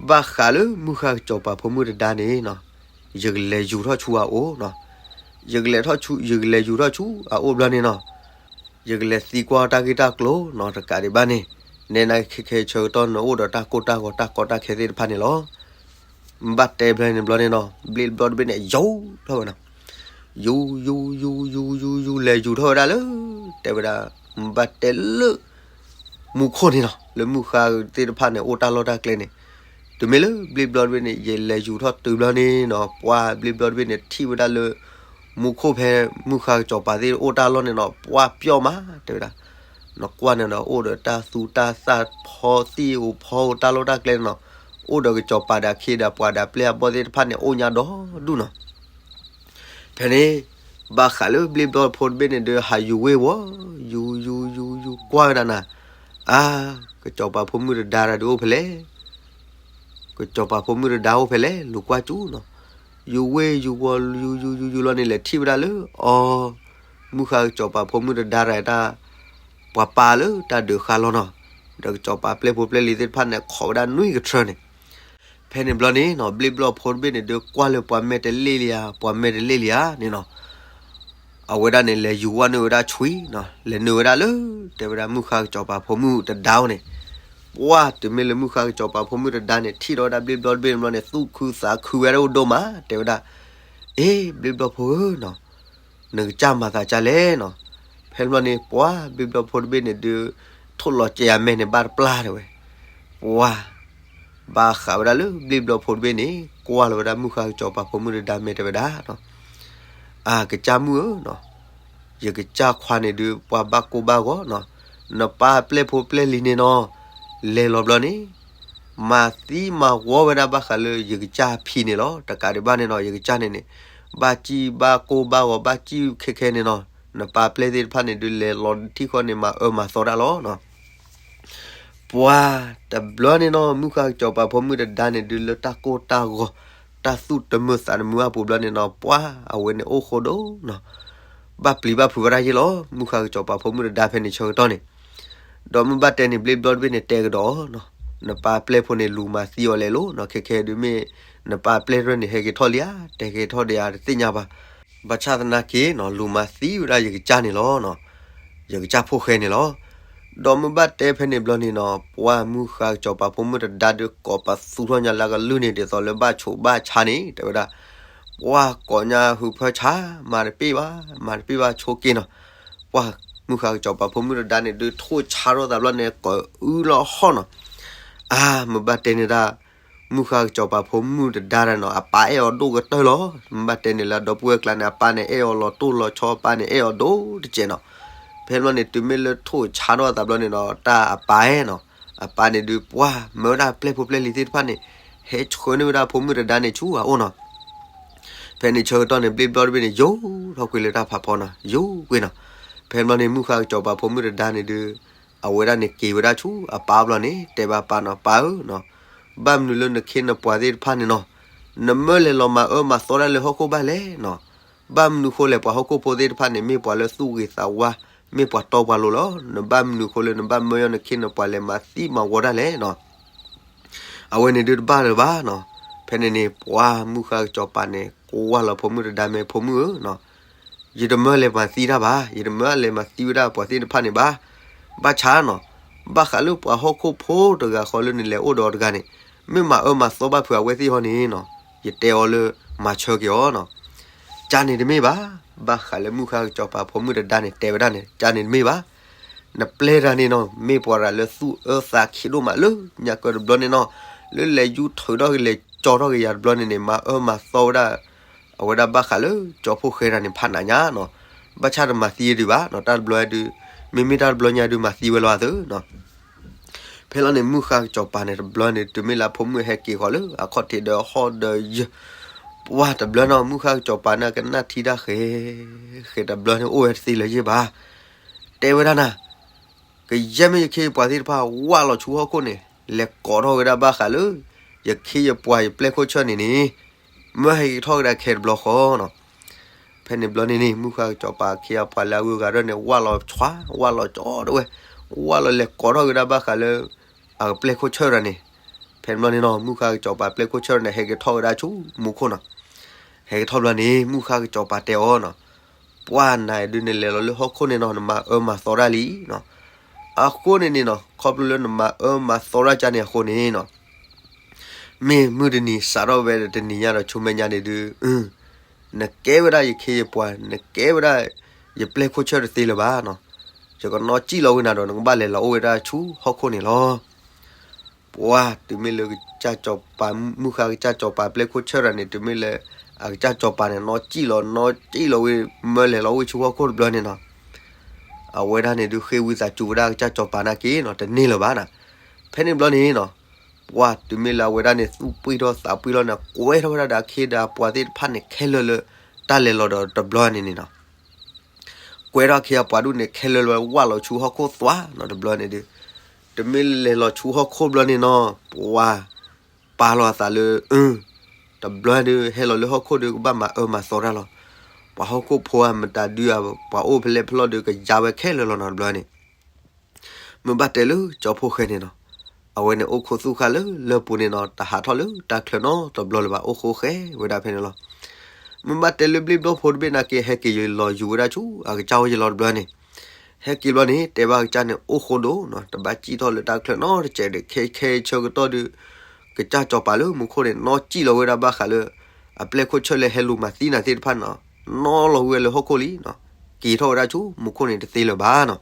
ဘၣ်ဃးလၢမုၢ်ဃါကစီၤပၤဖိမုၣ်တဒါန့ၣ်နီၤ, ယကလဲၤယူၤထီၣ်ဆူအအိၣ်နီၤ, ယကလဲၤထီၣ်ဆူ, ယကလဲၤယူၤထီၣ်ဆူအအိၣ်ဘျီန့ၣ်နီၤ, ယကလဲၤသံကွၢ်တၢ်ဂ့ၢ်တၢ်ကျိၤနီၤ, တကးဒံးဘၣ်န့ၣ်, နဲနာ်က့ခဲခဲဆၢကတီၢ်နအိၣ်ဒီးတၢ်ကိၢ်တၢ်ဂီၤတၢ်ကီတၢ်ခဲသ့ၣ်တဖၣ်န့ၣ်လီၤ. မ့ၢ်ဘၣ်တဲဖဲန့ၣ်ဘျီန့ၣ်နီၤ, ဘျ့ၣ်ဘျီၣ်တဘ့ၣ်န့ၣ် ယူၤထီၣ်ဝဲနီၤ, ယူၤ ယူၤ ယူၤ ယူၤ ယူၤ ယူၤ ယူၤ လဲၤယူၤထီၣ်ဝဲဒၣ်လၢ, တဲဝဲဒၣ်, မ့ၢ်ဘၣ်တဲလၢ မူခိၣ်န့ၣ်နီၤ, လၢမုၢ်ဃါသ့ၣ်တဖၣ်န့ၣ် အိၣ်တၢ်လီၢ်တၢ်ကျဲန့ၣ်, တုၤမ့ၢ်လၢဘျ့ၣ်ဘျီၣ်တဘ့ၣ်န့ၣ် ယလဲၤယူၤထီၣ်တုၤဘျီန့ၣ်နီၤ, ပှၤဘျ့ၣ်ဘျီၣ်တဘ့ၣ်န့ၣ် ထံၣ်ဝဲဒၣ်လၢ မူခိၣ်ဖဲမုၢ်ဃါကစီၤပၤသ့ၣ်အိၣ်တၢ်လီၢ်န့ၣ်နီၤ, ပှၤပျီၢ်မး တဲဝဲဒၣ်, နကွၢ်န့ၣ်ဒီး အိၣ်ဒီးတၢ်သူတၢ်သၣ်ဖီသံၣ်ဧိၤဖီဧိၤတၢ်လီၢ်တၢ်ကျဲန့ၣ်နီၤ, အိၣ်ဒီးကစီၤပၤဒီးအခ့ဒီးပှၤဒီးပျဲၢ်အဘီၣ်သ့ၣ်တဖၣ်န့ၣ် အိၣ်ညါဒီဒူၣ်နီၤ. ဖဲန့ၣ် ဘၣ်ဃးလၢဘျ့ၣ်ဘျီၣ်ဖိတဘ့ၣ်န့ၣ်ဒီး ဟးယူၤဝ့ၢ်ဝီၤ, ယူၤ ယူၤ ယူၤ ယူၤ ကွၢ်ဝဲဒၣ်နၤ, အါ, ကစီၤပၤဖိမုၣ်တဒါတၢ်ဒုးအိၣ်ဖဲလဲၣ်, ကစီၤပၤဖိမုၣ်တဒါအိၣ်ဖဲလဲၣ် လူၤကွၢ်စူၤနီၤ, ယူၤဝ့ၢ်ယူၤဝီၤ ယူၤ ယူၤ ယူၤ ယူၤလီၤန့ၣ် လဲၤထံၣ်ဝဲဒၣ်လၢ အီၤ, မုၢ်ဃါကစီၤပၤဖိမုၣ်တဒါတၢ်တၢ် ပှၤပာ်လၢတၢ်ဒုးဃါလီၤနီၤ, ဒီးကစီၤပၤပျဲၢ်ဖိပျဲၢ်လံၤသ့ၣ်တဖၣ်န့ၣ် ခိးဝဲဒၣ်နွံကထြၢန့ၣ် ဖဲန့ၣ်ဘျီန့ၣ်နီၤ, ဘျ့ၣ်ဘျီၣ်ဖိတဘ့ၣ်န့ၣ်ဒီး ကွၢ်လၢပှၤမဲာ်တလ့ၣ်လံဧါ, ပှၤမဲာ်တလ့ၣ်လံဧါန့ၣ်နီၤ, အဝဲဒၣ်န့ၣ် လဲၤယူၤဝဲနုာ်ဝဲဒၣ်ဆွံနီၤ, လဲၤနုာ်ဝဲဒၣ်လၢ တဲဝဲဒၣ်မုၢ်ဃါကစီၤပၤဖိမုၣ်တဒါအိၣ်န့ၣ်, ပှၤတုၤမ့ၢ်လၢမုၢ်ဃါကစီၤပၤဖိမုၣ်တဒါန့ၣ် ထံၣ်ထီၣ်ဝဲဒၣ်ဘျ့ၣ်ဘျီၣ်တဘ့ၣ်န့ၣ်ဘျီန့ၣ် သူၣ်ခုသးခုဝဲဒၣ်အိၣ်ဒိၣ်မး, တဲဝဲဒၣ်, အ့ ဘျ့ၣ်ဘျီၣ်ဖိဧၢနီၤ, နကစၢ်မၤသးဒ်လဲၣ်နီၤ, ဖဲန့ၣ်ဘျီန့ၣ် ပှၤဘျ့ၣ်ဘျီၣ်ဖိတဘ့ၣ်န့ၣ်ဒီး ထိၣ်လီၤကဲအမဲာ်န့ၣ်ဘၣ်တပျၢ်တဲဝဲ, ပှၤ ဘၣ်ဃးဝဲဒၣ်လၢဘျ့ၣ်ဘျီၣ်ဖိတဘ့ၣ်န့ၣ် ကွၢ်လီၤဝဲဒၣ်မုၢ်ဃါကစီၤပၤဖိမုၣ်တဒါမဲာ်တဲဝဲဒၣ်နီၤ, အါ ကစၢ်မုၣ်ဧၢနီၤ, ယကစၢ်ခွါန့ၣ်ဒီး ပှၤဘၣ်ကိၢ်ဘၣ်ဂီၤနီၤ, နပၢ်ပျဲၢ်ဖိပျဲၢ်လံၤန့ၣ်နီၤ, လဲၤလီၤဘျီန့ၣ် မၤသံမၤဝီဝဲဒၣ်ဘၣ်ဃးလၢယကစၢ်ဖံန့ၣ်လီၤ. တကးဒံးဘၣ်န့ၣ်နီၤ ယကစၢ်န့ၣ်န့ၣ် ဘၣ်စံၣ်ဘၣ်ကိၢ်ဘၣ်ဂီၤဘၣ်စံၣ်ခဲခဲန့ၣ်နီၤ, နပၢ်ပျဲၢ်သ့ၣ်တဖၣ်န့ၣ်ဒုး လဲၤလီၤထံၣ်ဃီန့ၣ် မၤအၢမၤသီတၢ်လီၤနီၤ. ပှၤတဘျီန့ၣ်နီၤ မုၢ်ဃါကစီၤပၤဖိမုၣ်တဒါန့ၣ်ဒုး လၢတၢ်ကိၢ်တၢ်ဂီၤ တၢ်သူၣ်တမုာ်သးတမုာ်အပူၤဘျီန့ၣ်နီၤ, ပှၤအဝဲန့ၣ်အိၣ်ဃိဒိၣ်နီၤ, ဘၣ်ပျံၤဘၣ်ဖုးဝဲဒၣ်ယ့ၢ်လီၤ. မုၢ်ဃါကစီၤပၤဖိမုၣ်တဒါဖဲန့ၣ်ဆၢကတီၢ်န့ၣ်, ဒီးမုၢ်ဘၣ်တဲန့ၣ် ဘျ့ဘျီတဘ့ၣ်န့ၣ် တဲကဒီးနီၤ, နပၢ်ပျဲၢ်ဖိန့ၣ် လူၤမၤသံအီၤလဲၣ်လိၤနီၤ, ခဲခဲဒုးမ့ၢ် နပၢ်ပျဲၢ်တဖၣ်န့ၣ် ဟဲက့ၤထီၣ်လံဧါ, တဲက့ၤထီၣ်ဒံးဧါ တသ့ၣ်ညါဘၣ်. ဘၣ်ဆၣ်သနာ်က့နီၤ လူၤမၤသံဝဲဒၣ်ယကစၢ်န့ၣ်လီၤနီၤ, ယကစၢ်ဖိၣ်ဃဲန့ၣ်လီၤ. ဒီးမုၢ်ဘၣ်တဲဖဲန့ၣ်ဘျီန့ၣ်နီၤ, ပှၤမုၢ်ဃါကစီၤပၤဖိမုၣ်တဒါဒုး ကိးပသူထီၣ်ညါလၢအကလုၢ်န့ၣ် ဒ်သိးလၢဘၣ်ဆိးဘၣ်ဆါန့ၣ် တဲဝဲဒၣ်, ပှၤကိးညါဟုးဖၢဆါ, မၤတပ့ၢ်ဘၣ်, မၤတပ့ၢ်ဘၣ် ဆိးက့နီၤ. ပှၤမုၢ်ဃါကစီၤပၤဖိမုၣ်တဒါန့ၣ်ဒုး ထိၣ်ဆါထီၣ်သးဘျီန့ၣ် ကိးအုလီၤဟီၣ်နီၤ. အါ မုၢ်ဘၣ်တဲန့ၣ်ဒၣ် မုၢ်ဃါကစီၤပၤဖိမုၣ်တဒါဒၣ်နီၤ အပၢ်အဲၣ်အီၤဒိၣ်ကတၢၢ်လီၤ. မုၢ်ဘၣ်တဲန့ၣ်လၢအဒီပုၢ်ဝဲၢ်ကျါန့ၣ် အပၢ်န့ၣ် အဲၣ်အီၤလီၤတိၢ်လီၤဆီ, အပၢ်န့ၣ် အဲၣ်အီၤဒိၣ်တစဲးနီၤ. ဖဲဘျီန့ၣ် တုၤမ့ၢ်လၢထိၣ်ဆါထီၣ်သးဘျီန့ၣ်နီၤ တၢ်အပၢ်နီၤ, အပၢ်န့ၣ်ဒုး ပှၤမၢဝဲဒၣ်ပျဲၢ်ဖိပျဲၢ်လံၤသ့ၣ်တဖၣ်န့ၣ် ဟဲဆှၢန့ၢ်ဝဲဒၣ်ဖိမုၣ်တဒါန့ၣ်ဆူအအိၣ်နီၤ. ဖဲန့ၣ်ဆၢကတီၢ်န့ၣ် ဘျ့ဘျီတဘ့ၣ်န့ၣ် ယိာ်ထီၣ်ကွံာ်လၢတၢ်ဖးဖီနီၤ, ယိာ်ကွံာ်နီၤ. ဖဲဘျီန့ၣ် မုၢ်ဃါကစီၤပၤဖိမုၣ်တဒါန့ၣ်ဒုး အဝဲဒၣ်န့ၣ်က့ၤဝဲဒၣ်ဆူအပၢ်ဘျီန့ၣ် တဲဘၣ်ပၢ်နီၤ, ပၢ်ဧၢနီၤ, ဘၣ်မနုၤလၢနခ့နပှၤသ့ၣ်တဖၣ်န့ၣ်နီၤ, နမၢလဲၤလီၤမၤအၢမၤသီတၢ်လၢဟီၣ်ခိၣ်ဘၣ်လဲၣ်နီၤ. ဘၣ်မနုၤဃိလဲၣ် ပှၤဟီၣ်ခိၣ်ဖိသ့ၣ်တဖၣ်န့ၣ် မ့ၢ်ပှၤလၢသူၣ်ဂ့ၤသးဝါ, မ့ၢ်ပှၤတီပှၤလိၤလီၤ. နဘၣ်မနုၤဃိလၢနဘၣ်မၢယီၢ်နခ့နပှၤလဲၤမၤသံမၤဝီတၢ်လဲၣ်နီၤ. အဝဲန့ၣ်ဒုးတဘၣ်လၢၤဘၣ်နီၤ. ဖဲန့ၣ်န့ၣ် ပှၤမုၢ်ဃါကစီၤပၤန့ၣ် ကွၢ်လီၤဖိမုၣ်တဒါ မ့ၢ်ဖိမုၣ်ဧၢနီၤ, ယတမၢလဲၤမၤသံတၢ်ဘၣ်, ယတမၢလဲၤမၤသံဝဲဒၣ်ပှၤသ့ၣ်တဖၣ်န့ၣ်ဘၣ်. ဘၣ်ဆၣ်နီၤ, ဘၣ်ဃးလၢပှၤဟီၣ်ခိၣ်ဖိတဂၤဃီလၢနလဲၤအိၣ်ဒီးတဂၤန့ၣ်, မ့ၢ်မၤအၢမၤသီဘၣ်ဖုးအဝဲသ့ၣ်ဟီန့ၣ်နီၤ, ယတဲအီၤလၢမၤဆၢက့ၤအီၤနီၤ. ကန့ၣ်တမ့ၢ်ဘၣ်. ဘၣ်ဃးလၢမုၢ်ဃါကစီၤပၤဖိမုၣ်တဒါန့ၣ် တဲဝဲဒၣ်န့ၣ် ကန့ၣ်တမ့ၢ်ဘၣ်. နပျဲၢ်တဂၤန့ၣ်နီၤ မ့ၢ်ပှၤတဂၤလၢသူၣ်အၢသးခံဒိၣ်မးလၢညါကၢတဘျီန့ၣ်နီၤ, လၢလဲၤယူၤထုးထီၣ်က့ၤ လဲၤကၠီထီၣ်က့ၤယၤတဘျီန့ၣ်န့ၣ် မၤအၢမၤသီဝဲဒၣ် အဝဲဒၣ်ဘၣ်ဃးလၢကၠီဖိၣ်ဃဲတဂၤန့ၣ် ဖးနးညါနီၤ. ဘၣ်ဆၣ်တမၤသံဒံးဘၣ်နီၤ, တၢ်တဘျီဒုး, မ့မ့ၢ်တၢ်တဘျီညါဒုး မၤသံဝဲလီၤအသးနီၤ. ဖဲလီၤန့ၣ် မုၢ်ဃါကစီၤပၤန့ၣ် တဘျီန့ၣ် တုၤမ့ၢ်လၢအဖိမုၣ်ဟဲက့ၤဃီၤလၢအခီၣ်ထံးဒီးဟီၣ်ဒီးယၢၤ, ပှၤတဘျီနီၤ မုၢ်ဃါကစီၤပၤန့ၣ် ကနၣ်ထံတၢ်ဃဲၤဃဲၤ တဘျီန့ၣ် အိၣ်ဝဲတသ့လၢၤယဲၢ်ဘၣ်. တဲဝဲဒၣ်နၤ, ကယဲၢ်မ့ၢ်ယခ့ယပှၤသ့ၣ်တဖၣ် ဝၢ်လီၤဆူဟီၣ်ခိၣ်န့ၣ် လဲၤကိးထီၣ်ဝဲဒၣ်ဘၣ်ဃးလၢ ယခ့ယပှၤယပျဲၢ်ခိၣ်ဆၢၣ်န့ၣ်န့ၣ်, မၢဟဲက့ၤထီၣ်ကဒါခဲတဘျီဃီနီၤ. ဖဲန့ၣ်ဘျီန့ၣ်န့ၣ် မုၢ်ဃါကစီၤပၤခ့အပှၤလၢအဂုၤအဂၤဒၣ်န့ၣ် ဝၢ်လီၤဆှါ ဝၢ်လီၤကၠီတဝဲ, ဝၢ်လီၤလဲၤကိးထီၣ်ကဒါဘၣ်ဃးလၢ အပျဲၢ်ခိၣ်ဆၢၣ်တဂၤန့ၣ်. ဖဲန့ၣ်ဘျီန့ၣ်နီၤ မုၢ်ဃါကစီၤပၤပျဲၢ်ခိၣ်ဆၢၣ်တဂၤန့ၣ် ဟဲက့ၤထီၣ်ဝဲဒၣ်ဆူမူခိၣ်နီၤ. ဟဲက့ၤထီၣ်ဘျီန့ၣ် မုၢ်ဃါကစီၤပၤတဲအီၤနီၤ, ပှၤနၤဒုးနလဲၤလီၤလၢဟီၣ်ခိၣ်န့ၣ်နီၤ နမၤအၢမၤသီတၢ်လံနီၤ. အဃိန့ၣ်န့ၣ်နီၤ ခီဖျိလၢနမၤအၢမၤသီတၢ်ကန့ၣ်အဃိန့ၣ်နီၤ, မ့ၢ်မုၢ်တနံၤစးထီၣ်ဝဲဒီးတနံၤညါဒီးဆူမဲာ်ညါန့ၣ်ဒုး, နကဲဝဲဒၣ်ယခ့ယပှၤ နကဲဝဲဒၣ်ယပျဲၢ်ခိၣ်ဆၢၣ်တသ့လၢၤဘၣ်နီၤ. ယကနီၣ်စံၣ်လီၤဝဲနၤဒီး နကဘၣ်လဲၤလီၤအိၣ်ဝဲဒၣ်ဆူဟီၣ်ခိၣ်န့ၣ်လီၤ. ပှၤတုၤမ့ၢ်လၢကစၢ်စီၤပၤ မုၢ်ဃါကစၢ်စီၤပၤပျဲၢ်ခိၣ်ဆၢၣ်တဂၤန့ၣ် တုၤမ့ၢ်လၢအကစၢ်စီၤပၤန့ၣ် နီၣ်စံၣ်လီၤ နီၣ်စံၣ်လီၤဝဲ မၢလဲၤလီၤအိၣ်ဝဲဆူဟီၣ်ခိၣ်တဘျီန့ၣ်နီၤ, အဝဲဒၣ်န့ၣ်ဒုးဃ့ဝံသးစူၤဝဲဒၣ်ကစၢ်စီၤပၤနာ်က့နီၤ တန့ၢ်လၢၤဘၣ်နၤ. ဖဲန့ၣ်ဘျီန့ၣ်နီၤ, ပှၤတုၤမ့ၢ်လၢအဝဲဒၣ်န့ၣ် သူၣ်ပှံၢ်ထီၣ်သးပှံၢ်လီၤန့ၣ် ကွဲထီၣ်ဝဲဒၣ်ဒီးအခ့ဒီးအပှၤသ့ၣ်တဖၣ်န့ၣ် ခဲလၢာ်လၢတၢ်လဲၤလီၤဒီးတဘျီန့ၣ်န့ၣ်နီၤ ကွဲထီၣ်အခ့အပှၤဒူၣ်န့ၣ် ခဲလၢာ်လၢဝၢ်လီၤဆူဟီၣ်ခိၣ်သွါနီၤ တဘျီန့ၣ်ဒုး, တမ့ၢ်လဲၤလီၤဆူဟီၣ်ခိၣ်ဘျီန့ၣ်နီၤ ပှၤပာ်လီၤအသးလၢ အၢ တဘျီဒုး ဟဲလီၤလၢဟီၣ်ခိၣ်ဒုး ကဘၣ်မၤအၢမၤသီတၢ်လီၤ. ပှၤဟီၣ်ခိၣ်ဖိဧါ မတၤဒုဧါ ပှၤအိၣ်ဖဲလဲၣ်ဖဲလဲၣ်ဒုး ကယါဝဲခဲလၢာ်လီၤနီၤ တဘျီန့ၣ် မ့ၢ်ဘၣ်တဲလၢကၠီဖိၣ်ဃဲန့ၣ်နီၤ, အဝဲန့ၣ်အိၣ်ခိးသူၣ်ဃာ်လၢလၢၢ်ပူၤန့ၣ်နီၤ တဟးထီၣ်လၢတၢ်ချၢနီတဘျီလၢၤဘၣ် အိၣ်ဃိဃဲဝဲဒၣ်ဖဲန့ၣ်လီၤ. မ့ၢ်ဘၣ်တဲလၢဘျ့ဘျီဖိတဘ့ၣ်နာ်က့ ဟဲက့ၤယလီၤယူၤဝဲဒၣ်ဆူအကစၢ်အိၣ်ယလီၤတဘျီန့ၣ်, ဟဲက့ၤဘျီန့ၣ် တဲဘၣ်ကစၢ်န့ၣ် အိၣ်ဃိဒိၣ်နီၤ တဘၣ်စံၣ်ထီၣ်လၢတၢ်ချၢနီတစဲးဒီး ခဲခဲဆၢကတီၢ်ဒုး ကစၢ်စီၤပၤလၢမူခိၣ်န့ၣ် နီၣ်စံၣ်လီၤဝဲဒၣ်ဘၣ်ဃးလၢ အပျဲၢ်ခိၣ်ဆၢၣ်လၢဟဲလူၤမၤသံနၤသ့ၣ်တဖၣ်နီၤ, နီၣ်လီၤဝဲလၢဟီၣ်ခိၣ်လံနီၤ, က့ၤထီၣ်ဝဲဒၣ်ဆူမူခိၣ်န့ၣ်တသ့လၢၤဘၣ်နီၤ.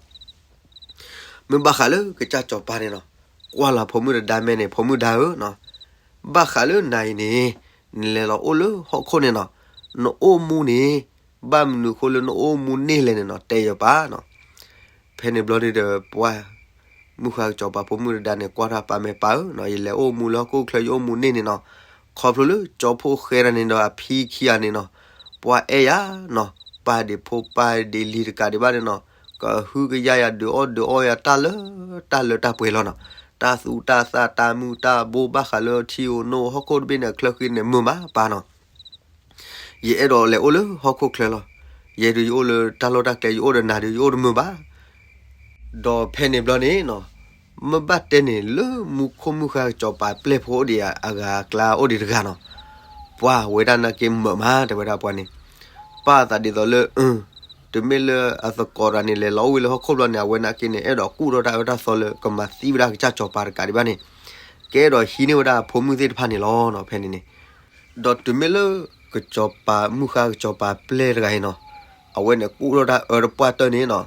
မ့ၢ်ဘၣ်ဃးလၢကစၢ်စီၤပၤန့ၣ်နီၤ, ကွၢ်လီၤဖိမုၣ်တဒါမဲာ်န့ၣ် ဖိမုၣ်ဒါဧၢနီၤ, ဘၣ်ဃးလၢနၤအံၤန့ၣ် နလဲၤလီၤအိၣ်လၢဟီၣ်ခိၣ်န့ၣ်နီၤ, နအိၣ်မူန့ၣ် ဘၣ်မနုၤအဃိလၢနအိၣ်မူန့ၢ်လဲၣ်န့ၣ်နီၤ တဲယပၢ်နီၤ. ဖဲ ဖဲန့ၣ်ဘျီဒုဒီးပှၢ် မုၣ်ဃါကစီၤပၤဖိမုၣ်တဒါန့ၣ် ကွၢ်ထီၣ်ပၢ်မဲာ်ပၢ်ဧၢနီၤ, ယလဲၤအိၣ်မူလၢဟီၣ်ခိၣ်ချၢ ယအိၣ်မူန့ၢ်န့ၣ်နီၤ, ခီဖျိလၢကၠီဖီၣ်ဃဲတၢ်န့ၣ်ဒီးအဖံခံဂၤန့ၣ်နီၤ, ပှၢ်အဲၣ်ယၤနီၤ, ပၢ်ဒံးဖိပၢ်ဒံးလံၤတကးဒံးဘၣ်န့ၣ်နီၤ, ကဟုကယာ်ယၤဒုးအီၣ်ဒုးအီယၤတၢ်လၢ တၢ်လၢတၢ်ပှဲၤလီၤနီၤ, တၢ်သူတၢ်သၣ်တၢ်မုၢ်တၢ်ဘိဘၣ်ဃးလၢထံဧိၤနိဟီၣ်ခိၣ်တဘ့ၣ်န့ၣ် အချၢဃံန့ၣ်မုာ်မးပၢ်နီၤ ယအဲၣ်ဒိးလဲၤအိၣ်လၢဟီၣ်ခိၣ်ချၢလီၤ. ယဲဒုးယအိၣ်လၢတၢ်လီၢ်တၢ်ကျဲ ယအိၣ်ဒီးနၤဒုးယအိၣ်တမုာ်ဘၣ်. ဒီးဖဲန့ၣ်ဘျီန့ၣ်နီၤ, မ့ၢ်ဘၣ်တဲန့ၣ်လၢမူခိၣ်မုၣ်ဃါကစီၤပၤပျဲၢ်ဖိအိၣ်ဒံးအဂၤအကျါအိၣ်ဒံးတဂၤနီၤ, ပှၢ်ဝဲဒၣ်နာ်က့မၢာ်မး တဲဝဲဒၣ်ပှၤန့ၣ်, ပၢ်သးဒ်သိးလၢ တုၤမ့ၢ်လၢအသကိးတဂၤန့ၣ် လဲၤလီၤအိၣ်ဝဲလၢဟီၣ်ခိၣ်ဘျီန့ၣ် အဝဲနာ်က့န့ၣ် အဲၣ်ဒိးကူၣ်ထီၣ်တၢ်အၢတၢ်သီလၢကမၤသံဝဲဒၣ်ကစၢ်စီၤပၤတကးဒံးဘၣ်န့ၣ်, ကအဲၣ်ဒိးဟံးန့ၢ်ဝဲဒၣ်အဖိမုၣ်သ့ၣ်တဖၣ်န့ၣ်လီၤနီၤ ဖဲန့ၣ်န့ၣ်. ဒီးတုၤမ့ၢ်လၢ ကစီၤပၤမုၣ်ဃါကစီၤပၤပျဲၢ်တဂၤအံၤနီၤ, အဝဲန့ၣ်ကူၣ်ထီၣ်တၢ်အၢတပှၢ်တၢၢ်န့ၣ်နီၤ,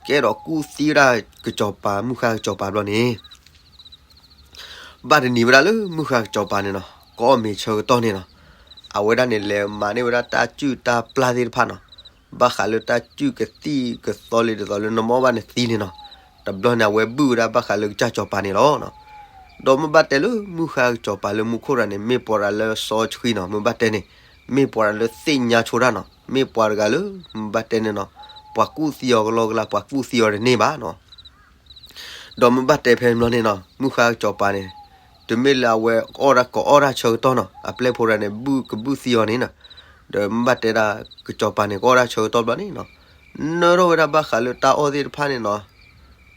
ကအဲၣ်ဒိးကူၣ်သံဝဲဒၣ်ကစီၤပၤမုၣ်ဃါကစီၤပၤဘျီန့ၣ် ဘၣ်တနံၤဝဲဒၣ်လၢမုၣ်ဃါကစီၤပၤန့ၣ်နီၤ ကအီၣ်မ့ၤဆၢကတီၢ်န့ၣ်နီၤ, အဝဲဒၣ်န့ၣ်လဲၤမၤန့ၢ်ဝဲဒၣ်တၢ်စုၣ်တၢ်ပျၢ်သ့ၣ်တဖၣ်နီၤ, ဘၣ်ဃးလၢတၢ်စုၣ်ကသံၣ်ကသီလံဒ်သိးလၢနမ့ၢ်အီၣ်ဘၣ်နသံန့ၣ်နီၤ, တဘျီန့ၣ် အဝဲဘုၣ်ဝဲဒၣ်ဘၣ်ဃးလၢကစၢ်စီၤပၤန့ၣ်လီၤ. ဒီးမ့ၢ်ဘၣ်တဲလၢမုၢ်ဃါကစီၤပၤလၢမူခိၣ်တဂၤန့ၣ် မ့ၢ်ပှၤတဂၤလၢစီဆှံနီၤ, မ့ၢ်ဘၣ်တဲန့ၣ် မ့ၢ်ပှၤတဂၤလၢသ့ၣ်ညါဆိတၢ်နီၤ, မ့ၢ်ပှၤတဂၤလၢ မ့ၢ်ဘၣ်တဲန့ၣ်နီၤ, ပှၤကူၣ်သံအီၤကလီကလီ ပှၤကူၣ်သံအီၤတန့ၢ်ဘၣ်နီၤ. ဒီးမ့ၢ်ဘၣ်တဲဖဲန့ၣ်ဘျီန့ၣ်နီၤ မုၢ်ဃါကစီၤပၤန့ၣ် တုၤမ့ၢ်လၢအဝဲအီၣ်တၢ်ကအီၣ်တၢ်ဆၢကတီၢ်နီၤ အပျဲၢ်ဖိတဂၤန့ၣ် ဘုၣ်ကဘုၣ်သံအီၤန့ၣ်နီၤ, ဒီးမ့ၢ်ဘၣ်တဲဒၣ်ကစီၤပၤန့ၣ် ကအီၣ်တၢ်ဆၢကတီၢ်ဘျီန့ၣ်နီၤ, နၢထီၣ်ဝဲဒၣ်ဘၣ်ဃးလၢတၢ်အီၣ်သ့ၣ်တဖၣ်န့ၣ်နီၤ,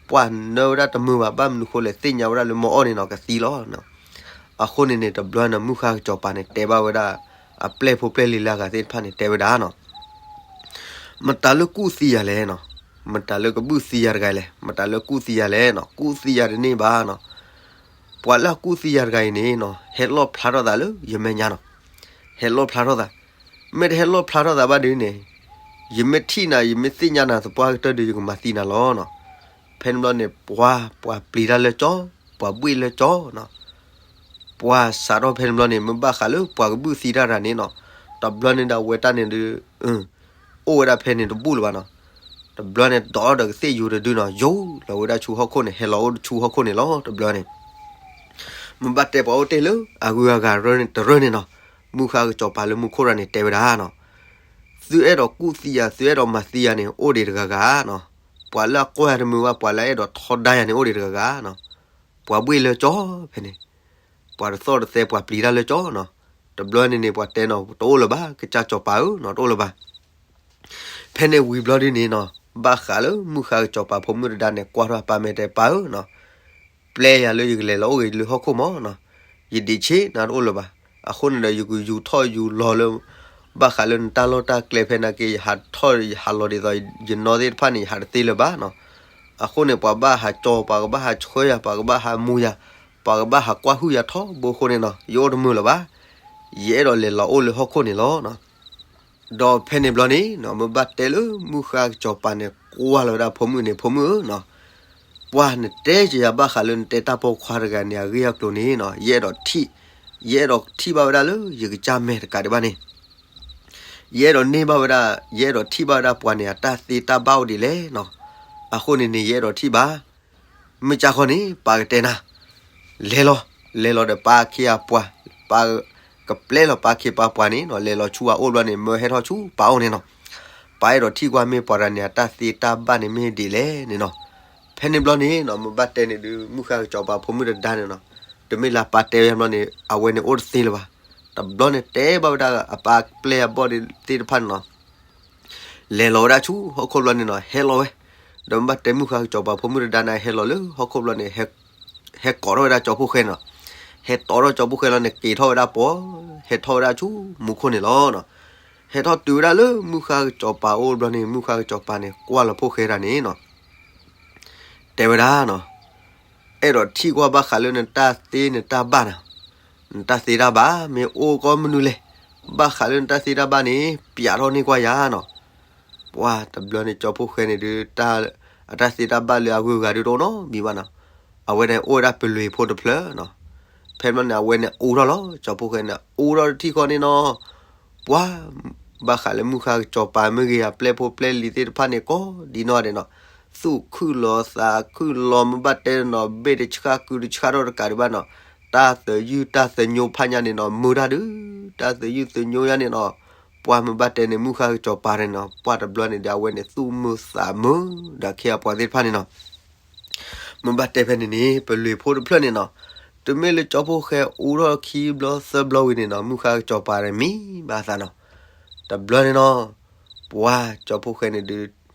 ပှၤနၢဝဲဒၣ်တမုာ်ဘၣ် ဘၣ်မနုၤဃိလဲၣ် သ့ၣ်ညါဝဲဒၣ်လၢမ့ၢ်အီၣ်န့ၣ်နီၤ ကသံလီၤ. အဃိန့ၣ်န့ၣ် တဘျီန့ၣ် မုၢ်ဃါကစီၤပၤန့ၣ် တဲဘၣ်ဝဲဒၣ် အပျဲၢ်ဖိပျဲၢ်လံၤလၢအဂၤသ့ၣ်တဖၣ်န့ၣ် တဲဝဲဒၣ်နီၤ မတၤလၢကူၣ်သံယၤလဲၣ်နီၤ, မတၤလၢကဘုၣ်သံယၤတဂၤလဲၣ်, မတၤလၢကူၣ်သံယၤလဲၣ်နီၤ, ကူၣ်သံယၤတန့ၢ်ဘၣ်နီၤ, ပှၤလၢအကူၣ်သံယၤတဂၤအံၤန့ၣ်နီၤ ဟဲလီၣ်ဖျါထီၣ်သးလၢယမဲာ်ညါနီၤ, ဟဲလီၣ်ဖျါထီၣ်သး, မ့ၢ်တဟဲလီၣ်ဖျါထီၣ်သးဘၣ်ဒုန့ၣ်, ယမ့ၢ်ထံၣ်နၤ ယမ့ၢ်သ့ၣ်ညါနၤသပှၢ်ကတၢၢ်ဒီး ယကမၤသံနၤလီၤနီၤ. ဖဲန့ၣ်ဘျီန့ၣ် ပှၤ ပှၤပျံၤတၢ်လၢကၠီ, ပှၤဘှ့ၣ်လၢကၠီနီၤ ပှၤစးထီၣ်ဖဲန့ၣ်ဘျီန့ၣ် မ့ၢ်ဘၣ်ဃးလၢပှၤကဘုၣ်သံတၢ်တဂၤန့ၣ်နီၤ, တဘျီန့ၣ်ဒီးအဝဲတၢ်န့ၣ်ဒုး အိၣ်ဝဲဒၣ်ဖဲန့ၣ်တဘူၣ်လၢၤဘၣ်နီၤ, တဘျီန့ၣ်ဒီးဒီးကသ့ၣ်ယိၤတဒုနီၤ ယိၤလီၤဝဲဒၣ်ဆူဟီၣ်ခိၣ်န့ၣ် ဟဲလီၤအိၣ်ဆူဟီၣ်ခိၣ်န့ၣ်လီၤ တဘျီန့ၣ် မ့ၢ်ဘၣ်တဲပှၤအိၣ်တ့ၢ်လၢအဂုၤအဂၤတရၢန့ၣ်နီၤ, မုၢ်ဃါကစီၤပၤလၢမူခိၣ်တဂၤန့ၣ်တဲဝဲဒၣ်နီၤ, သုအဲၣ်ဒိးကူၣ်သံယၤ သုအဲၣ်ဒိးမၤသံယၤန့ၣ် အိၣ်ဒံးတဂၤဂၤနီၤ, ပှၤလၢအကွၢ်ယၤတမုာ်ဘၣ် ပှၤလၢအအဲၣ်ဒိးထီဒါယၤန့ၣ် အိၣ်ဒံးတဂၤဂၤနီၤ, ပှၤဘှ့ၣ်လၢကၠီဖဲန့ၣ် ပှၤတသီၣ်တသဲ ပှၤပျံၤတၢ်လၢကၠီနီၤ, တဘျီန့ၣ်န့ၣ် ပှၤတဲနီၤ တအိၣ်လၢၤဘၣ် ကစၢ်စီၤပၤဧၢနီၤ တအိၣ်လၢၤဘၣ်. ဖဲန့ၣ်ဝံၤဘျီဒုန့ၣ်နီၤ ဘၣ်ဃးလၢမုၢ်ဃါကစီၤပၤဖိမုၣ်တဒါန့ၣ် ကွၢ်ထီၣ်ပၢ်မဲာ်တဲပၢ်ဧၢနီၤ ပျဲယၤလၢယကလဲၤလီၤအိၣ်ဂ့ၤလၢဟီၣ်ခိၣ်မးနီၤ, ယဒံးဆ့နၤတအိၣ်လၢၤဘၣ်. အဃိန့ၣ်ဒီး ယကယူၤထီၣ်ယူၤလီၤလၢ ဘၣ်ဃးလၢနတၢ်လီၢ်တၢ်ကျဲဖဲနာ်က့ ယဟးထီၣ်ယဟးလီၤဒ်သိး ယနီၢ်သ့ၣ်တဖၣ်န့ၣ် ယဟးတသ့လၢၤဘၣ်နီၤ. အဃိန့ၣ် ပှၤဘၣ်ဟးကၠီ ပှၤကဘၣ်ဟးဆှၢယၤ ပှၤကဘၣ်ဟးမူယၤ ပှၤကဘၣ်ဟးကွၢ်ဟုၣ်ယၤထီဘိအဃိန့ၣ်နီၤ ယအိၣ်တမုာ်လၢၤဘၣ်. ယအဲၣ်ဒိးလဲၤလီၤအိၣ်လၢဟီၣ်ခိၣ်န့ၣ်လီၤနီၤ. ဒီးဖဲန့ၣ်ဘျီန့ၣ်နီၤ မ့ၢ်ဘၣ်တဲလၢမုၢ်ဃါကစီၤပၤန့ၣ် ကွၢ်လီၤဝဲဒၣ်ဖိမုၣ်န့ၣ် ဖိမုၣ်ဧၢနီၤ, ပှၤနတဲကယၤဘၣ်ဃးလၢနတဲတၢ်ပိာ်ခွါတဂၤန့ၣ် အဂ့ၢ်အကျိၤန့ၣ်နီၤ ယအဲၣ်ဒိးထံၣ်, ယအဲၣ်ဒိးထံၣ်ဘၣ်ဝဲဒၣ်လၢယကစၢ်မဲာ်တကးဒံးဘၣ်န့ၣ် ယအဲၣ်ဒိးန့ၢ်ဘၣ်ဝဲဒၣ်, ယအဲၣ်ဒိးထံၣ်ဘၣ်ဝဲဒၣ်ပှၤန့ၣ် အတၢ်သ့တၢ်ဘၣ်အိၣ်ဒ်လဲၣ်နီၤ. အဃိန့ၣ်န့ၣ် ယအဲၣ်ဒိးထံၣ်ဘၣ်. မ့ၢ်ကၢ်ခီန့ၣ် ပၢ်ကတဲနၤ, လဲၤလီၤ, လဲၤလီၤဒီးပၢ်ခ့အပှၤ, ပၢ်ကပျဲလီၤပၢ်ခ့ပၢ်ပှၤန့ၣ်နီၤ, လဲၤလီၤဆူအအိၣ်ဘျီန့ၣ် မၢဟဲထီၣ်ဆူပၢ်အိၣ်န့ၣ်နီၤ. ပၢ်အဲၣ်ဒိးထံၣ်ကွၢ်မ့ၢ်ပှၤတဂၤန့ၣ် အတၢ်သ့တၢ်ဘၣ်န့ၣ်မ့ၢ်ဒ်လဲၣ်န့ၣ်နီၤ. ဖဲန့ၣ်ဘျီန့ၣ်နီၤ မ့ၢ်ဘၣ်တဲန့ၣ်ဒုး မုၢ်ဃါကစီၤပၤဖိမုၣ်တဒါန့ၣ်နီၤ, တမ့ၢ်လၢပၢ်တဲဝဲဘျီန့ၣ် အဝဲန့ၣ်အိၣ်တသ့လၢၤဘၣ်. တဘျီန့ၣ်တဲဘၣ်ဝဲဒၣ်အပၢ်ပျဲၢ်အဘီၣ်သ့ၣ်တဖၣ်န့ၣ်နီၤ လဲၤလီၤဝဲဒၣ်ဆူဟီၣ်ခိၣ်ဘျီန့ၣ်နီၤ ဟဲလီၤဝဲ, ဒီးမ့ၢ်ဘၣ်တဲမုၢ်ဃါကစီၤပၤဖိမုၣ်တဒါန့ၣ် ဟဲလီၤလၢဟီၣ်ခိၣ်ဘျီန့ၣ် ဟဲကိးထီၣ်ဝဲဒၣ်ကၠီဖိဃဲန့ၣ်နီၤ, ဟဲတီထီၣ်ကၠီဖိဃဲလီၤန့ၣ် က့ၤထီၣ်ဝဲဒၣ်ပီၤ, ဟဲထီၣ်ဝဲဒၣ်ဆူမူခိၣ်န့ၣ်လီၤနီၤ. ဟဲထီၣ်တုၤဝဲဒၣ်လၢမုၢ်ဃါကစီၤပၤအိၣ်ဘျီန့ၣ် မုၢ်ဃါကစီၤပၤန့ၣ် ကွၢ်လီၤဖိဃဲတၢ်န့ၣ်နီၤ တဲဝဲဒၣ်နီၤ, အဲၣ်ဒိးထံၣ်ကွၢ်ဘၣ်ဃးလၢနတၢ်သ့နတၢ်ဘၣ်နီၤ, နတၢ်သ့တၢ်ဘၣ် မ့ၢ်အိၣ်ကိးမနုၤလဲၣ်, ဘၣ်ဃးလၢနတၢ်သ့တၢ်ဘၣ်န့ၣ် ပျးထီၣ်န့ၢ်ကွၢ်ယၤနီၤ. ပှၤတဘျီန့ၣ် ကၠီဖိဃဲန့ၣ်ဒုး အတၢ်သ့တၢ်ဘၣ်လၢအဂုၤအဂၤဒုးတအိၣ်နီတမံၤဘၣ်နီၤ, အဝဲန့ၣ်အိၣ်ဝဲဒၣ်ပလွံၢ်ဖိတဖျၢၣ်နီၤ. ဖဲဘျီန့ၣ် အဝဲန့ၣ်အူထီၣ်လီၤ, ကၠီဖိဃဲန့ၣ် အူထီၣ်တထံၣ်ဃီန့ၣ်နီၤ, ပှၤ ဘၣ်ဃးလၢမုၢ်ဃါကစီၤပၤမ့ၢ်ဂ့ၤ အပျဲၢ်ဖိပျဲၢ်လံၤသ့ၣ်တဖၣ်န့ၣ် ကိးဒ်နီၢ်ဂၤဒဲးနီၤ, သူၣ်ခုၣ်လီၤသးခုၣ်လီၤ မ့ၢ်ဘၣ်တဲန့ၣ်နီၤ ဘ့ၣ်တဆှၣ်ကုတဆှၣ်ထီၣ်တကးဒံးဘၣ်နီၤ, တၢ်သယုၢ်တၢ်သညိဖးညါန့ၣ်နီၤ မုာ်တၢ်ဒုး, တၢ်သယုၢ်သညိယါန့ၣ်နီၤ, ပှၢ်မ့ၢ်ဘၣ်တဲန့ၣ် မုၢ်ဃါကစီၤပၤန့ၣ်နီၤ ပှၢ်တဘျီန့ၣ်ဒီး အဝဲန့ၣ်သူၣ်မုာ်သးမုာ် ဒီးခ့အပှၤသ့ၣ်တဖၣ်န့ၣ်နီၤ မ့ၢ်ဘၣ်တဲဖဲန့ၣ်န့ၣ် ပလွံၢ်ဖိတဖျၢၣ်န့ၣ်နီၤ, တုၤမ့ၢ်လၢကၠီဖှိၣ်ဃဲအူထီၣ်ခံဘျီသၢဘျီဝံၤန့ၣ်နီၤ မုၢ်ဃါကစီၤပၤန့ၣ်မံဘၣ်အသးနီၤ, တဘျီန့ၣ်နီၤ, ပှၢ်ကၠီဖှိၣ်ဃဲန့ၣ်ဒုး,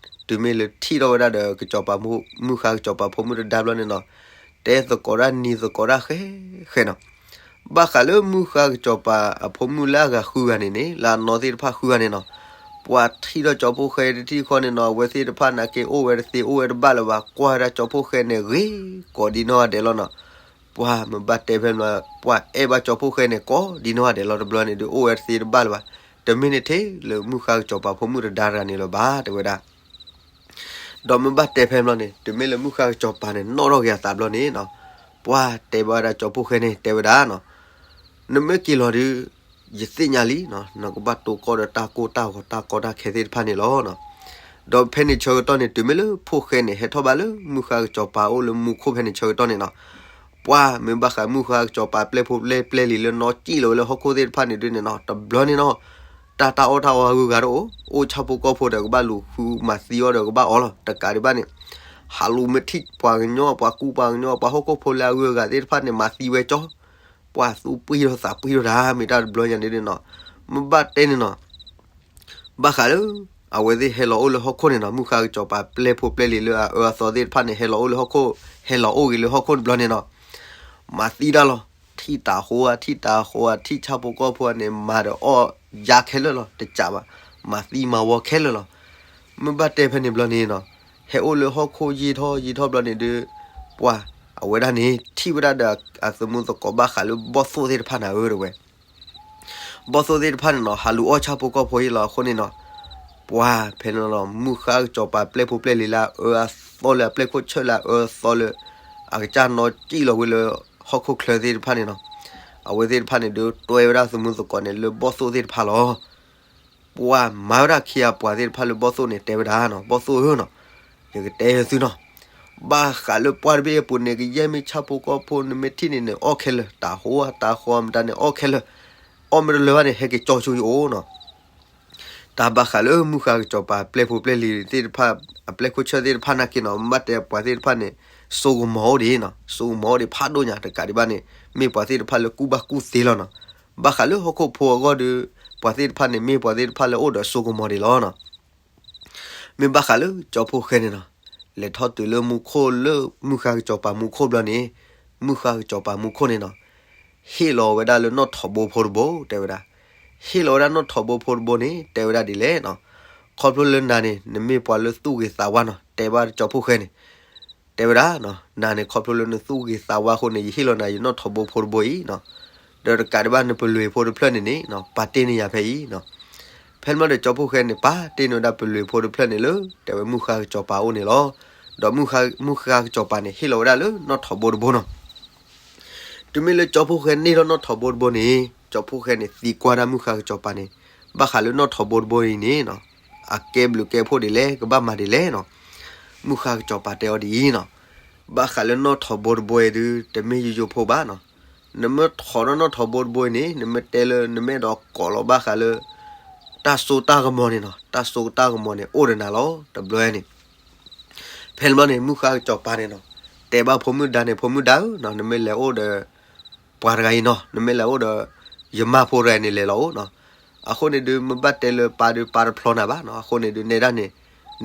တုၤမ့ၢ်လၢထံၣ်ထီၣ်ဝဲဒၣ်ဒီး ကစီၤပၤ, မုၢ်ဃါကစီၤပၤဖိမုၣ်တဒါဘျီန့ၣ်နီၤ, တဲသကိးတၢ်နံၤသကိးတၢ်ဃဲဃဲနီၤ, ဘၣ်ဃးလၢမုၢ်ဃါကစီၤပၤအဖိမုၣ်လၢအဂၤဃုဂၤန့ၣ်န့ၣ် လၢအနီၢ်သ့ၣ်တဖၣ်ဃုဂၤန့ၣ်နီၤ, ပှၢ်ထံၣ်ထီၣ်ကၠီဖှိၣ်ဃဲတထံၣ်ဃီန့ၣ်နီၤ အဝဲသ့ၣ်တဖၣ်နာ်က့အိၣ်ဝဲတသ့အိၣ်ဝဲတဘၣ်လၢၤဘၣ် ကွၢ်ဝဲဒၣ်ကၠီဖှိၣ်ဃဲန့ၣ်ဂ့ၤကိးဒ်နီၢ်ဂၤဒဲးလီၤနီၤ, ပှၢ်မ့ၢ်ဘၣ်တဲဖဲန့ၣ် ပှၢ်အဲၣ်ဘၣ်ကၠီဖှိၣ်ဃဲန့ၣ်ကိးဒ်နီၢ်ဂၤဒဲးလီၤ တဘျီန့ၣ်ဒုးအိၣ်ဝဲတသ့တဘၣ်လၢၤဘၣ်, တမ့ၢ်န့ၣ်ထဲလၢမုၢ်ဃါကစီၤပၤဖိမုၣ်တဒါတဂၤန့ၣ်လၢၤဘၣ် တဲဝဲဒၣ် ဒီးမ့ၢ်ဘၣ်တဲဖဲဘျီန့ၣ် တုၤမ့ၢ်လၢမုၢ်ဃါကစီၤပၤန့ၣ် နီၣ်ထီၣ်က့ၤအသးဘျီန့ၣ်နီၤ, ပှၢ်တဲဘၣ်ဝဲဒၣ်ကၠီဖှိၣ်ဃဲန့ၣ် တဲဝဲဒၣ်နီၤ, နမ့ၢ်က့ၤလီၤဒုး, ယသ့ၣ်ညါလံနီၤ, နကဘၣ်တိၤကီၢ်ဒီးတၢ်ကိၢ်တၢ်ဂီၤတၢ်ကီတၢ်ခဲသ့ၣ်တဖၣ်န့ၣ်လီၤနီၤ, ဒီးဖဲန့ၣ်ဆၢကတီၢ်န့ၣ် တုၤမ့ၢ်လၢဖှိၣ်ဃဲန့ၣ် ဟဲထီၣ်ဘၣ်လၢမုၢ်ဃါကစီၤပၤအိၣ်လၢမူခိၣ်ဖဲန့ၣ်ဆၢကတီၢ်န့ၣ်နီၤ, ပှၢ်မ့ၢ်ဘၣ်ဃးမုၢ်ဃါကစီၤပၤပျဲၢ်ဖိပျဲၢ်ပျဲၢ်လံၤလၢနီၢ်စံၣ်လီၤဝဲလၢဟီၣ်ခိၣ်သ့ၣ်တဖၣ်န့ၣ်ဒုးန့ၣ်နီၤ တဘျီန့ၣ်နီၤ, တၢ်တၢ်အီၣ်တၢ်အီအဂုၤအဂၤတအိၣ်, အိၣ်ဆၣ်ဖိကီၢ်ဖိဒီးကဘၣ်လူၤဃုမၤသံအီၤဒီးကဘၣ်အီလီၤ တကးဒံးဘၣ်န့ၣ်, ဟးလူၤမ့ၢ်ထံၣ်ပှၤကညီပှၤကူပှၤကညီပှၤဟီၣ်ခိၣ်ဖိလၢအဂုၤအဂၤသ့ၣ်တဖၣ်န့ၣ် မၤသံဝဲကၠီ, ပှၢ်သူၣ်ပှံၢ်ထီၣ်သးပှံၢ်ထီၣ်တၢ် မ့ၢ်တၢ်တဘျီညါန့ၣ်ဒုးနီၤ, မ့ၢ်ဘၣ်တဲန့ၣ်နီၤ ဘၣ်ဃးလၢ အဝဲသ့ၣ်ဟဲလီၤအိၣ်လၢဟီၣ်ခိၣ်န့ၣ်နီၤ မုၢ်ဃါကစီၤပၤပျဲၢ်ဖိပျဲၢ်လံၤလၢအအၢအသီသ့ၣ်တဖၣ်န့ၣ် ဟဲလီၤအိၣ်လၢဟီၣ်ခိၣ်, ဟဲလီၤအိၣ်ဂ့ၤလၢဟီၣ်ခိၣ်တဘျီန့ၣ်နီၤ, မၤသံတၢ်လီၤ, ထံၣ်တၤဟိဧါ ထံၣ်တၤဟိဧါ ထံၣ်ဆၣ်ဖိကီၢ်ဖိန့ၣ် မၤဒီးအီၣ်ယါခဲလၢာ်လီၤ တကးဘၣ်, မၤသံမၤဝီခဲလၢာ်လီၤ, မ့ၢ်ဘၣ်တဲဖဲန့ၣ်ဘျီန့ၣ်နီၤ, ဟဲအိၣ်လၢဟီၣ်ခိၣ်ယံာ်ထီၣ်ယံာ်ထီၣ်ဘျီန့ၣ်ဒုး, ပှၢ်, အဝဲဒၣ်န့ၣ် ထံၣ်ဝဲဒၣ်ဒီးအသမူသကိးဘၣ်ဃးလၢဘီၣ်သိၣ်သ့ၣ်တဖၣ်န့ၣ်ဧၢတဝဲ ဘီၣ်သိၣ်သ့ၣ်တဖၣ်န့ၣ်နီၤ ဟးလူၤအီၣ်ဆၣ်ဖိကီၢ်ဖိအံၤလီၤအဃိန့ၣ်နီၤ, ပှၢ်ဖဲန့ၣ်နီၤ မုၢ်ဃါကစီၤပၤပျဲၢ်ဖိပျဲၢ်လံၤလၢအအၢအသီလၢအပျဲၢ်ခိၣ်ဆၢၣ်လၢအအၢအသီလၢ အကစၢ်နီၢ်စံၣ်လီၤဝဲလၢဟီၣ်ခိၣ်ချၢသ့ၣ်တဖၣ်န့ၣ်နီၤ, အဝဲသ့ၣ်တဖၣ်န့ၣ်ဒုးတွဲဝဲဒၣ်သမူသကိးန့ၣ်လၢဘီၣ်သိၣ်သ့ၣ်တဖၣ်လီၤ ပှၢ်မၤဝဲဒၣ်ခံဂၤပှၤသ့ၣ်တဖၣ်လၢဘီၣ်သိၣ်န့ၣ် တဲဝဲဒၣ်နီၤ ဘီၣ်သိၣ်ဧၢနီၤ, ယကတဲသုနီၤ, ဘၣ်ဃးလၢပှၢ်တဘ့ၣ်အပူၤန့ၣ် ကယဲၢ်မ့ၢ်ဆၣ်ဖိကီၢ်ဖိ နမ့ၢ်ထံၣ်န့ၣ်န့ၣ် အီၣ်ခဲလၢာ် တၤဟိဧါတၤဟိဧါမတၤန့ၣ် အီၣ်ခဲလၢာ်, အီၣ်မ့ၢ်တလၢာ်ဘၣ်န့ၣ် ဟဲက့ၤကၠီဆိယအိၣ်နီၤ တၢ်ဘၣ်ဃးလၢမုၢ်ဃါကစီၤပၤပျဲၢ်ဖိပျဲၢ်လံၤသ့ၣ်တဖၣ် အပျဲၢ်ခိၣ်ဆၢၣ်သ့ၣ်တဖၣ်နာ်က့နီၤ မ့ၢ်ဘၣ်တဲပှၤသ့ၣ်တဖၣ်န့ၣ် စိကမီၤအိၣ်ဒံးနီၤ စိကမီၤအိၣ်ဒံးဖးဒိၣ်ညါ တကးဒံးဘၣ်န့ၣ် မ့ၢ်ပှၤသ့ၣ်တဖၣ်လၢကူၣ်ဘၣ်ကူၣ်သ့လီၤနီၤ, ဘၣ်ဃးလၢဟီၣ်ခိၣ်ဖိအဂီၢ်ဒီး ပှၤသ့ၣ်တဖၣ်န့ၣ် မ့ၢ်ပှၤသ့ၣ်တဖၣ်လၢအိၣ်ဒီးစိကမီၤဒံးလီၤနီၤ မ့ၢ်ဘၣ်ဃးလၢကၠီဖှိၣ်ဃဲန့ၣ်နီၤ, လဲၤထီၣ်တုၤလၢမူခိၣ်လၢမုၢ်ဃါကစီၤပၤမူခိၣ်ဘျီန့ၣ်, မုၢ်ဃါကစီၤပၤမူခိၣ်န့ၣ်နီၤ, ဟ့ၣ်လီၤဝဲဒၣ်လၢနီၣ်ထိးဘိဖိတဘိ တဲဝဲဒၣ်, ဟ့ၣ်လီၤဝဲဒၣ်နီၣ်ထိးဘိဖိတဘိန့ၣ် တဲဝဲဒၣ်ဒ်လဲၣ်နီၤ, ခီဖျိလၢနၤန့ၣ် နမ့ၢ်ပှၤလၢသူၣ်ဂ့ၤသးဝါနီၤ တဲဘၣ်ကၠီဖှိၣ်ဃဲန့ၣ် တဲဝဲဒၣ်, နၤန့ၣ်ခီဖျိလၢနသူၣ်ဂ့ၤသးဝါအဃိန့ၣ် ယဟ့ၣ်လီၤနၤယနီၣ်ထိးဘိဖိတဘိအံၤနီၤ, ဒီးတကးဒံးဘၣ်နပလွံၢ်ဖိတဖျၢၣ်န့ၣ်န့ၣ် ပာ်တ့ၢ်န့ၢ်ယၤဖဲအံၤနီၤ, ဖဲန့ၣ်ဘျီဒီးကၠီဖှိၣ်ဃဲန့ၣ် ပာ်တ့ၢ်န့ၢ်ဝဲဒၣ်ပလွံၢ်ဖိတဖျၢၣ်န့ၣ်လၢ တဲဝဲမုၢ်ဃါကစီၤပၤအအိၣ်န့ၣ်လီၤ, ဒီးမုၢ်ဃါကစီၤပၤန့ၣ် ဟ့ၣ်လီၤဝဲဒၣ်လၢနီၣ်ထိးဘိတဘိနီၤ တုၤမ့ၢ်လၢကၠီဖှိၣ်ဃဲန့ၢ်ထီၣ်နီၣ်ထိးဘိတဘိန့ၣ် ကၠီဖှိၣ်ဃဲန့ၣ်သံကွၢ်ဒၣ်မုၢ်ဃါကစီၤပၤန့ၣ်, ဘၣ်ဃးလၢနီၣ်ထိးဘိတဘိအံၤန့ၣ်, အကဲဘျုးကဲဖှိၣ်ဒ်လဲၣ် ကဘၣ်မၤဒ်လဲၣ်နီၤ, မုၢ်ဃါကစီၤပၤတဲအီၤဒ်အံၤနီၤ, ဘၣ်ဃးလၢနီၣ်ထိးဘိတဘိအံၤဒုး တမ့ၢ်ယိယိဖိဘၣ်နီၤ, နမ့ၢ်ထိးထီၣ်နီၣ်ထိးဘိတဘိအံၤန့ၣ် နမ့ၢ်တဲလၢနမ့ၢ်အဲၣ်ဒိးကိးလီၤဘၣ်ဃးလၢ တၢ်စိတၢ်ကမီၤန့ၣ်နီၤ, တၢ်စိတၢ်ကမီၤန့ၣ် အိၣ်ဒီးနၤလီၤ တဘျီန့ၣ် ဖဲန့ၣ်ဘျီန့ၣ် မုၢ်ဃါကစီၤပၤန့ၣ်နီၤ, တဲဘၣ်ဖိမုၣ်ဒါန့ၣ် ဖိမုၣ်ဒါဧၢနီၤ, နမ့ၢ်လဲၤအိၣ်ဒီး ပှၤတဂၤအံၤနီၤ, နမ့ၢ်လဲၤအိၣ်ဒီး ယမါဖိတဂၤအံၤန့ၣ် လဲၤလီၤအိၣ်နီၤ, အဃိန့ၣ်ဒုး မ့ၢ်ဘၣ်တဲလၢပၢ်ဒုး ပၢ်တဖျီနၤဘၣ်နီၤ, အဃိန့ၣ်ဒုး နဲဒၣ်န့ၣ်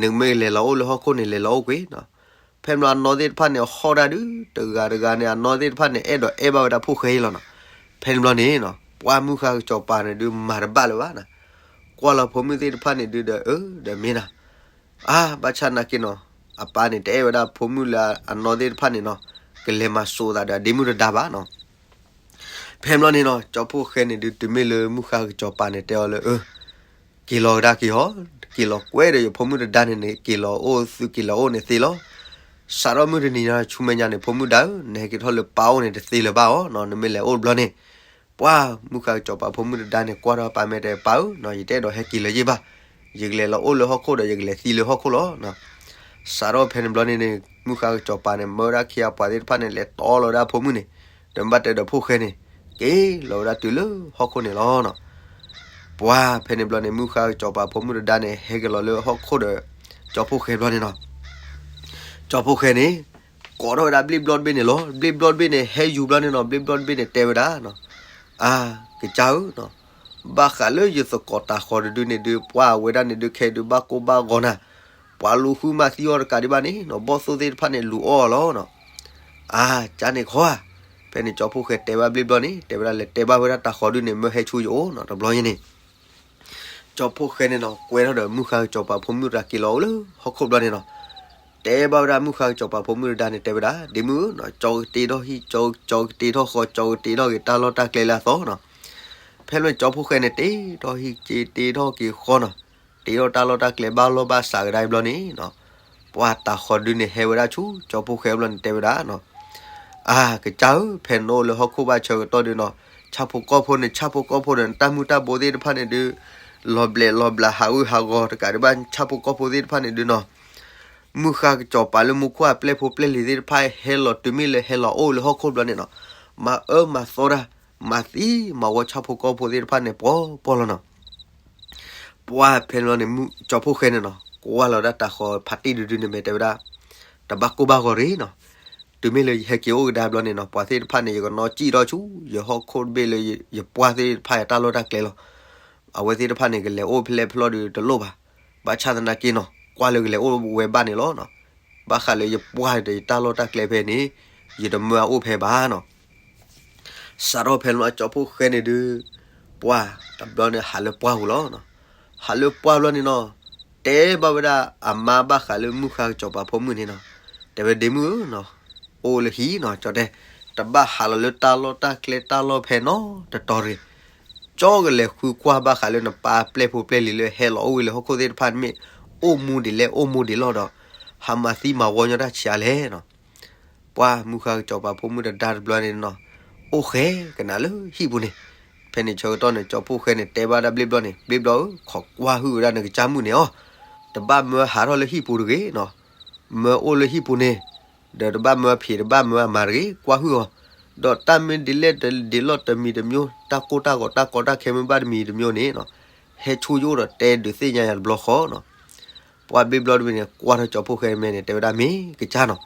နမ့ၢ်လဲၤလီၤအိၣ်လၢဟီၣ်ခိၣ်န့ၣ် လဲၤလီၤအိၣ်ကွံာ်နီၤ, ဖဲန့ၣ်ဘျီအနီၢ်သ့ၣ်တဖၣ်န့ၣ် ဟီၣ်ဒၣ်ဒုး တဂၤတဂၤန့ၣ် အနီၢ်သ့ၣ်တဖၣ်န့ၣ် အဲၣ်ဒိးအဲၣ်ဘၣ်ဝဲဒၣ်ဖိၣ်ဃဲအံၤလီၤနီၤ, ဖဲန့ၣ်ဘျီန့ၣ်နီၤ ပှၢ်မုၢ်ဃါကစီၤပၤန့ၣ်ဒုး မၤတဘၣ်လၢၤဘၣ်နီၤ, ကွၢ်လီၤဖိမုၣ်သ့ၣ်တဖၣ်န့ၣ်ဒုးဒီး အၢ ဒီးမ့ၢ်နီၤ အါ ဘၣ်ဆၣ်နာ်က့နီၤ, အပၢ်န့ၣ် တအဲၣ်ဝဲဒၣ်ဖိမုၣ်လၢအနီၢ်သ့ၣ်တဖၣ်န့ၣ်နီၤ, ကလဲၤမၤစိာ်သးဒီးအဒ့မုၣ်တဒါဘၣ်နီၤ. ဖဲန့ၣ်ဘျီန့ၣ်နီၤ, ကၠီဖှိၣ်ဃဲန့ၣ်ဒုး တုၤမ့ၢ်လၢမုၢ်ဃါကစီၤပၤန့ၣ် တဲအီၤလၢ အၢ က့ၤလီၤကဒါက့ၤဟီ, က့ၤလီၤကွဲဒီးယဖိမုၣ်တဒါန့ၣ်န့ၣ် က့ၤလီၤအိၣ်သုက့ၤလီၤအိၣ်န့ၣ်သ့လီၤ. စးထီၣ်မုၢ်တနံၤညါဆူမဲာ်ညါန့ၣ် ဖိမုၣ်ဒါဧၢ, နဟဲက့ၤထီၣ်လၢပၢ်အိၣ်န့ၣ်တသ့လၢၤဘၣ်အီၤနီၤ, နမ့ၢ်လဲၤအိၣ်တဘျီန့ၣ်. ပှၢ်မုၢ်ဃါကစီၤပၤဖိမုၣ်တဒါန့ၣ် ကွၢ်ထီၣ်ပၢ်မဲာ်တဲ ပၢ်ဧၢနီၤ, ယတအဲၣ်ဒိးဟဲက့ၤလၢၤယ့ၢ်ဘၣ်, ယကလဲၤလီၤအိၣ်လၢဟီၣ်ခိၣ်ဒီး ယကလဲၤသံလၢဟီၣ်ခိၣ်လီၤနီၤ. စးထီၣ်ဖဲန့ၣ်ဘျီန့ၣ်န့ၣ် မုၣ်ဃါကစီၤပၤန့ၣ် မၢဝဲဒၣ်ခံဂၤပှၤသ့ၣ်တဖၣ်န့ၣ် လဲၤတီလီၤဝဲဒၣ်အဖိမုၣ်န့ၣ်, ဒီးဘၣ်တဲဒီးဖိၣ်ဃဲန့ၣ် က့ၤလီၤဝဲဒၣ်တုၤလၢဟီၣ်ခိၣ်န့ၣ်လီၤနီၤ. ပှၤဖဲန့ၣ်ဘျီန့ၣ် မုၣ်ဃါကစီၤပၤဖိမုၣ်တဒါန့ၣ် ဟဲက့ၤလီၤလၢဟီၣ်ခိၣ်ဒီး ကၠီဖှိၣ်ဃဲဘျီန့ၣ်နီၤ. ကၠီဖှိၣ်ဃဲန့ၣ် ကိးထီၣ်ဝဲဒၣ်ဘျ့ၣ်ဘျီတဘ့ၣ်န့ၣ်လီၤ. ဘျ့ၣ်ဘျီတဘ့ၣ်န့ၣ် ဟဲယူၤဘျီန့ၣ်နီၤ, ဘျ့ၣ်ဘျီတဘ့ၣ်န့ၣ် တဲဝဲဒၣ်နီၤ, အါ ကစၢ်ဧၢနီၤ, ဘၣ်ဃးလၢယသကိးတၤဃီၤတဒုန့ၣ်ဒုး ပှၤအဝဲဒၣ်န့ၣ်ဒုး ခဲအံၤဒုး ဘၣ်ကိၢ်ဘၣ်ဂီၤနၤ, ပှၤလူၤဃုမၤသံအီၤတကးဒံးဘၣ်န့ၣ်နီၤ, ဘီၣ်သိၣ်သ့ၣ်တဖၣ်န့ၣ် လူၤအီၣ်အီၤလီၤနီၤ. အါ ကန့ၣ်ခီဧါ. ဖဲန့ၣ်ကၠီဖှိၣ်ဃဲတဲဘၣ်ဘျ့ၣ်ဘျီန့ၣ် တဲဝဲဒၣ် လဲၤတဲဘၣ်ဝဲဒၣ်တၤဃီၤဒုန့ၣ် မၢဟဲဆူယအိၣ်နီၤ, တဘျီညါန့ၣ် ကၠီဖှိၣ်ဃဲန့ၣ်နီၤ ကွဲထီၣ်ဒီးမုၣ်ဃါကစီၤပၤဖိမုၣ်တဒါက့ၤလီၤအိၣ်လၢဟီၣ်ခိၣ်ဘျီန့ၣ်နီၤ. တဲဘၣ်ဝဲဒၣ်မုၣ်ဃါကစီၤပၤဖိမုၣ်တဒါန့ၣ် တဲဝဲဒၣ် ဒ့မုၣ်ဧၢနီၤ, ကၠီကတ့ထီၣ်ဟံၣ်, ကၠီကတ့ထီၣ်ဃီ, ကၠီကတ့ထီၣ်က့ၤတၢ်လီၢ်တၢ်ကျဲလၢအသီနီၤ. ဖဲလၢကၠီဖှိၣ်ဃဲန့ၣ် တ့ထီၣ်ဟံၣ်က့ၤ တ့ထီၣ်က့ၤဃီနီၤ, တ့ထီၣ်တၢ်လီၢ်တၢ်ကျဲဘၣ်လီၢ်ဘၣ်စးကဒါအံၤဘျီန့ၣ်နီၤ, ပှၤတၤဃီၤဒုန့ၣ် ဟဲဝဲဒၣ်ဆူကၠီဖှိၣ်ဃဲဘျီန့ၣ် တဲဝဲဒၣ်နီၤ, အါ ကစၢ်ဧၢ, ဖဲနအိၣ်လၢဟီၣ်ခိၣ်ဘၣ်ဆၢကတီၢ်ဒုနီၤ, ဆၣ်ဖိကီၢ်ဖိန့ၣ် ဆၣ်ဖိကီၢ်ဖိန့ၣ် နတၢ်မုၢ်တၢ်ဘိသ့ၣ်တဖၣ်န့ၣ်ဒုး လီၤဘျဲးလီၤဘျး ဟးဂူာ်ဟးဂီၤတကးဒံးဘၣ် ဆၣ်ဖိကီၢ်ဖိသ့ၣ်တဖၣ်န့ၣ်ဒုနီၤ, မုၢ်ဃါကစီၤပၤလၢမူခိၣ်အပျဲၢ်ဖိပျဲၢ်လံၤသ့ၣ်တဖၣ် ဟဲလီၤတုၤမ့ၢ်လၢဟဲလီၤအိၣ်လၢဟီၣ်ခိၣ်ဘျီန့ၣ်နီၤ, မၤအၢမၤသီတၢ်, မၤသံမၤဝီဆၣ်ဖိကီၢ်ဖိသ့ၣ်တဖၣ်န့ၣ် ပှီၤပှီၤလီၤနီၤ. ပှၤဖဲန့ၣ်ဘျီန့ၣ် ကၠီဖှိၣ်ဃဲန့ၣ်နီၤ ကွၢ်လီၤဝဲဒၣ်တၤဃီၤဖးတံၢ်တဒုန့ၣ် မ့ၢ်တဲဝဲဒၣ်, တဘၣ်ကိၢ်ဘၣ်ဂီၤတဂ့ၤနီၤ, တုၤမ့ၢ်လၢယဟဲက့ၤအိၣ်ကဒါဘျီန့ၣ်နီၤ, ပှၤသ့ၣ်တဖၣ်န့ၣ် ယကနီၣ်စံၣ်ထီၣ်ဆူ ယဟီၣ်ခိၣ်တဘ့ၣ်လၢယပှၢ်သ့ၣ်တဖၣ်အတၢ်လီၢ်တၢ်ကျဲလီၤ. အဝဲသ့ၣ်တဖၣ်န့ၣ် ကလဲၤအိၣ်ဖဲလဲၣ်ဖဲလဲၣ်ဒီးတလိၣ်ဘၣ်, ဘၣ်ဆၣ်သနာ်က့နီၤ ကွၢ်လၢကလဲၤအိၣ်ဝဲဘၣ်န့ၣ်လီၤနီၤ. ဘၣ်ဃးလၢယပှၢ်ဒီးယတၢ်လီၢ်တၢ်ကျဲဖဲန့ၣ် ယတမၢအအိၣ်ဖဲဘၣ်နီၤ. စးထီၣ်ဖဲန့ၣ်လီၤ ကၠီဖှိၣ်ဃဲန့ၣ်ဒုး ပှၤတဘျီန့ၣ် ဟးလၢပှၢ်ပူၤလီၤနီၤ. ဟးလၢပှၢ်ဘျီန့ၣ်နီၤ တဲဘၣ်ဝဲဒၣ်အမါဘၣ်ဃးလၢမုၢ်ဃါကစီၤပၤဖိမုၣ်န့ၣ်နီၤ, တဲဝဲဒ့မုၣ်ဧၢနီၤ, အိၣ်လၢဟံၣ်နီၤ, ကၠီတဲ, တဘၣ်ဟးလီၤလၢတၢ်လီၢ်တၢ်ကျဲတၢ်လီၢ်ဖဲနီတတီၤတဂ့ၤ. ကၠီကလဲၤဃုကွၢ်ဘၣ်ဃးလၢနပၢ်ပျဲၢ်ဖိပျဲၢ်လံၤလၢဟဲလီၤအိၣ်ဝဲလၢဟီၣ်ခိၣ်သ့ၣ်တဖၣ်န့ၣ် မ့ၢ်အိၣ်မူဒ်လဲၣ်အိၣ်မူဒ်လဲၣ်ဒီး ဟးမၤသံမၤဝီညီတၢ်ဆံးအါလဲၣ်နီၤ. ပှၤမုၢ်ဃါကစီၤပၤဖိမုၣ်တဒါတဘျီန့ၣ်နီၤ အိၣ်ဃဲကနၤလၢဟံၣ်ပူၤန့ၣ်. ဖဲန့ၣ်ဆၢကတီၢ်န့ၣ် ကၠီဖှိၣ်ဃဲန့ၣ် တဲဘၣ်ဒၣ်ဘျ့ၣ်ဘျီန့ၣ်, ဘျ့ၣ်ဘျီဧၢ, ခိးကွၢ်ဟုၣ်ဝဲဒၣ်နကစၢ်မုၣ်န့ၣ်အီၤ, တဘၣ်မၢဟးထီၣ်လၢဟံၣ်ပူၤတဂ့ၤနီၤ. မၢအိၣ်လၢဟံၣ်ပူၤန့ၣ် ဒီးတဘၣ်မၢအဖံးတဘၣ်မၢအမၤတဂ့ၤ, ကွၢ်ဟုၣ်အီၤ, ဒီးတၢ်မ့ၢ်ဒ်လဲၣ်ဒ်လဲၣ်တမံၤတမျိုး, တၢ်ကိၢ်တၢ်ဂီၤတၢ်ကီတၢ်ခဲမ့ၢ်ဘၣ်တမံၤတမျိုးန့ၣ်နီၤ, ဟဲဆူယအိၣ်ဒီးတဲဒုးသ့ၣ်ညါယၤတဘျီဃီနီၤ. ပှၤဘျ့ၣ်ဘျီတဘ့ၣ်န့ၣ် ကွၢ်ထီၣ်ကၠီဖှိၣ်ဃဲမဲာ်န့ၣ် တဲဝဲဒၣ်မ့ၢ်ကစၢ်နီၤ.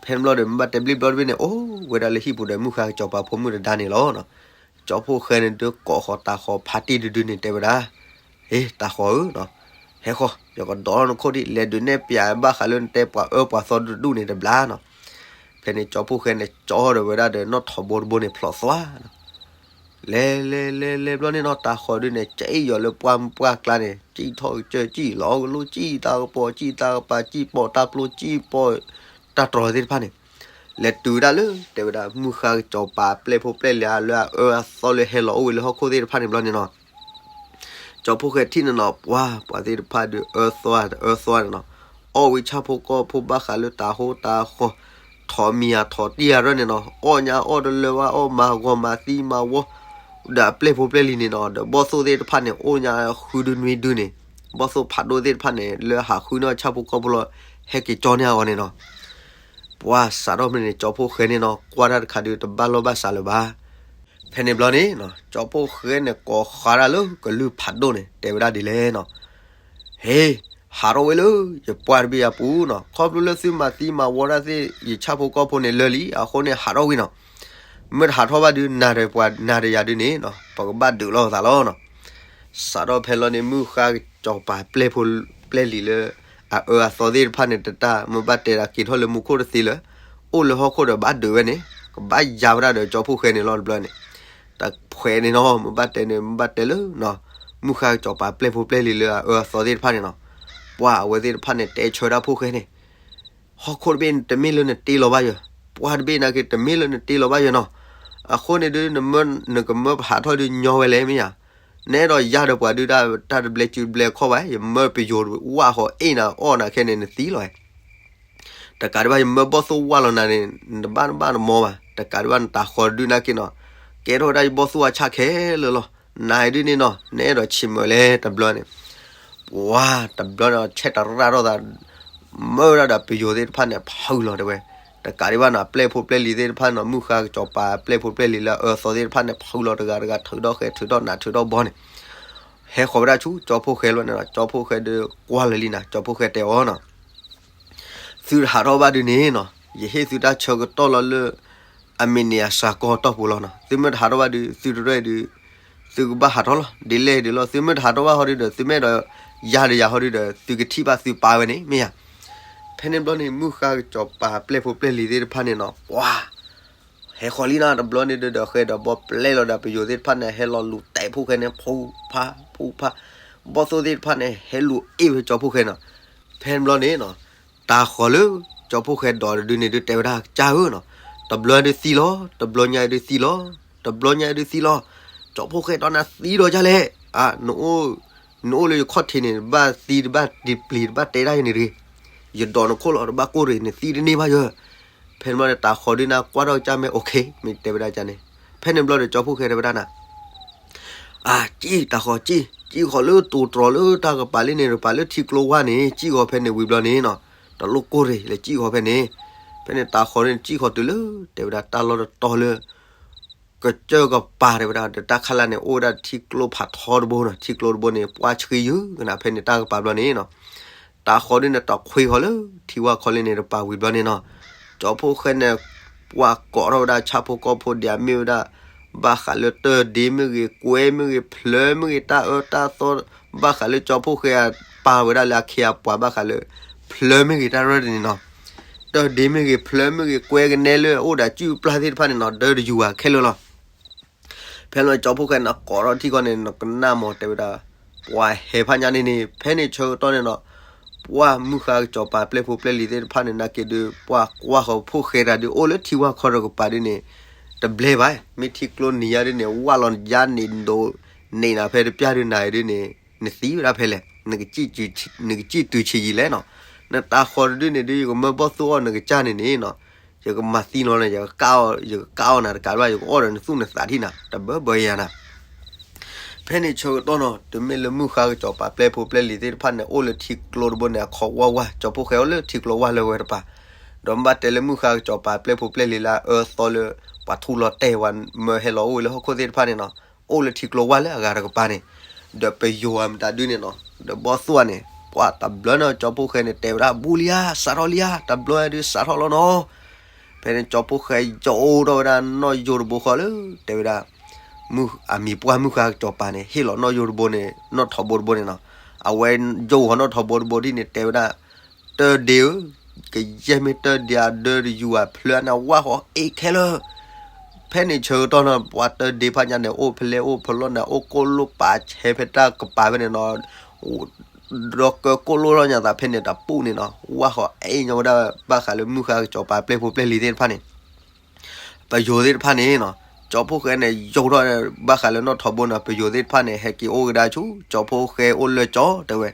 ဖဲန့ၣ်ဘျီဒီး မ့ၢ်ဘၣ်တဲဘျ့ၣ်ဘျီတဘ့ၣ်န့ၣ် အိၣ်ဝဲဒၣ်လၢဟံၣ်ပူၤဒီးမုၢ်ဃါကစီၤပၤဖိမုၣ်တဒါန့ၣ်လီၤနီၤ. ကၠီဖှိၣ်ဃဲန့ၣ်ဒုးကိးဃီၤတၤဃီၤဖးတံၢ်တဒုန့ၣ် တဲဝဲဒၣ်, ဟ့ တၤဃီၤဧၢနီၤ, ဟဲဃီၤ ယကဒီးထီၣ်နခိၣ်ဒံး လဲၤဒုးနဲၣ်ပျးဘၣ်ဃးလၢနတဲပှၤအၢပှၤသီတဒူၣ်န့ၣ်တဘျီနီၤ. ဖဲန့ၣ်ကၠီဖှိၣ်ဃဲန့ၣ် ကၠီဒီးဝဲဒၣ်ဒီးနီၣ်ထိးဘိတဘိန့ၣ်ဖျိးသွါနီၤ. လဲၤလဲၤလဲၤလဲၤဘျီန့ၣ်နီၤ တၤဃီၤဒုန့ၣ် ကၠံၣ်ယီၤလၢပှၢ်မုၢ်ပှၢ်ကျါန့ၣ် ကၠံၣ်ထီၣ်ကစၢၢ် ကၠံၣ်လီၤကလိ ကၠံၣ်တၢ်ကပီၤ ကၠံၣ်တၢ်ကပၤ ကၠံၣ်ပိာ်တၢ်ပျိ ကၠံၣ်ပိာ်တၢ်တြီၤသ့ၣ်တဖၣ်န့ၣ် လဲၤတုၤဝဲဒၣ်လၢ တဲဝဲဒၣ် မုၢ်ဃါကစီၤပၤပျဲၢ်ဖိပျဲၢ်လံၤလၢအအၢအသီလၢဟဲလီၤအိၣ်ဝဲလၢဟီၣ်ခိၣ်သ့ၣ်တဖၣ်န့ၣ်ဘျီန့ၣ်နီၤ. ကၠီဖှိၣ်ဃဲထံၣ်န့ၣ်နီၤ ပှၤ ပှၤသ့ၣ်တဖၣ်ဒုးအၢသီတအၢသီန့ၣ်နီၤ, အီၣ်ဝံၤဆၣ်ဖိကီၢ်ဖိဘၣ်ဃးလၢတၤဟိတၤဃီၤ ထိးမံၤဧါထိးတံၢ်ဧါရၢန့ၣ်နီၤ, အီၣ်ညါအီၣ်တလၢဝဲ အီၣ်မၤဂီၤမၤသံမၤဝီ ဒီးအပျဲၢ်ဖိပျဲၢ်လံၤန့ၣ်နီၤ, ဒီးဘီၣ်သိၣ်သ့ၣ်တဖၣ်န့ၣ် အိၣ်ညါဃုဒုနွံဒုန့ၣ်, ဘီၣ်သိၣ်ဖးဒိၣ်သ့ၣ်တဖၣ်န့ၣ် လၢဟးဃုန့ၢ်ဆၣ်ဖိကီၢ်ဖိလီၤ ဟဲက့ၤကၠီန့ၢ်အီၤန့ၣ်နီၤ. ပှၤစးထီၣ်ဖဲန့ၣ် ကၠီဖှိၣ်ဃဲန့ၣ်နီၤ ကွၢ်တၢ်တခါဒုး တဘၣ်လီၢ်ဘၣ်စးလၢၤဘၣ်. ဖဲန့ၣ်ဘျီန့ၣ်နီၤ ကၠီဖှိၣ်ဃဲန့ၣ် ကိးဃီၤဒၣ်လၢကလုၢ်ဖးဒိၣ်န့ၣ် တဲဝဲဒၣ်ဒ်လဲၣ်နီၤ, ဟ့ ဟးထီၣ်ဝဲလၢ ယပှၢ်တဘ့ၣ်အပူၤနီၤ, ခီဖျိလၢသုမၤသံမၤဝီတၢ်သ့ၣ် ယဆၣ်ဖိကီၢ်ဖိန့ၣ်လၢာ်လံ, အဃိန့ၣ်ဟးထီၣ်ဝံၤနီၤ, မ့ၢ်တဟးထီၣ်ဘၣ်ဒုး နၤဒီးပှၤနၤဒီးယၤဒုးန့ၣ်နီၤ ပကဘၣ်ဒုးလိာ်သးလီၤနီၤ. စးထီၣ်ဖဲလီၤန့ၣ် မုၢ်ဃါကစီၤပၤပျဲၢ်ဖိပျဲၢ်လံၤလၢ အအၢအသီသ့ၣ်တဖၣ်န့ၣ် တတၢ်မ့ၢ်ဘၣ်တဲဒၣ်က့ၤထီၣ်လၢမူခိၣ်တသ့လၢၤ, အိၣ်လၢဟီၣ်ခိၣ်ဒီးဘၣ်ဒုးဝဲန့ၣ် ကဘၣ်ယါဝဲဒၣ်ဒီးကၠီဖှိၣ်ဃဲန့ၣ်လီၤတဘျီန့ၣ်. တဖဲန့ၣ်နီၤ မ့ၢ်ဘၣ်တဲန့ၣ် မ့ၢ်ဘၣ်တဲလၢ မုၢ်ဃါကစီၤပၤပျဲၢ်ဖိပျဲၢ်လံၤလၢအအၢအသီသ့ၣ်တဖၣ်န့ၣ်နီၤ, ပှၤအဝဲသ့ၣ်တဖၣ်န့ၣ်တဲဆၢဒၣ်ဖှိၣ်ဃဲန့ၣ် ဟီၣ်ခိၣ်တဘ့ၣ်န့ၣ် တမ့ၢ်လၢနတ့လီၤဘၣ်ယၤ, ပှၢ်တဘ့ၣ်နာ်က့ တမ့ၢ်လၢနတ့လီၤဘၣ်ယၤနီၤ. အဃိန့ၣ်ဒုး နမၢ နကမၢပဟးထီၣ်ဒုးညီဝဲလဲၣ်မ့ၢ်ဧါ. နအဲၣ်ဒိးယါဒီးပှၤဒုးတၢ်တဘျဲစုတဘျဲခီၣ်ဘၣ်, ယမၢပယိၤဝၣ်ဃီၤအ့ၣ်နၤအီၣ်နၤခဲန့ၣ် နသံလီၤ. တကးဒံးဘၣ် ယမၢဘီၣ်သိၣ်ဝၣ်လီၤနၤန့ၣ် နတဘၣ်နဘၣ်နမီဘၣ်, တကးဒံးဘၣ်နတၤဃီၤဒုးနာ်က့နီၤ, ကဲထီၣ်ဝဲဒၣ်ယဘီၣ်သိၣ်အဆၣ်ခဲလၢာ်လီၤ. နၤဒုးန့ၣ်နီၤ နအဲၣ်ဒိးဆံးမုာ်လဲၣ်တဘျီန့ၣ် ပှၤတဘျီန့ၣ် ဆဲးတရၣ်ထီၣ်သး, မၢဝဲဒၣ်ဒီးပယိၤသ့ၣ်တဖၣ်န့ၣ် ဖုးလီၤတဲဝဲ, တကးဒံးဘၣ်နီၤ အပျဲၢ်ဖိပျဲၢ်လံၤသ့ၣ်တဖၣ်နီၤ မုၢ်ဃါကစီၤပၤအပျဲၢ်ဖိပျဲၢ်လံၤလၢအအၢအသီသ့ၣ်တဖၣ်န့ၣ် ဖုးလီၤတဂၤတဂၤ ထုးထီၣ်ဃဲ ထုးထီၣ်နး ထုးထီၣ်ဘီန့ၣ် ဟဲဃီၤဝဲဒၣ်ဆူကၠီဖှိၣ်ဃဲလီၤန့ၣ်နီၤ, ကၠီဖှိၣ်ဃဲဒီးကွၢ်လၢာ်လံနီၤ, ကၠီဖှိၣ်ဃဲတဲအီၤနီၤ သုတဟးထီၣ်ဘၣ်ဒုန့ၣ်နီၤ, ယဟ့ၣ်သုတၢ်ဆၢကတီၢ်လီၤလၢ အမံးနံးအစှၤကီၢ်တီၢ်ပူၤလီၤနီၤ, သုမ့ၢ်တဟးထီၣ်ဘၣ်ဒု သုတရဲၣ်ဒု သုကဘၣ်ဟးထီၣ်လီၤ, ဒ်လဲၣ်ဒ်လဲၣ် သုမ့ၢ်တဟးထီၣ်ဘၣ်ဟီဒုဒီး သုမ့ၢ်အဲၣ်ဒိးယၤဒီးယၤဟီဒုဒီး သုကထံၣ်ဘၣ်သုပၢ်ဝဲန့ၣ် မ့ၢ်ယၤ. ဖဲန့ၣ်ဘျီန့ၣ် မုၢ်ဃါကစီၤပၤပျဲၢ်ဖိပျဲၢ်လံၤသ့ၣ်တဖၣ်န့ၣ်နီၤ ပှၤ ဟဲဃီၤလံနီၤ, တဘျီန့ၣ်ဒုဒီးဃဲဒီးဘီပျဲလီၤဒီး ပယိၤသ့ၣ်တဖၣ်န့ၣ် ဟဲလီၤလူၤတဲာ်ဖှိၣ်ဃဲန့ၣ် ဖှိၣ်ဖး ဖှိၣ်ဖး, ဘီၣ်သိၣ်သ့ၣ်တဖၣ်န့ၣ် ဟဲလူၤအ့ၣ်ဝဲကၠီဖှိၣ်ဃဲနီၤ. ဖဲန့ၣ်ဘျီန့ၣ်နီၤ တၢ်ဃီၤလၢ ကၠီဖှိၣ်ဃဲဒီးတဒုန့ၣ်ဒုတဲဝဲဒၣ် ကစၢ်ဧၢနီၤ, တဘျီဒုသံလီၤ, တဘျီညါဒုသံလီၤ, တဘျီညါဒုသံလီၤ, ကၠီဖှိၣ်ဃဲဒီးနၤသံဒီးဒ်လဲၣ်, နအိၣ်လၢယခီၣ်ထံးန့ၣ် တဘၣ်သံတဘၣ်တပျံၤတဘၣ်တဲဒၣ်ယၤန့ၣ်တဂ့ၤ, ယဒိးနခိၣ်လီၤ တဘၣ်ကိၢ်တဂ့ၤ နသံတန့ၢ်ဘၣ်ယၤ. ဖဲန့ၣ်ဘျီန့ၣ် တၢ်ဃီၤဒုန့ၣ် ကွၢ်ထီၣ်ကစၢ်မ့ၢ် okay မ့ၢ်တဲဝဲဒၣ်ကန့ၣ်, ဖဲန့ၣ်ဘျီဒီး ကၠီဖှိၣ်ဃဲတဲဝဲဒၣ်နၤ အါ ကံၣ်တၢ်ဃီၤကံၣ်, ကံၣ်ဃီၤလၢတိၤတြီၤလၢတၢ်ကပၤလံန့ၣ် တပၤလၢထံကျိဝါန့ၣ် ကံၣ်ဃီၤဖဲန့ၣ်ဝံၤဘျီန့ၣ်နီၤ, တလိၣ်ကိၢ်တဂ့ၤ လဲၤကံၣ်ဃီၤဖဲန့ၣ်. ဖဲန့ၣ်တၢ်ဃီၤဒုန့ၣ် ကံၣ်ဃီၤတုၤလၢ တဲဝဲဒၣ်တၢ်လီၢ်တတီၤလၢ ကစၢၢ်ကပၤတဲဝဲဒၣ်ဒီး တၢ်ခါလၢ်န့ၣ် အိၣ်ဝဲဒၣ်ထံကျိဖးထီတဘိနီၤ, ထံကျိတဘိန့ၣ် ပှၢ်ဆှံယုၢ်ကနၤ ဖဲန့ၣ်တၢ်ကပၤဘျီန့ၣ်နီၤ, တၢ်ဃီၤဒုန့ၣ် တၢ်ခွ့ဃီၤလၢထံဝါခီလ့န့ၣ် တပၤဝံၤဘျီန့ၣ်နီၤ, ကၠီဖှိၣ်ဃဲန့ၣ် ပှၤကိးထီၣ်ဝဲဒၣ်ဆၣ်ဖိကီၢ်ဖိဒံးမ့ၢ်ဝဲဒၣ် ဘၣ်ဃးလၢတၢၢ်ဒ့မ့ၢ်ဂ့ၤ ကွဲမ့ၢ်ဂ့ၤ ဖျၢမ့ၢ်ဂ့ၤ တၢ်အၢတၢ်သီ ဘၣ်ဃးလၢကၠီဖှိၣ်ဃဲအပာ်ဝဲဒၣ်လၢအခ့အပှၤ ဘၣ်ဃးလၢ ဖျၢမ့ၢ်ဂ့ၤ တၢ်ရဲၣ်တၢ်န့ၣ်နီၤ, တၢၢ်ဒ့မ့ၢ်ဂ့ၤ ဖျၢမ့ၢ်ဂ့ၤ ကွဲကနဲလၢအအိၣ်ဒီးစုပျၢ်သ့ၣ်တဖၣ်န့ၣ်နီၤ ဒၢတယူၤဘၣ်ခဲလၢာ်လီၤ. ဖဲလီၤကၠီဖှိၣ်ဃဲန့ၣ် ကိးထီၣ်ထံကီၢ်န့ၣ် နကနၣ်မး တဲဝဲဒၣ် ပှၤဟဲဖးညါန့ၣ်န့ၣ် ဖဲန့ၣ်ဆၢကတီၢ်န့ၣ်နီၤ, ပှၤမုၢ်ဃါကစီၤပၤပျဲၢ်ဖိပျဲၢ်လံၤသ့ၣ်တဖၣ်န့ၣ် နာ်က့ဒုး ပှၤကွၢ်ဃီၤဖှိၣ်ဃဲတၢ်ဒုး အိၣ်လၢထံဝါခီတကပၤဒုန့ၣ် တဘျဲဘၣ်, မ့ၢ်ထံကျိနံၤယါဒုန့ၣ် ဝၢ်လီၤယါန့ၣ်ဒိး န့ၢ်နၤဖဲတပျၢ်ဒုနၤဒုန့ၣ် နသံဝဲဒၣ်ဖဲလဲၣ်, နကစံၣ်တုၤဆံးယံာ်လဲၣ်နီၤ, နတၢ်ဃီၤတဒုန့ၣ်ဒုး ယကမၢဘီၣ်သိၣ်အီၣ်နကစၢ်န့ၣ်န့ၣ်နီၤ, ယကမၤသံနီၤန့ၣ် ယကကးအီၣ် ယကကးအီၣ်နၤတကးဘၣ် ယကအီၣ်ဒီးနသူၣ်နသးထံၣ်နၤ တဘၢဘၢယၤနၤ ဖဲန့ၣ်ဆၢကတီၢ်နီၤ တုၤမ့ၢ်လၢမုၢ်ဃါကစီၤပၤပျဲၢ်ဖိပျဲၢ်လံၤသ့ၣ်တဖၣ်န့ၣ် အိၣ်လၢထံကျိတဘိန့ၣ် အခီဝါဝါ ကၠီဖှိၣ်ဃဲအိၣ်လၢထံကျိဝါလၢဝဲတပၤ, ဒီးမ့ၢ်ဘၣ်တဲလၢမုၢ်ဃါကစီၤပၤပျဲၢ်ဖိပျဲၢ်လံၤလၢအအၢသီလၢ ပှၤထူလီၤတဲာ်ဝဲ မၢဟဲလီၤအိၣ်ဝဲလၢဟီၣ်ခိၣ်သ့ၣ်တဖၣ်န့ၣ်နီၤ, အိၣ်လၢထံကျိဝါလၢအဂၤတကပၤန့ၣ်, ဒီးပယိၤအမတၤဒုန့ၣ်နီၤ ဒီးဘီၣ်သိၣ်န့ၣ် ပှၤတဘျီန့ၣ် ကၠီဖှိၣ်ဃဲန့ၣ် တဲဝဲဒၣ် ဘူးလံဧါ စးထီၣ်လံဧါ တဘျီဒုးစးထီၣ်လီၤနီၤ ဖဲန့ၣ်ကၠီဖှိၣ်ဃဲယိၣ်ထီၣ်ဝဲဒၣ်နီၣ်ယိၣ်တဘိဃီလၢ တဲဝဲဒၣ် အမံၤပှၢ်မုၢ်ဃါကစီၤပၤန့ၣ် ဟ့ၣ်လီၤနီၣ်ယိၣ်တဘိန့ၣ် နီၣ်ထိးဘိတဘိန့ၣ်နီၤ, အဝဲယိၣ်ဃီၤနီၣ်ထိးဘိတဘိဒ်န့ၣ် တဲဝဲဒၣ် တၢၢ်ဒ့ဧၢ, ကယဲၢ်မ့ၢ်တၢၢ်ဒ့အဒၢတယူၤအဖျၢအနၢ်ဝၣ်ဃီၤအ့ၣ်ခဲလၢာ် ဖဲန့ၣ်ဆၢကတီၢ်နီၤ ပှၤတၢၢ်ဒ့ဖးညါန့ၣ် အိၣ်ဖဲလဲၣ်အိၣ်ဖဲလဲၣ်န့ၣ် အိၣ်ကိၣ်လိၣ်ပာ်ဆဲးဖဲတၢ်ကပၤဖဲန့ၣ်နီၤ, ဒီးကၢကိၣ်လိၣ်ထီၣ်ညါသးဖဲန့ၣ်တပူၤန့ၣ်နီၤ ဝၣ်ဃီၤအ့ၣ်ညီဝဲဒၣ် ဘၣ်ဃးလၢမုၢ်ဃါကစီၤပၤပျဲၢ်ဖိပျဲၢ်လံၤသ့ၣ်တဖၣ်န့ၣ် ပယိၤသ့ၣ်တဖၣ်န့ၣ်နီၤ ကၠီဖှိၣ်ဃဲန့ၣ် ယိၣ်ထီၣ်ဘၣ်ဃးလၢနီၣ်ထိးဘိန့ၣ် ပယိၤသ့ၣ်တဖၣ်န့ၣ် ဟဲက့ၤအိၣ်ကဒါဆူ ကၠီဖှိၣ်ဃဲအိၣ်လၢကၠီတဲဝဲ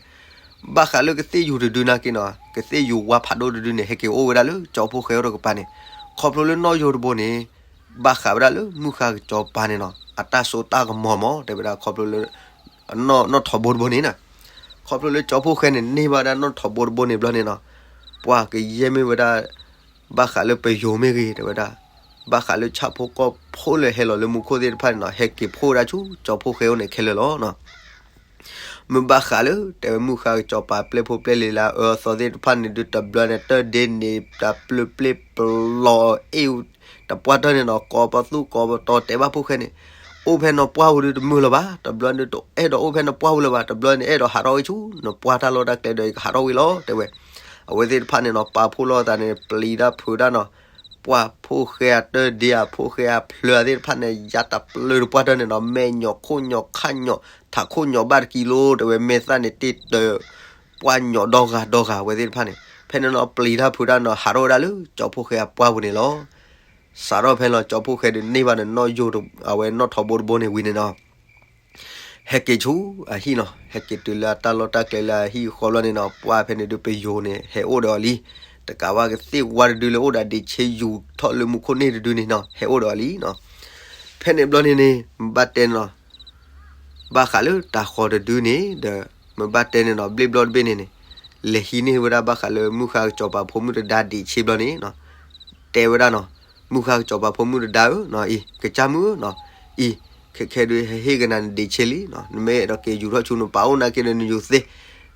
ဘၣ်ဃးလၢကသ့ၣ်ယူၤတဒုနာ်က့နီၤ ကသ့ၣ်ယူၤဝါဖးဒိၣ်တဒုန့ၣ် ဟဲက့ၤအိၣ်ဝဲဒၣ်လၢကၠီဖှိၣ်ဃဲအိၣ်တကပၤန့ၣ် ခီဖျိလၢနီၣ်ယိၣ်တဘိန့ၣ် ဘၣ်ဃးဝဲဒၣ်လၢမုၢ်ဃါကစီၤပၤန့ၣ်နီၤ အတၢ်စိတၢ်ကမီၤမး တဲဝဲဒၣ်ခီဖျိလၢ နီၣ်ထိးဘိတဘိန့ၣ်နီၤ ခီဖျိလၢကၠီဖှိၣ်ဃဲန့ၣ် န့ၢ်ဘၣ်ဝဲဒၣ်နီၣ်ထိးဘိတဘိန့ၣ်ဘျီန့ၣ်နီၤ ပှၤကယဲၢ်မ့ၢ်ဝဲဒၣ် ဘၣ်ဃးလၢပယိၤမ့ၢ်ဂ့ၤ တဲဝဲဒၣ် ဘၣ်ဃးလၢဆၣ်ဖိကီၢ်ဖိလၢဟဲလီၤလၢမူခိၣ်သ့ၣ်တဖၣ်န့ၣ်နီၤ ဟဲက့ၤဖှိၣ်ဝဲဒၣ်ဆူကၠီဖှိၣ်ဃဲအိၣ်န့ၣ်ခဲလၢာ်လီၤနီၤ မ့ၢ်ဘၣ်ဃးလၢ တဲဝဲမုၢ်ဃါကစီၤပၤပျဲၢ်ဖိပျဲၢ်လံၤလၢအအၢအသီသ့ၣ်တဖၣ်န့ၣ်ဒုး တဘျီန့ၣ် တၢၢ်ဒ့န့ၣ် တၢ်ပျၢၤပျ့ၢ်ပလီၤအ့ၣ် တပှၢ်တၢၢ်န့ၣ်နီၤ ကိးပသူကိးပတီၤတဲဘၣ်ဖှိၣ်ဃဲန့ၣ် အိၣ်ဖဲနီၤပှၢ်ပူၤဒုးတမုာ်လၢၤဘၣ် တဘျီန့ၣ်တအဲၣ်ဒိးအိၣ်ဖဲနီၤပှၢ်ပူၤလၢၤဘၣ် တဘျီန့ၣ်အဲၣ်ဒိးဟးထီၣ်ဝဲဆူ နီၤပှၢ်တၢ်လီၢ်တၢ်ကျဲဒီး ယကဟးထီၣ်ဝဲလီၤ တဲဝဲ အဝဲသ့ၣ်တဖၣ်န့ၣ်နီၤ ပာ်ဖှိၣ်လိာ်သးန့ၣ် ပျံၤတၢ်ဖုးတၢ်နီၤ ပှၢ်ဖှိၣ်ဃဲအတၢၢ်ဒ့အဖှိၣ်ဃဲအဖျၢၣ်သ့ၣ်တဖၣ်န့ၣ် ယါတၢ်ပျၢၤတပှၢ်တၢၢ်န့ၣ်နီၤ မဲာ်ညိးခိၣ်ညိးခါညိး ထးခိၣ်ညိးဘၣ်တကံလိ တဲဝဲ မဲာ်သၣ်န့ၣ်တ့ၢ်တၢၤ ပှၢ်ညိးဒီဂၤဒီဂၤဝဲသ့ၣ်တဖၣ်န့ၣ် ဖဲန့ၣ်နီၤ ပျံၤတၢ်ဖုးတၢ်နီၤ ဟးထီၣ်ဝဲဒၣ်လၢကၠီဖှိၣ်ဃဲအပှၢ်ပူၤန့ၣ်လီၤ စးထီၣ်ဖဲလီၤကၠီဖှိၣ်ဃဲဒုးန့ၢ်ဘၣ်န့ၣ် နီၣ်ယိၣ် အဝဲနီၣ်ထိးဘိတဘိန့ၣ်ဝံၤန့ၣ်နီၤ ဟဲက့ၤဆူအဟံၣ်နီၤ ဟဲက့ၤတုၤလၢအတၢ်လီၢ်တၢ်ကျဲလၢအဟံၣ်ဃီဘျီန့ၣ်နီၤ ပှၢ်ဖဲန့ၣ်ဒုးပယိၤန့ၣ် ဟဲအိၣ်ဒီးအီၤလံ တကးဘၣ်ကသ့ၣ်ဝါတဒုလၢအိၣ်ဒီးဒ့ဆ့ယူၤထီၣ်လၢမူခိၣ်န့ၣ်တဒုန့ၣ်နီၤ ဟဲအိၣ်ဒီးအီၤလံနီၤ ဖဲန့ၣ်ဘျီန့ၣ်န့ၣ် မ့ၢ်ဘၣ်တဲန့ၣ်နီၤ ဘၣ်ဃးလၢတၢ်ဃီၤတဒုန့ၣ်ဒီး မ့ၢ်ဘၣ်တဲန့ၣ်နီၤ ဘျ့ၣ်ဘျီတဘ့ၣ်န့ၣ်န့ၣ် လဲၤဟံးန့ၢ်ဝဲဒၣ်ဘၣ်ဃးလၢမုၢ်ဃါကစီၤပၤဖိမုၣ်တဒါဒံးဆ့ဘျီန့ၣ်နီၤ, တဲဝဲဒၣ်နီၤ, မုၢ်ဃါကစီၤပၤဖိမုၣ်တဒါဧၢနီၤ, အံၤ ကစၢ်မုၣ်ဧၢနီၤ, အံၤ ခဲခဲဒုးဟဲဟ့ၣ်ကနၤနဒံးဆ့လံနီၤ, နမ့ၢ်အဲၣ်ဒိးက့ၤယူၤထီၣ်ဆူနပာ်အိၣ်နာ်က့ဒီး နယူၤသ့,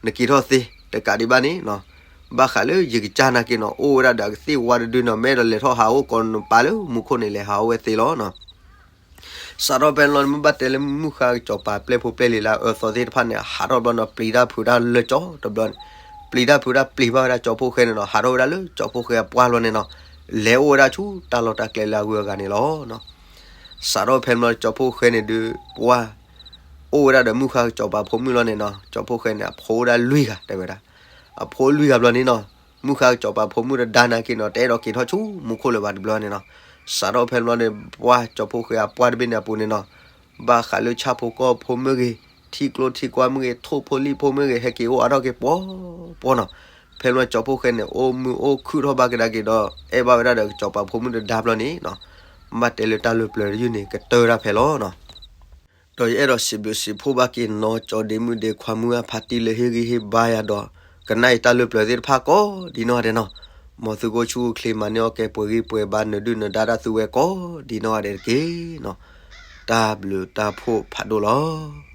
နက့ၤထီၣ်သ့, တကးဒံးဘၣ်န့ၣ်နီၤ, ဘၣ်ဃးလၢယကစၢ်နာ်က့နီၤ အိၣ်ဝဲဒၣ်ဒီးအကသ့ၣ်ဝါတဒုနီၤ, မ့ၢ်အဲၣ်ဒိးလဲၤထီၣ်ဟးအိၣ်ကိးနပၢ်လၢမူခိၣ်န့ၣ် လဲၤဟးအိၣ်ဝဲသ့လီၤနီၤ. စးထီၣ်ဖဲန့ၣ်ဘျီန့ၣ် မ့ၢ်ဘၣ်တဲလၢမုၢ်ဃါကစီၤပၤပျဲၢ်ဖိပျဲၢ်လံၤလၢအအၢသီသ့ၣ်တဖၣ်န့ၣ် ဟးထီၣ်ဘျီန့ၣ် ပျံၤတၢ်ဖုးတၢ်လၢကၠီတဘျီန့ၣ်, ပျံၤတၢ်ဖုးတၢ်ပျံၤဘၣ်ဝဲဒၣ်ကၠီဖိဃဲန့ၣ်နီၤ, ဟးထီၣ်ဝဲဒၣ်လၢကၠီဖိဃဲအပှၢ်ဘျီန့ၣ်နီၤ, လဲၤအိၣ်ဝဲဒၣ်ဆူတၢ်လီၢ်တၢ်ကျဲလၢအဂုၤအဂၤန့ၣ်လီၤ. စးထီၣ်ဖဲန့ၣ်ဘျီန့ၣ် ကၠီဖိဃဲန့ၣ်ဒုး ပှၢ် အိၣ်ဝဲဒၣ်ဒီးမုၢ်ဃါကစီၤပၤဖိမုၣ်လီၤန့ၣ်နီၤ, ကၠီဖိဃဲန့ၣ် အဖိအိၣ်ဒၣ်လွံၢ်ဂၤတဲဝဲဒၣ်, အဖိလွံၢ်ဂၤဘျီန့ၣ်နီၤ, မုၢ်ဃါကစီၤပၤဖိမုၣ်တဒါနာ်က့နီၤ တအဲၣ်ဒိးက့ၤထီၣ်ဆူမူခိၣ်လၢၤဘၣ်တဘျီန့ၣ်နီၤ. စးထီၣ်ဖဲန့ၣ်ဘျီန့ၣ် ပှၢ်ကၠီဖိဃဲအပှၢ်တဘ့ၣ်န့ၣ်အပူၤန့ၣ်နီၤ, ဘၣ်ဃးလၢဆၣ်ဖိကီၢ်ဖိမ့ၢ်ဂ့ၤ, ထံကျိထံကွၢ်မ့ၢ်ဂ့ၤ, ထိၣ်ဖိလံၣ်ဖိမ့ၢ်ဂ့ၤ, ဟဲက့ၤအိၣ်အါထီၣ်က့ၤပှီၤပှီၤနီၤ. ဖဲန့ၣ်ဘျီကၠီဖိဃဲန့ၣ် အိၣ်မုာ်အိၣ်ခုၣ်ထီၣ်ဘၣ်ကဒါက့ၤဒီး အဲၣ်ဘၣ်ဝဲဒၣ်ဒီးကစီၤပၤဖိမုၣ်တဒါဘျီန့ၣ်နီၤ, ဘၣ်တဲလၢတၢ်လၢပျၢၤတယုၢ်န့ၣ် ကတၢၢ်ဒၣ်ဖဲလီၤနီၤ. ဒီးယအဲၣ်ဒိးစံးဘျုးစံးဖှိၣ်ဘၣ်က့ၤနီၤ ကၠီဒ့မုၣ်ဒ့ခွါမုၣ်အဖါတံၢ်လၢဟ့ၣ်ဂံၢ်ဟ့ၣ်ဘါယၤဒီး ကနၣ်အံၤတၢ်လၢပျၢၤသ့ၣ်တဖၣ်ကိးဒ်နီၢ်ဂၤဒဲးနီၤ, မ်သုကအိၣ်ဆူၣ်အိၣ်ချ့ မၤန့ၢ်အီၣ်ကဲ ပှဲၤဂံၢ်ပှဲၤဘါ နဒုၣ်နဒါတၢ်သုဝဲကိးဒ်နီၢ်ဂၤဒဲးတက့ၢ်နီၤ. တၢ်ဘျုးတၢ်ဖှိၣ်ဖးဒိၣ်လီၤ.